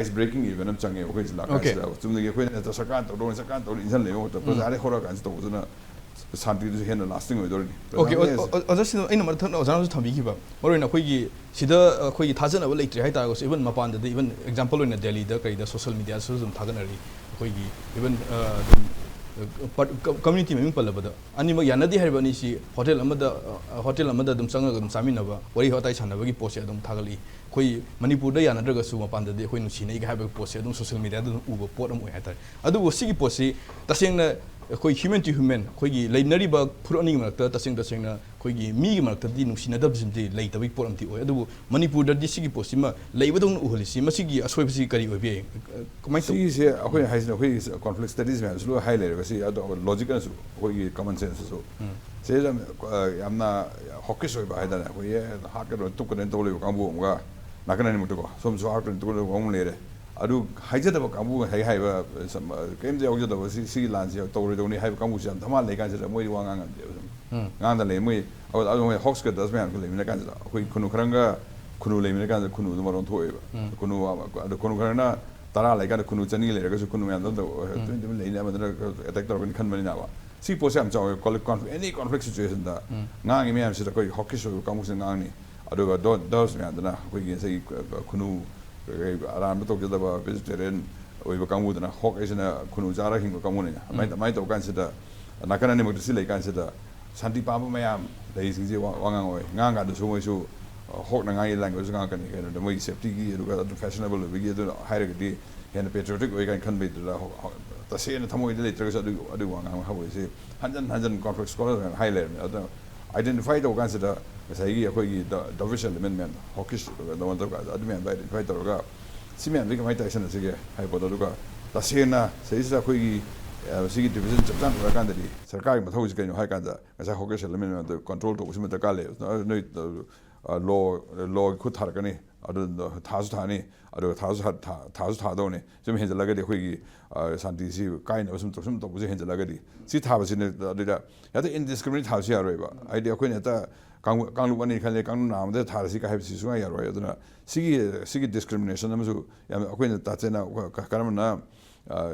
ice breaking event ꯑꯃ ꯆꯪꯉꯦꯕ ꯑꯩꯈꯣꯏ ꯖꯤꯜꯂꯥ ꯀꯥꯁꯤꯗ꯫ ꯆꯨꯝꯅꯒꯤ ꯑꯩꯈꯣꯏꯅ ꯅꯠꯇ꯭ꯔ ꯁꯔꯀꯥꯔꯅ ꯇꯧꯔꯣ, ꯁꯔꯀꯥꯔꯅ ꯇꯧꯔꯣ ꯏꯟꯁꯤꯜꯂꯦꯕ ꯃꯍꯨꯠꯇ ꯄ꯭ꯔꯖꯥꯗꯒꯤ ꯍꯧꯔꯛꯑꯀꯥꯟꯁꯤ ꯇꯧꯕꯗꯨꯅ ꯁꯥꯟꯇꯤꯗꯨꯁꯨ ꯍꯦꯟꯅ lasting ꯑꯣꯏꯗꯣꯔꯤꯅꯤ꯫ ꯑꯣꯀꯦ, ꯄ꯭ꯔꯖꯥꯗꯒꯤ ꯑꯣ-, ꯑꯣ-, ꯑꯣꯖꯥ ꯁꯤꯗ ꯑꯩꯅ ꯃꯊꯛ ꯑꯣꯖꯥꯅꯁꯨ ꯊꯝꯕꯤꯈꯤꯕ, ꯃꯔꯨꯑꯣꯏꯅ ꯑꯩꯈꯣꯏꯒꯤ ꯁꯤꯗ ꯑꯩꯈꯣꯏꯒꯤ ꯊꯥꯖꯅꯕ ꯂꯩꯇ꯭ꯔꯦ ꯍꯥꯏꯇꯥꯔꯒꯁꯨ, even ꯃꯄꯥꯟꯗꯗꯤ, even example ꯑꯣꯏꯅ ꯗꯦꯜꯂꯤꯗ ꯀꯔꯤꯗ social mediaꯗꯁꯨ ꯑꯗꯨꯝ ꯊꯥꯒꯠꯅꯔꯤ꯫ ꯑꯩꯈꯣꯏꯒꯤ even, ꯑ, ꯑꯗꯨꯝ, ꯑ, part-, co-, community ꯃꯃꯤꯡ ꯄꯜꯂꯕꯗ ꯑꯅꯤꯃꯛ ꯌꯥꯅꯗꯦ ꯍꯥꯏꯔꯤꯕ ꯑꯅꯤꯁꯤ ꯍꯣꯇꯦꯜ ꯑꯃꯗ, ꯑ, ꯍꯣꯇꯦꯜ ꯑꯃꯗ ꯑꯗꯨꯝ ꯆꯪꯉꯒ ꯑꯗꯨꯝ ꯆꯥꯃꯤꯟꯅꯕ, ꯋꯥꯔꯤ ꯋꯥꯇꯥꯏ ꯁꯥꯟꯅꯕꯒꯤ ꯄꯣꯠꯁꯦ ꯑꯗꯨꯝ ꯊꯥꯒꯠꯂꯤ꯫ ꯑꯩꯈꯣꯏ ꯃꯅꯤꯄꯨꯔꯗ ꯌꯥꯅꯗ꯭ꯔꯒꯁꯨ ꯃꯄꯥꯟꯗꯗꯤ ꯑꯩꯈꯣꯏ ꯅꯨꯡꯁꯤꯅꯩꯒ ꯍꯥꯏꯕꯒꯤ ꯄꯣꯠꯁꯦ ꯑꯗꯨꯝ social mediaꯗ ꯑꯗꯨꯝ ꯎꯕ ꯄꯣꯠ ꯑꯃ ꯑꯣꯏ ꯍꯥꯏꯇꯥꯔꯦ꯫ ꯑꯗꯨꯕꯨ ꯁꯤꯒꯤ ꯄꯣꯠꯁꯤ ꯇꯁꯦꯡꯅ ꯑꯩꯈꯣꯏ human to human, ꯑꯩꯈꯣꯏꯒꯤ ꯂꯩꯅꯔꯤꯕ ꯐꯨꯔꯨꯞ ꯑꯅꯤꯒꯤ ꯃꯔꯛꯇ ꯇꯁꯦꯡ ꯇꯁꯦꯡꯅ ꯑꯩꯈꯣꯏꯒꯤ ꯃꯤꯒꯤ ꯃꯔꯛꯇꯗꯤ ꯅꯨꯡꯁꯤꯅꯗꯕꯁꯤꯃꯗꯤ ꯂꯩꯇꯕꯒꯤ ꯄꯣꯠ ꯑꯃꯗꯤ ꯑꯣꯏ꯫ ꯑꯗꯨꯕꯨ ꯃꯅꯤꯄꯨꯔꯗꯗꯤ ꯁꯤꯒꯤ ꯄꯣꯠꯁꯤꯃ ꯂꯩꯕꯗꯧꯅ ꯎꯍꯜꯂꯤꯁꯤ, ꯃꯁꯤꯒꯤ ꯑꯁꯣꯏꯕꯁꯤ ꯀꯔꯤ ꯑꯣꯏꯕ ꯌꯥꯏ? ꯀꯃꯥꯏꯅ ꯇꯧ- ꯁꯤꯒꯤꯁꯦ ꯑꯩꯈꯣꯏꯅ ꯍꯥꯏꯁꯤꯅ, ꯑꯩꯈꯣꯏꯒꯤ conflict studies ꯃꯌꯥꯝꯁꯨ ꯂꯣꯏ ꯍꯥꯏ ꯂꯩꯔꯦꯕ꯫ ꯁꯤ ꯑꯗꯣ logic ꯅꯁꯨ, ꯑꯩꯈꯣꯏꯒꯤ common sense ꯁꯨ꯫ ꯁꯤꯗ ꯌꯥꯝ, ꯑ, ꯌꯥꯝꯅ hawkish ꯑꯣꯏꯕ ꯍꯥꯏꯇꯥꯔꯦ, ꯑꯩꯈꯣꯏꯒꯤ ꯍꯥꯠꯀꯗ꯭ꯔꯥ ꯇꯨꯞꯀꯗ꯭ꯔꯥ ꯇꯧ ꯂꯩꯕ ꯀꯥꯡꯕꯨ ꯑꯃꯒ, ꯅꯥꯀꯟ ꯑꯅꯤꯃꯛꯇꯀꯣ, ꯁꯣꯝꯁꯨ ꯍꯥꯠꯀꯗ꯭ꯔꯥ ꯇꯨꯞꯀꯗ꯭ꯔꯥ ꯀꯥꯡꯕꯨ ꯑꯃ ꯂꯩꯔꯦ꯫ ꯑꯗꯨ ꯍꯥꯏꯖꯗꯕ ꯀꯥꯡꯕꯨ, ꯉꯁꯥꯏ ꯍꯥꯏꯕ, ꯁꯝ-, ꯑ, ꯀꯔꯤꯝꯇ ꯌꯥꯎꯖꯗꯕ, ꯁꯤ, ꯁꯤꯒꯤ ꯂꯥꯟꯁꯤ ꯇꯧꯔꯣꯏꯗꯧꯅꯤ ꯍꯥꯏꯕ ꯀꯥꯡꯕꯨꯁꯤ ꯌꯥꯝ ꯙꯃꯥ ꯂꯩ ꯀꯥꯟꯁꯤꯗ ꯃꯣꯏꯗꯤ ꯋꯥ ꯉꯥꯡ ꯉꯝꯗꯦꯕ ꯁꯨꯝ꯫ ꯉꯥꯡꯗ ꯂꯩ꯫ ꯃꯣꯏ, ꯑꯗꯨ, ꯑꯗꯨ ꯃꯣꯏ hawks ꯒ dust ꯃꯌꯥꯝꯁꯨ ꯂꯩꯃꯤꯟꯅ ꯀꯥꯟꯁꯤꯗ, ꯑꯩꯈꯣꯏ ꯈꯨꯅꯨ ꯈꯔꯪꯒ ꯈꯨꯅꯨ ꯂꯩꯃꯤꯟꯅ ꯀꯥꯟꯁꯤꯗ ꯈꯨꯅꯨꯗꯨ ꯃꯔꯣꯟ ꯊꯣꯛꯑꯦꯕ꯫ ꯈꯨꯅꯨ ꯑꯃ-, ꯑꯗꯣ ꯈꯨꯅꯨ ꯈꯔꯅ ꯇꯔꯥ ꯂꯩꯀꯥꯟꯗ ꯈꯨꯅꯨ ꯆꯅꯤ ꯂꯩꯔꯒꯁꯨ ꯈꯨꯅꯨ ꯃꯌꯥꯝꯗꯣ ꯑꯝꯇ, ꯑ, ꯇꯨꯃꯤꯟ ꯇꯨꯃꯤꯟ ꯂꯩꯅꯤ, ꯑꯃꯗꯨꯅ attack ꯇꯧꯔꯛꯀꯅꯤ ꯈꯟꯕꯅꯤꯅꯕ꯫ ꯁꯤ ꯄꯣꯠꯁꯦ ꯌꯥꯝ ꯆꯥꯎꯋꯦ꯫ Conflict, any conflict situation ꯗ ꯉꯥꯡꯉꯤ ꯃꯌꯥꯝꯁꯤꯗ ꯑꯩꯈꯣꯏꯒꯤ hawkish ꯑꯣꯏꯕ ꯀꯥꯡꯕꯨꯁꯤꯅ ꯉꯥꯡꯅꯤ꯫ ꯑꯗꯨꯒ ꯗꯣ-, doves ꯃꯌꯥꯝꯗꯨꯅ ꯑꯩꯈꯣꯏꯒꯤ ꯉꯁꯥꯏꯒꯤ ꯈꯨꯅꯨ, ꯀꯩ-, ꯑꯔꯥꯟꯕ ꯇꯧꯖꯗꯕ vegetarian ꯑꯣꯏꯕ ꯀꯥꯡꯕꯨꯗꯨꯅ, hawk ꯍꯥꯏꯁꯤꯅ ꯈꯨꯅꯨ ꯆꯥꯔ ꯍꯤꯡꯕ ꯀꯥꯡꯕꯨꯅꯤꯅ꯫ ꯑꯗꯨꯃꯥꯏꯅ, ꯑꯗꯨꯃꯥꯏꯅ ꯇꯧꯕ ꯀꯥꯟꯁꯤꯗ ꯅꯥꯀꯟ ꯑꯅꯤꯃꯛꯇ ꯁꯤ ꯂꯩ ꯀꯥꯟꯁꯤꯗ ꯁꯥꯟꯇꯤ ꯄꯥꯝꯕ ꯃꯌꯥꯝ ꯂꯩꯔꯤꯁꯤꯡꯁꯦ ꯋꯥ, ꯋꯥ ꯉꯥꯡꯉꯣꯏ꯫ ꯉꯥꯡ ꯀꯥꯟꯗꯁꯨ ꯃꯣꯏꯁꯨ, ꯑ, hawk ꯅ ꯉꯥꯡꯉꯤ language ꯁꯨ ꯉꯥꯡꯉꯛꯀꯅꯤ꯫ ꯀꯩꯅꯣꯗ ꯃꯣꯏꯒꯤ safety ꯒꯤ, ꯑꯗꯨꯒ ꯑꯗꯨꯝ fashionable ꯑꯣꯏꯕꯒꯤ, ꯑꯗꯨꯅ ꯍꯥꯏꯔꯒꯗꯤ ꯍꯦꯟꯅ patriotic ꯑꯣꯏ ꯀꯥꯏꯅ ꯈꯟꯕꯩꯗꯨꯗ ꯍ-, ꯍ-, ꯇꯁꯦꯡꯅ ꯊꯃꯣꯏꯗ ꯂꯩꯇ꯭ꯔꯒꯁꯨ ꯑꯗꯨꯒꯤ, ꯑꯗꯨꯒꯤ ꯋꯥ ꯉꯥꯡꯕ ꯍꯧꯔꯛꯏꯁꯦ꯫ ꯍꯟꯖꯟ ꯍꯟꯖꯟ conflict scholar ꯃꯌꯥꯝ ꯍꯥꯏ ꯂꯩꯔꯕꯅꯦ꯫ ꯑꯗꯨꯅ ꯑꯥꯏꯗꯦꯟꯇꯤꯐꯥꯏ ꯇꯧꯕ ꯀꯥꯟꯁꯤꯗ ꯉꯁꯥꯏꯒꯤ ꯑꯩꯈꯣꯏꯒꯤ ꯗ ꯗꯣꯕꯤꯁ ꯑꯦꯂꯤꯃꯦꯟ ꯃꯌꯥꯝꯗꯣ, ꯍꯣꯀꯤꯁ ꯗꯃꯣꯟ ꯇꯧꯕ ꯀꯥꯟꯗ ꯑꯗꯨ ꯃꯌꯥꯝꯗꯣ ꯑꯥꯏꯗꯦꯟꯇꯤꯐꯥꯏ ꯇꯧꯔꯒ ꯁꯤ ꯃꯌꯥꯝꯗꯒꯤ ꯀꯃꯥꯏꯅ ꯇꯥꯏꯁꯟꯅꯁꯤꯒꯦ ꯍꯥꯏꯕ ꯄꯣꯠꯇꯣ꯫ ꯑꯗꯨꯒ ꯇꯁꯦꯡꯅ ꯁꯤꯗꯩꯁꯤꯗ ꯑꯩꯈꯣꯏꯒꯤ ꯁꯤꯒꯤ ꯗꯤꯕꯤꯖꯟ ꯆꯞ ꯆꯥꯅ ꯎꯔꯀꯥꯟꯗꯗꯤ ꯁꯔꯀꯥꯔꯒꯤ ꯃꯊꯧꯁꯤ ꯀꯩꯅꯣ ꯍꯥꯏ ꯀꯥꯟꯗ ꯉꯁꯥꯏ ꯍꯣꯀꯤꯁ ꯑꯦꯂꯤꯃꯦꯟ ꯃꯌꯥꯝꯗꯣ ꯀꯟꯇ꯭ꯔꯣꯜ ꯇꯧꯕꯁꯤꯃ ꯗꯔꯀꯥꯔ ꯂꯩꯌꯦꯕ꯫ ꯅꯣꯏ ꯂꯣ ꯂꯣꯒꯤ ꯈꯨꯠ ꯊꯥꯔꯛꯀꯅꯤ, ꯑꯗꯨ ꯊꯥꯁꯨ ꯊꯥꯅꯤ, ꯑꯗꯨꯒ ꯊꯥꯁꯨ ꯊꯥ- ꯊꯥ- ꯊꯥꯁꯨ ꯊꯥꯗꯧꯅꯤ꯫ ꯁꯨꯝ ꯍꯦꯟꯖꯜꯂꯒꯗꯤ ꯑꯩꯈꯣꯏꯒꯤ ꯁꯥꯟꯇꯤꯁꯤ ꯀꯥꯏꯅꯕ ꯁꯨꯝ ꯁꯨꯝ ꯇꯧꯕꯁꯦ ꯍꯦꯟꯖꯜꯂꯒꯗꯤ ꯁꯤ ꯊꯥꯕꯁꯤꯅ ꯑꯗꯨꯗ ꯍꯦꯛꯇ ꯏꯟꯗꯤꯁꯀ꯭ꯔꯤꯃꯤꯅꯦꯠ ꯊꯥꯕꯁꯨ ꯌꯥꯔꯣꯏꯕ꯫ ꯍꯥꯏꯗꯤ ꯑꯩꯈꯣꯏꯅ ꯍꯦꯛꯇ ꯀꯥꯡꯂꯨꯞ ꯑꯅꯤ ꯈꯜꯂꯦ, ꯀꯥꯡꯂꯨꯞ ꯅꯥ ꯑꯃꯗ ꯊꯥꯔꯁꯤ ꯀꯥꯏ ꯍꯥꯏꯕꯁꯤ ꯁꯨꯡꯌꯥ ꯌꯥꯔꯣꯏ꯫ ꯑꯗꯨꯅ ꯁꯤꯒꯤ ꯁꯤꯒꯤ ꯗꯤꯁꯀ꯭ꯔꯤꯃꯤꯅꯦꯁꯟ ꯑꯃꯁꯨ ꯌꯥꯝ ꯑꯩꯈꯣꯏꯅ ꯇꯥꯆꯦꯅ ꯀꯔꯝꯕꯅ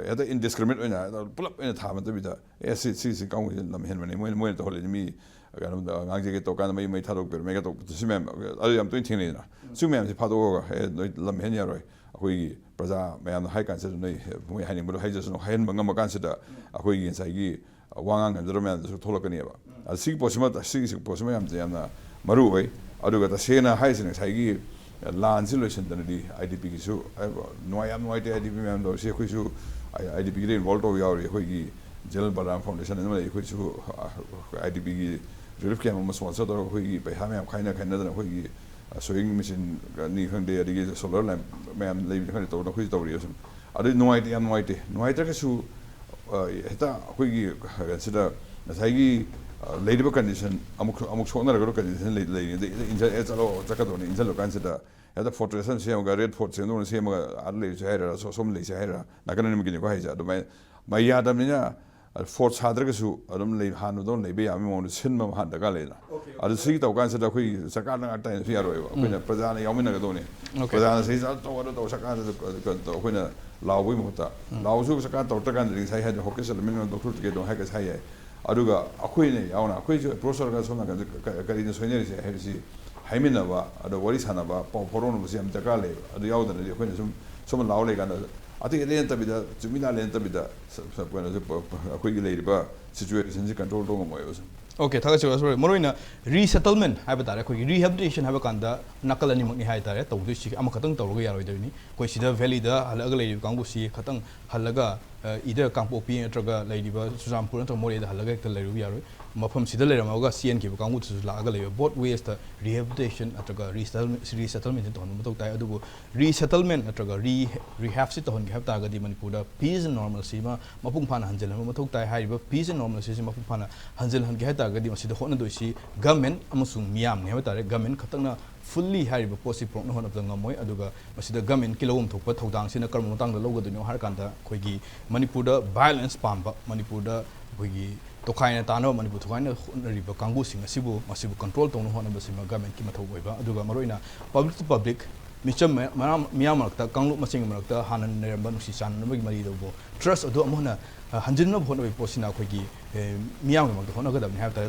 ꯍꯦꯛꯇ ꯏꯟꯗꯤꯁꯀ꯭ꯔꯤꯃꯤꯅꯦꯠ ꯑꯣꯏꯅ ꯄꯨꯂꯞ ꯑꯣꯏꯅ ꯊꯥꯕ ꯅꯠꯇꯕꯤꯗ, ꯑꯦ ꯁꯤ ꯁꯤꯁꯤ ꯀꯥꯡꯕꯨꯁꯤ ꯂꯝ ꯍꯦꯟꯕꯅꯤ, ꯃꯣꯏꯅ ꯃꯣꯏꯅ ꯇꯧꯍꯜꯂꯤꯅꯤ, ꯃꯤ ꯀꯩꯅꯣ ꯉꯥꯡꯖꯒꯦ ꯇꯧꯔꯀꯥꯟꯗ ꯃꯩ ꯃꯩ ꯊꯥꯗꯣꯛꯄꯤꯔꯝꯃꯦꯒ ꯇꯧꯕꯗꯣ, ꯁꯤ ꯃꯌꯥꯝ ꯑꯗꯨ ꯌꯥꯝ ꯇꯣꯏꯅ ꯊꯦꯡꯅꯩꯗꯅ꯫ ꯁꯤ ꯃꯌꯥꯝꯁꯤ ꯐꯥꯗꯣꯛꯑꯒ, ꯑꯦ ꯅꯣꯏ ꯂꯝ ꯍꯦꯟ ꯌꯥꯔꯣꯏ, ꯑꯩꯈꯣꯏꯒꯤ ꯄ꯭ꯔꯖꯥ ꯃꯌꯥꯝꯅ ꯍꯥꯏ ꯀꯥꯟꯁꯤꯗ ꯅꯣꯏ ꯃꯣꯏ ꯍꯥꯏꯅꯤꯡꯕꯗꯣ ꯍꯥꯏꯖꯁꯅꯨ, ꯍꯥꯏꯍꯟꯕ ꯉꯝꯕ ꯀꯥꯟꯁꯤꯗ ꯑꯩꯈꯣꯏꯒꯤ ꯉꯁꯥꯏꯒꯤ ꯋꯥ ꯉꯥꯡ ꯉꯝꯖꯗꯕ ꯃꯌꯥꯝꯗꯨꯁꯨ ꯊꯣꯛꯂꯛꯀꯅꯦꯕ꯫ ꯑꯗ ꯁꯤꯒꯤ ꯄꯣꯠꯁꯤꯃ ꯁꯤꯒꯤ ꯄꯣꯠꯁꯤꯃ ꯌꯥꯝ ꯌꯥꯝꯅ ꯃꯔꯨ ꯑꯣꯏ꯫ ꯑꯗꯨꯒ ꯇꯁꯦꯡꯅ ꯍꯥꯏꯔꯤꯁꯤꯅ ꯉꯁꯥꯏꯒꯤ ꯂꯥꯟꯁꯤ ꯂꯣꯏꯁꯤꯟꯗꯅꯗꯤ ꯑꯥꯏ ꯗꯤ ꯄꯤꯒꯤꯁꯨ ꯅꯨꯡꯉꯥꯏ ꯌꯥꯝ ꯅꯨꯡꯉꯥꯏꯇꯦ꯫ ꯑꯥꯏ ꯗꯤ ꯄꯤ ꯃꯌꯥꯝꯗꯣ ꯁꯤ ꯑꯩꯈꯣꯏꯁꯨ ꯑꯥꯏ ꯗꯤ ꯄꯤꯒꯤꯗ ꯏꯟꯚꯣꯜꯕ ꯇꯧꯕ ꯌꯥꯎꯔꯤ꯫ ꯑꯩꯈꯣꯏꯒꯤ ꯖꯦꯅꯔꯦꯜ ꯕꯂꯔꯥꯝ ꯐꯥꯎꯟꯗꯦꯁꯟ ꯑꯃ ꯂꯩ, ꯑꯩꯈꯣꯏꯁꯨ ꯑꯥꯏ ꯗꯤ ꯄꯤꯒꯤ ꯔꯤꯂꯤꯐ ꯀꯦꯝ ꯑꯃ ꯁ꯭ꯄꯣꯟꯁꯔ ꯇꯧꯔꯒ ꯑꯩꯈꯣꯏꯒꯤ ꯄꯩꯁꯥ ꯃꯌꯥꯝ ꯈꯥꯏꯅ ꯈꯥꯏꯅꯗꯅ ꯑꯩꯈꯣꯏꯒꯤ ꯁꯣꯌꯤꯡ ꯃꯦꯆꯤꯟꯅꯤ ꯈꯪꯗꯦ, ꯑꯗꯒꯤ ꯁꯣꯂꯔ ꯂꯦꯝꯞ ꯃꯌꯥꯝ ꯂꯩꯕꯅꯤ ꯈꯪꯗꯦ, ꯇꯧꯗꯅ ꯑꯩꯈꯣꯏꯁꯨ ꯇꯧꯔꯤ꯫ ꯁꯨꯝ ꯑꯗꯨ ꯅꯨꯡꯉꯥꯏꯇꯦ, ꯌꯥꯝ ꯅꯨꯡꯉꯥꯏꯇꯦ꯫ ꯅꯨꯡꯉꯥꯏꯇ꯭ꯔꯒꯁꯨ ꯍꯦꯛꯇ ꯑꯩꯈꯣꯏꯒꯤ ꯁꯤꯗ ꯉꯁꯥꯏꯒꯤ ꯂꯩꯔꯤꯕ ꯀꯟꯗꯤꯁꯟ ꯑꯃꯨꯛ ꯑꯃꯨꯛ ꯁꯣꯛꯅꯔꯒ ꯀꯟꯗꯤꯁꯟ ꯂꯩꯔꯤ꯫ ꯑꯗꯩ ꯏꯟꯖꯜ ꯑꯦ ꯆꯠꯂꯣ ꯆꯠꯀꯗꯧꯅꯤ, ꯏꯟꯖꯜꯂꯨ ꯀꯥꯟꯁꯤꯗ ꯍꯦꯛꯇ ꯐꯣꯔꯇ꯭ꯔꯦꯁ ꯑꯃ ꯁꯦꯝꯃꯒ, ꯔꯦꯗ ꯐꯣꯔꯠ ꯁꯦꯝꯗꯧꯅ ꯁꯦꯝꯃꯒ, ꯑꯥꯗ ꯂꯩꯔꯤꯁꯦ ꯍꯥꯏꯔ, ꯁꯣꯝ ꯂꯩꯁꯦ ꯍꯥꯏꯔ, ꯅꯥꯀꯟ ꯑꯅꯤꯃꯛꯀꯤꯅꯤꯀꯣ ꯍꯥꯏꯁꯦ꯫ ꯑꯗꯨꯃꯥꯏꯅ ꯃꯩ ꯌꯥꯗꯕꯅꯤꯅ ꯐꯣꯔꯠ ꯁꯥꯗ꯭ꯔꯒꯁꯨ ꯑꯗꯨꯝ ꯂꯩ, ꯍꯥꯟꯅꯗꯧꯅ ꯂꯩꯕ ꯌꯥꯕꯒꯤ ꯃꯑꯣꯡꯗ ꯁꯤꯟꯕ ꯑꯃ ꯍꯥꯟꯅ ꯗꯔꯀꯥꯔ ꯂꯩꯗꯅ꯫ ꯑꯗꯨ ꯁꯤꯒꯤ ꯇꯧ ꯀꯥꯟꯁꯤꯗ ꯑꯩꯈꯣꯏ ꯁꯔꯀꯥꯔꯅ ꯉꯥꯛ ꯇꯥꯏꯅꯁꯨ ꯌꯥꯔꯣꯏꯕ꯫ ꯑꯩꯈꯣꯏꯅ ꯄ꯭ꯔꯖꯥꯅ ꯌꯥꯎꯃꯤꯟꯅꯒꯗꯧꯅꯤ꯫ ꯄ꯭ꯔꯖꯥꯅ ꯁꯤ ꯇꯧ, ꯑꯗꯨ ꯇꯧ, ꯁꯔꯀꯥꯔꯗ ꯀꯩꯅꯣ ꯇꯧ, ꯑꯩꯈꯣꯏꯅ ꯂꯥꯎꯕꯒꯤ ꯃꯍꯨꯠꯇ, ꯂꯥꯎꯁꯨ ꯁꯔꯀꯥꯔ ꯇꯧꯔꯛꯇ꯭ꯔꯀꯥꯟꯗꯗꯤ ꯉꯁꯥꯏ ꯍꯥꯏꯗꯤ ꯍꯣꯀꯤꯁ ꯑꯦꯂꯤꯃꯦꯟ ꯂꯧꯊꯣꯛꯇ꯭ꯔꯤꯒꯦ ꯑꯗꯨꯝ ꯍꯥꯏꯒ ꯁꯥꯏ ꯌꯥꯏ꯫ ꯑꯗꯨꯒ ꯑꯩꯈꯣꯏꯅ ꯌꯥꯎꯅ ꯑꯩꯈꯣꯏꯁꯨ ꯑꯦꯄ꯭ꯔꯣꯁ ꯇꯧꯔꯒ ꯁꯣꯝ ꯅꯥꯀꯟꯗ ꯀ- ꯀꯔꯤꯅ ꯁꯣꯏꯅꯔꯤꯁꯦ ꯍꯥꯏꯕꯁꯤ ꯍꯥꯏꯃꯤꯟꯅꯕ, ꯑꯗꯣ ꯋꯥꯔꯤ ꯁꯥꯟꯅꯕ, ꯄꯥꯎ ꯐꯥꯎꯔꯛꯅꯕꯁꯤ ꯌꯥꯝ ꯗꯔꯀꯥꯔ ꯂꯩꯌꯦꯕ꯫ ꯑꯗꯨ ꯌꯥꯎꯗꯅꯗꯤ ꯑꯩꯈꯣꯏꯅ ꯁꯨꯝ ꯁꯣꯝꯗ ꯂꯥꯎ ꯂꯩꯀꯥꯟꯗ ꯑꯇꯩ ꯑꯇꯩ ꯅꯠꯇꯕꯤꯗ, ꯆꯨꯝꯃꯤ ꯂꯥꯜꯂꯦ ꯅꯠꯇꯕꯤꯗ, ꯁ- ꯁ- ꯀꯩꯅꯣꯁꯦ, ꯄ- ꯄ- ꯑꯩꯈꯣꯏꯒꯤ ꯂꯩꯔꯤꯕ ꯁꯤꯆꯨꯋꯦꯁꯟꯁꯤ ꯀꯟꯇ꯭ꯔꯣꯜ ꯇꯧ ꯉꯝꯃꯣꯏꯕ ꯁꯨꯝ꯫ ꯑꯣꯀꯦ, ꯊꯥꯒꯠꯆꯔꯤ, ꯑꯁ, ꯃꯔꯨ ꯑꯣꯏꯅ ꯔꯤꯁꯦꯇꯜꯃꯦꯟ ꯍꯥꯏꯕ ꯇꯥꯔꯦ, ꯑꯩꯈꯣꯏꯒꯤ ꯔꯤꯍꯦꯕꯤꯂꯤꯇꯦꯁꯟ ꯍꯥꯏꯕ ꯀꯥꯟꯗ ꯅꯥꯀꯜ ꯑꯅꯤꯃꯛꯅꯤ ꯍꯥꯏ ꯇꯥꯔꯦ ꯇꯧꯗꯣꯏꯁꯤ꯫ ꯑꯃꯈꯛꯇꯪ ꯇꯧꯔꯒ ꯌꯥꯔꯣꯏꯗꯣꯏꯅꯤ꯫ ꯑꯩꯈꯣꯏ ꯁꯤꯗ ꯚꯦꯂꯤꯗ ꯍꯜꯂꯛꯑꯒ ꯂꯩꯔꯤꯕ ꯀꯥꯡꯕꯨꯁꯤ ꯈꯇꯪ ꯍꯜꯂꯒ ꯏꯗꯔ ꯀꯥꯡꯄꯣꯛꯄꯤ ꯅꯠꯇ꯭ꯔꯒ ꯂꯩꯔꯤꯕ ꯆꯨꯔꯆꯥꯟꯄꯨꯔ ꯅꯠꯇ꯭ꯔꯒ ꯃꯣꯔꯦꯗ ꯍꯜꯂꯒ ꯍꯦꯛꯇ ꯂꯩꯔꯨꯕ ꯌꯥꯔꯣꯏ꯫ ꯃꯐꯝꯁꯤꯗ ꯂꯩꯔꯝꯃꯒ ꯆꯦꯟꯈꯤꯕ ꯀꯥꯡꯕꯨꯗꯨꯁꯨ ꯂꯥꯛꯑꯒ ꯂꯩꯕ꯫ Both ways ꯇ rehabilitation ꯅꯠꯇ꯭ꯔꯒ resettlement ꯁꯦ ꯇꯧꯍꯟꯕ ꯃꯊꯧ ꯇꯥꯏ꯫ ꯑꯗꯨꯕꯨ resettlement ꯅꯠꯇ꯭ꯔꯒ re rehab ꯁꯤ ꯇꯧꯍꯟꯒꯦ ꯍꯥꯏꯕ ꯇꯥꯔꯒꯗꯤ ꯃꯅꯤꯄꯨꯔꯗ peace and normalcy ꯑꯃ ꯃꯄꯨꯡ ꯐꯥꯅ ꯍꯟꯖꯤꯜꯍꯟꯕ ꯃꯊꯧ ꯇꯥꯏ꯫ ꯍꯥꯏꯔꯤꯕ peace and normalcy ꯁꯤ ꯃꯄꯨꯡ ꯐꯥꯅ ꯍꯟꯖꯤꯜꯍꯟꯒꯦ ꯍꯥꯏ ꯇꯥꯔꯒꯗꯤ ꯃꯁꯤꯗ ꯍꯣꯠꯅꯗꯣꯏꯁꯤ government ꯑꯃꯁꯨꯡ ꯃꯤꯌꯥꯝꯅꯤ ꯍꯥꯏꯕ ꯇꯥꯔꯦ꯫ Government ꯈꯛꯇꯪꯅ fully ꯍꯥꯏꯔꯤꯕ ꯄꯣꯠꯁꯤ ꯄꯨꯔꯛꯅ ꯍꯣꯠꯅꯕꯗ ꯉꯝꯃꯣꯏ꯫ ꯑꯗꯨꯒ ꯃꯁꯤꯗ government ꯀꯤ ꯂꯧꯐꯝ ꯊꯣꯛꯄ ꯊꯧꯗꯥꯡꯁꯤꯅ ꯀꯔꯝꯕ ꯃꯇꯥꯡꯗ ꯂꯧꯒꯗꯣꯏꯅꯣ ꯍꯥꯏꯔ ꯀꯥꯟꯗ, ꯑꯩꯈꯣꯏꯒꯤ ꯃꯅꯤꯄꯨꯔꯗ violence ꯄꯥꯝꯕ, ꯃꯅꯤꯄꯨꯔꯗ ꯑꯩꯈꯣꯏꯒꯤ ꯇꯣꯈꯥꯏꯅ ꯇꯥꯅꯕ, ꯃꯅꯤꯄꯨꯔ ꯊꯣꯈꯥꯏꯅ ꯍꯣꯠꯅꯔꯤꯕ ꯀꯥꯡꯕꯨꯁꯤꯡ ꯑꯁꯤꯕꯨ, ꯃꯁꯤꯕꯨ control ꯇꯧꯅ ꯍꯣꯠꯅꯕꯁꯤꯃ government ꯀꯤ ꯃꯊꯧ ꯑꯣꯏꯕ꯫ ꯑꯗꯨꯒ ꯃꯔꯨꯑꯣꯏꯅ public to public, ꯃꯤꯆꯝ ꯃꯌꯥꯝ, ꯃꯌꯥꯝ ꯃꯔꯛꯇ, ꯀꯥꯡꯂꯨꯞ ꯃꯁꯦꯟꯒꯤ ꯃꯔꯛꯇ ꯍꯥꯟꯅ ꯂꯩꯔꯝꯕ ꯅꯨꯡꯁꯤ ꯆꯥꯟꯅꯕꯒꯤ ꯃꯔꯤꯗꯨꯕꯨ, trust ꯑꯗꯨ ꯑꯃꯨꯛ ꯍꯟꯅ, ꯑ, ꯍꯟꯖꯤꯟꯅꯕ ꯍꯣꯠꯅꯕꯒꯤ ꯄꯣꯠꯁꯤꯅ ꯑꯩꯈꯣꯏꯒꯤ, ꯑꯦ, ꯃꯤꯌꯥꯝꯒꯤꯗꯃꯛꯇ ꯍꯣꯠꯅꯒꯗꯕꯅꯤ ꯍꯥꯏꯕ ꯇꯥꯔꯦ꯫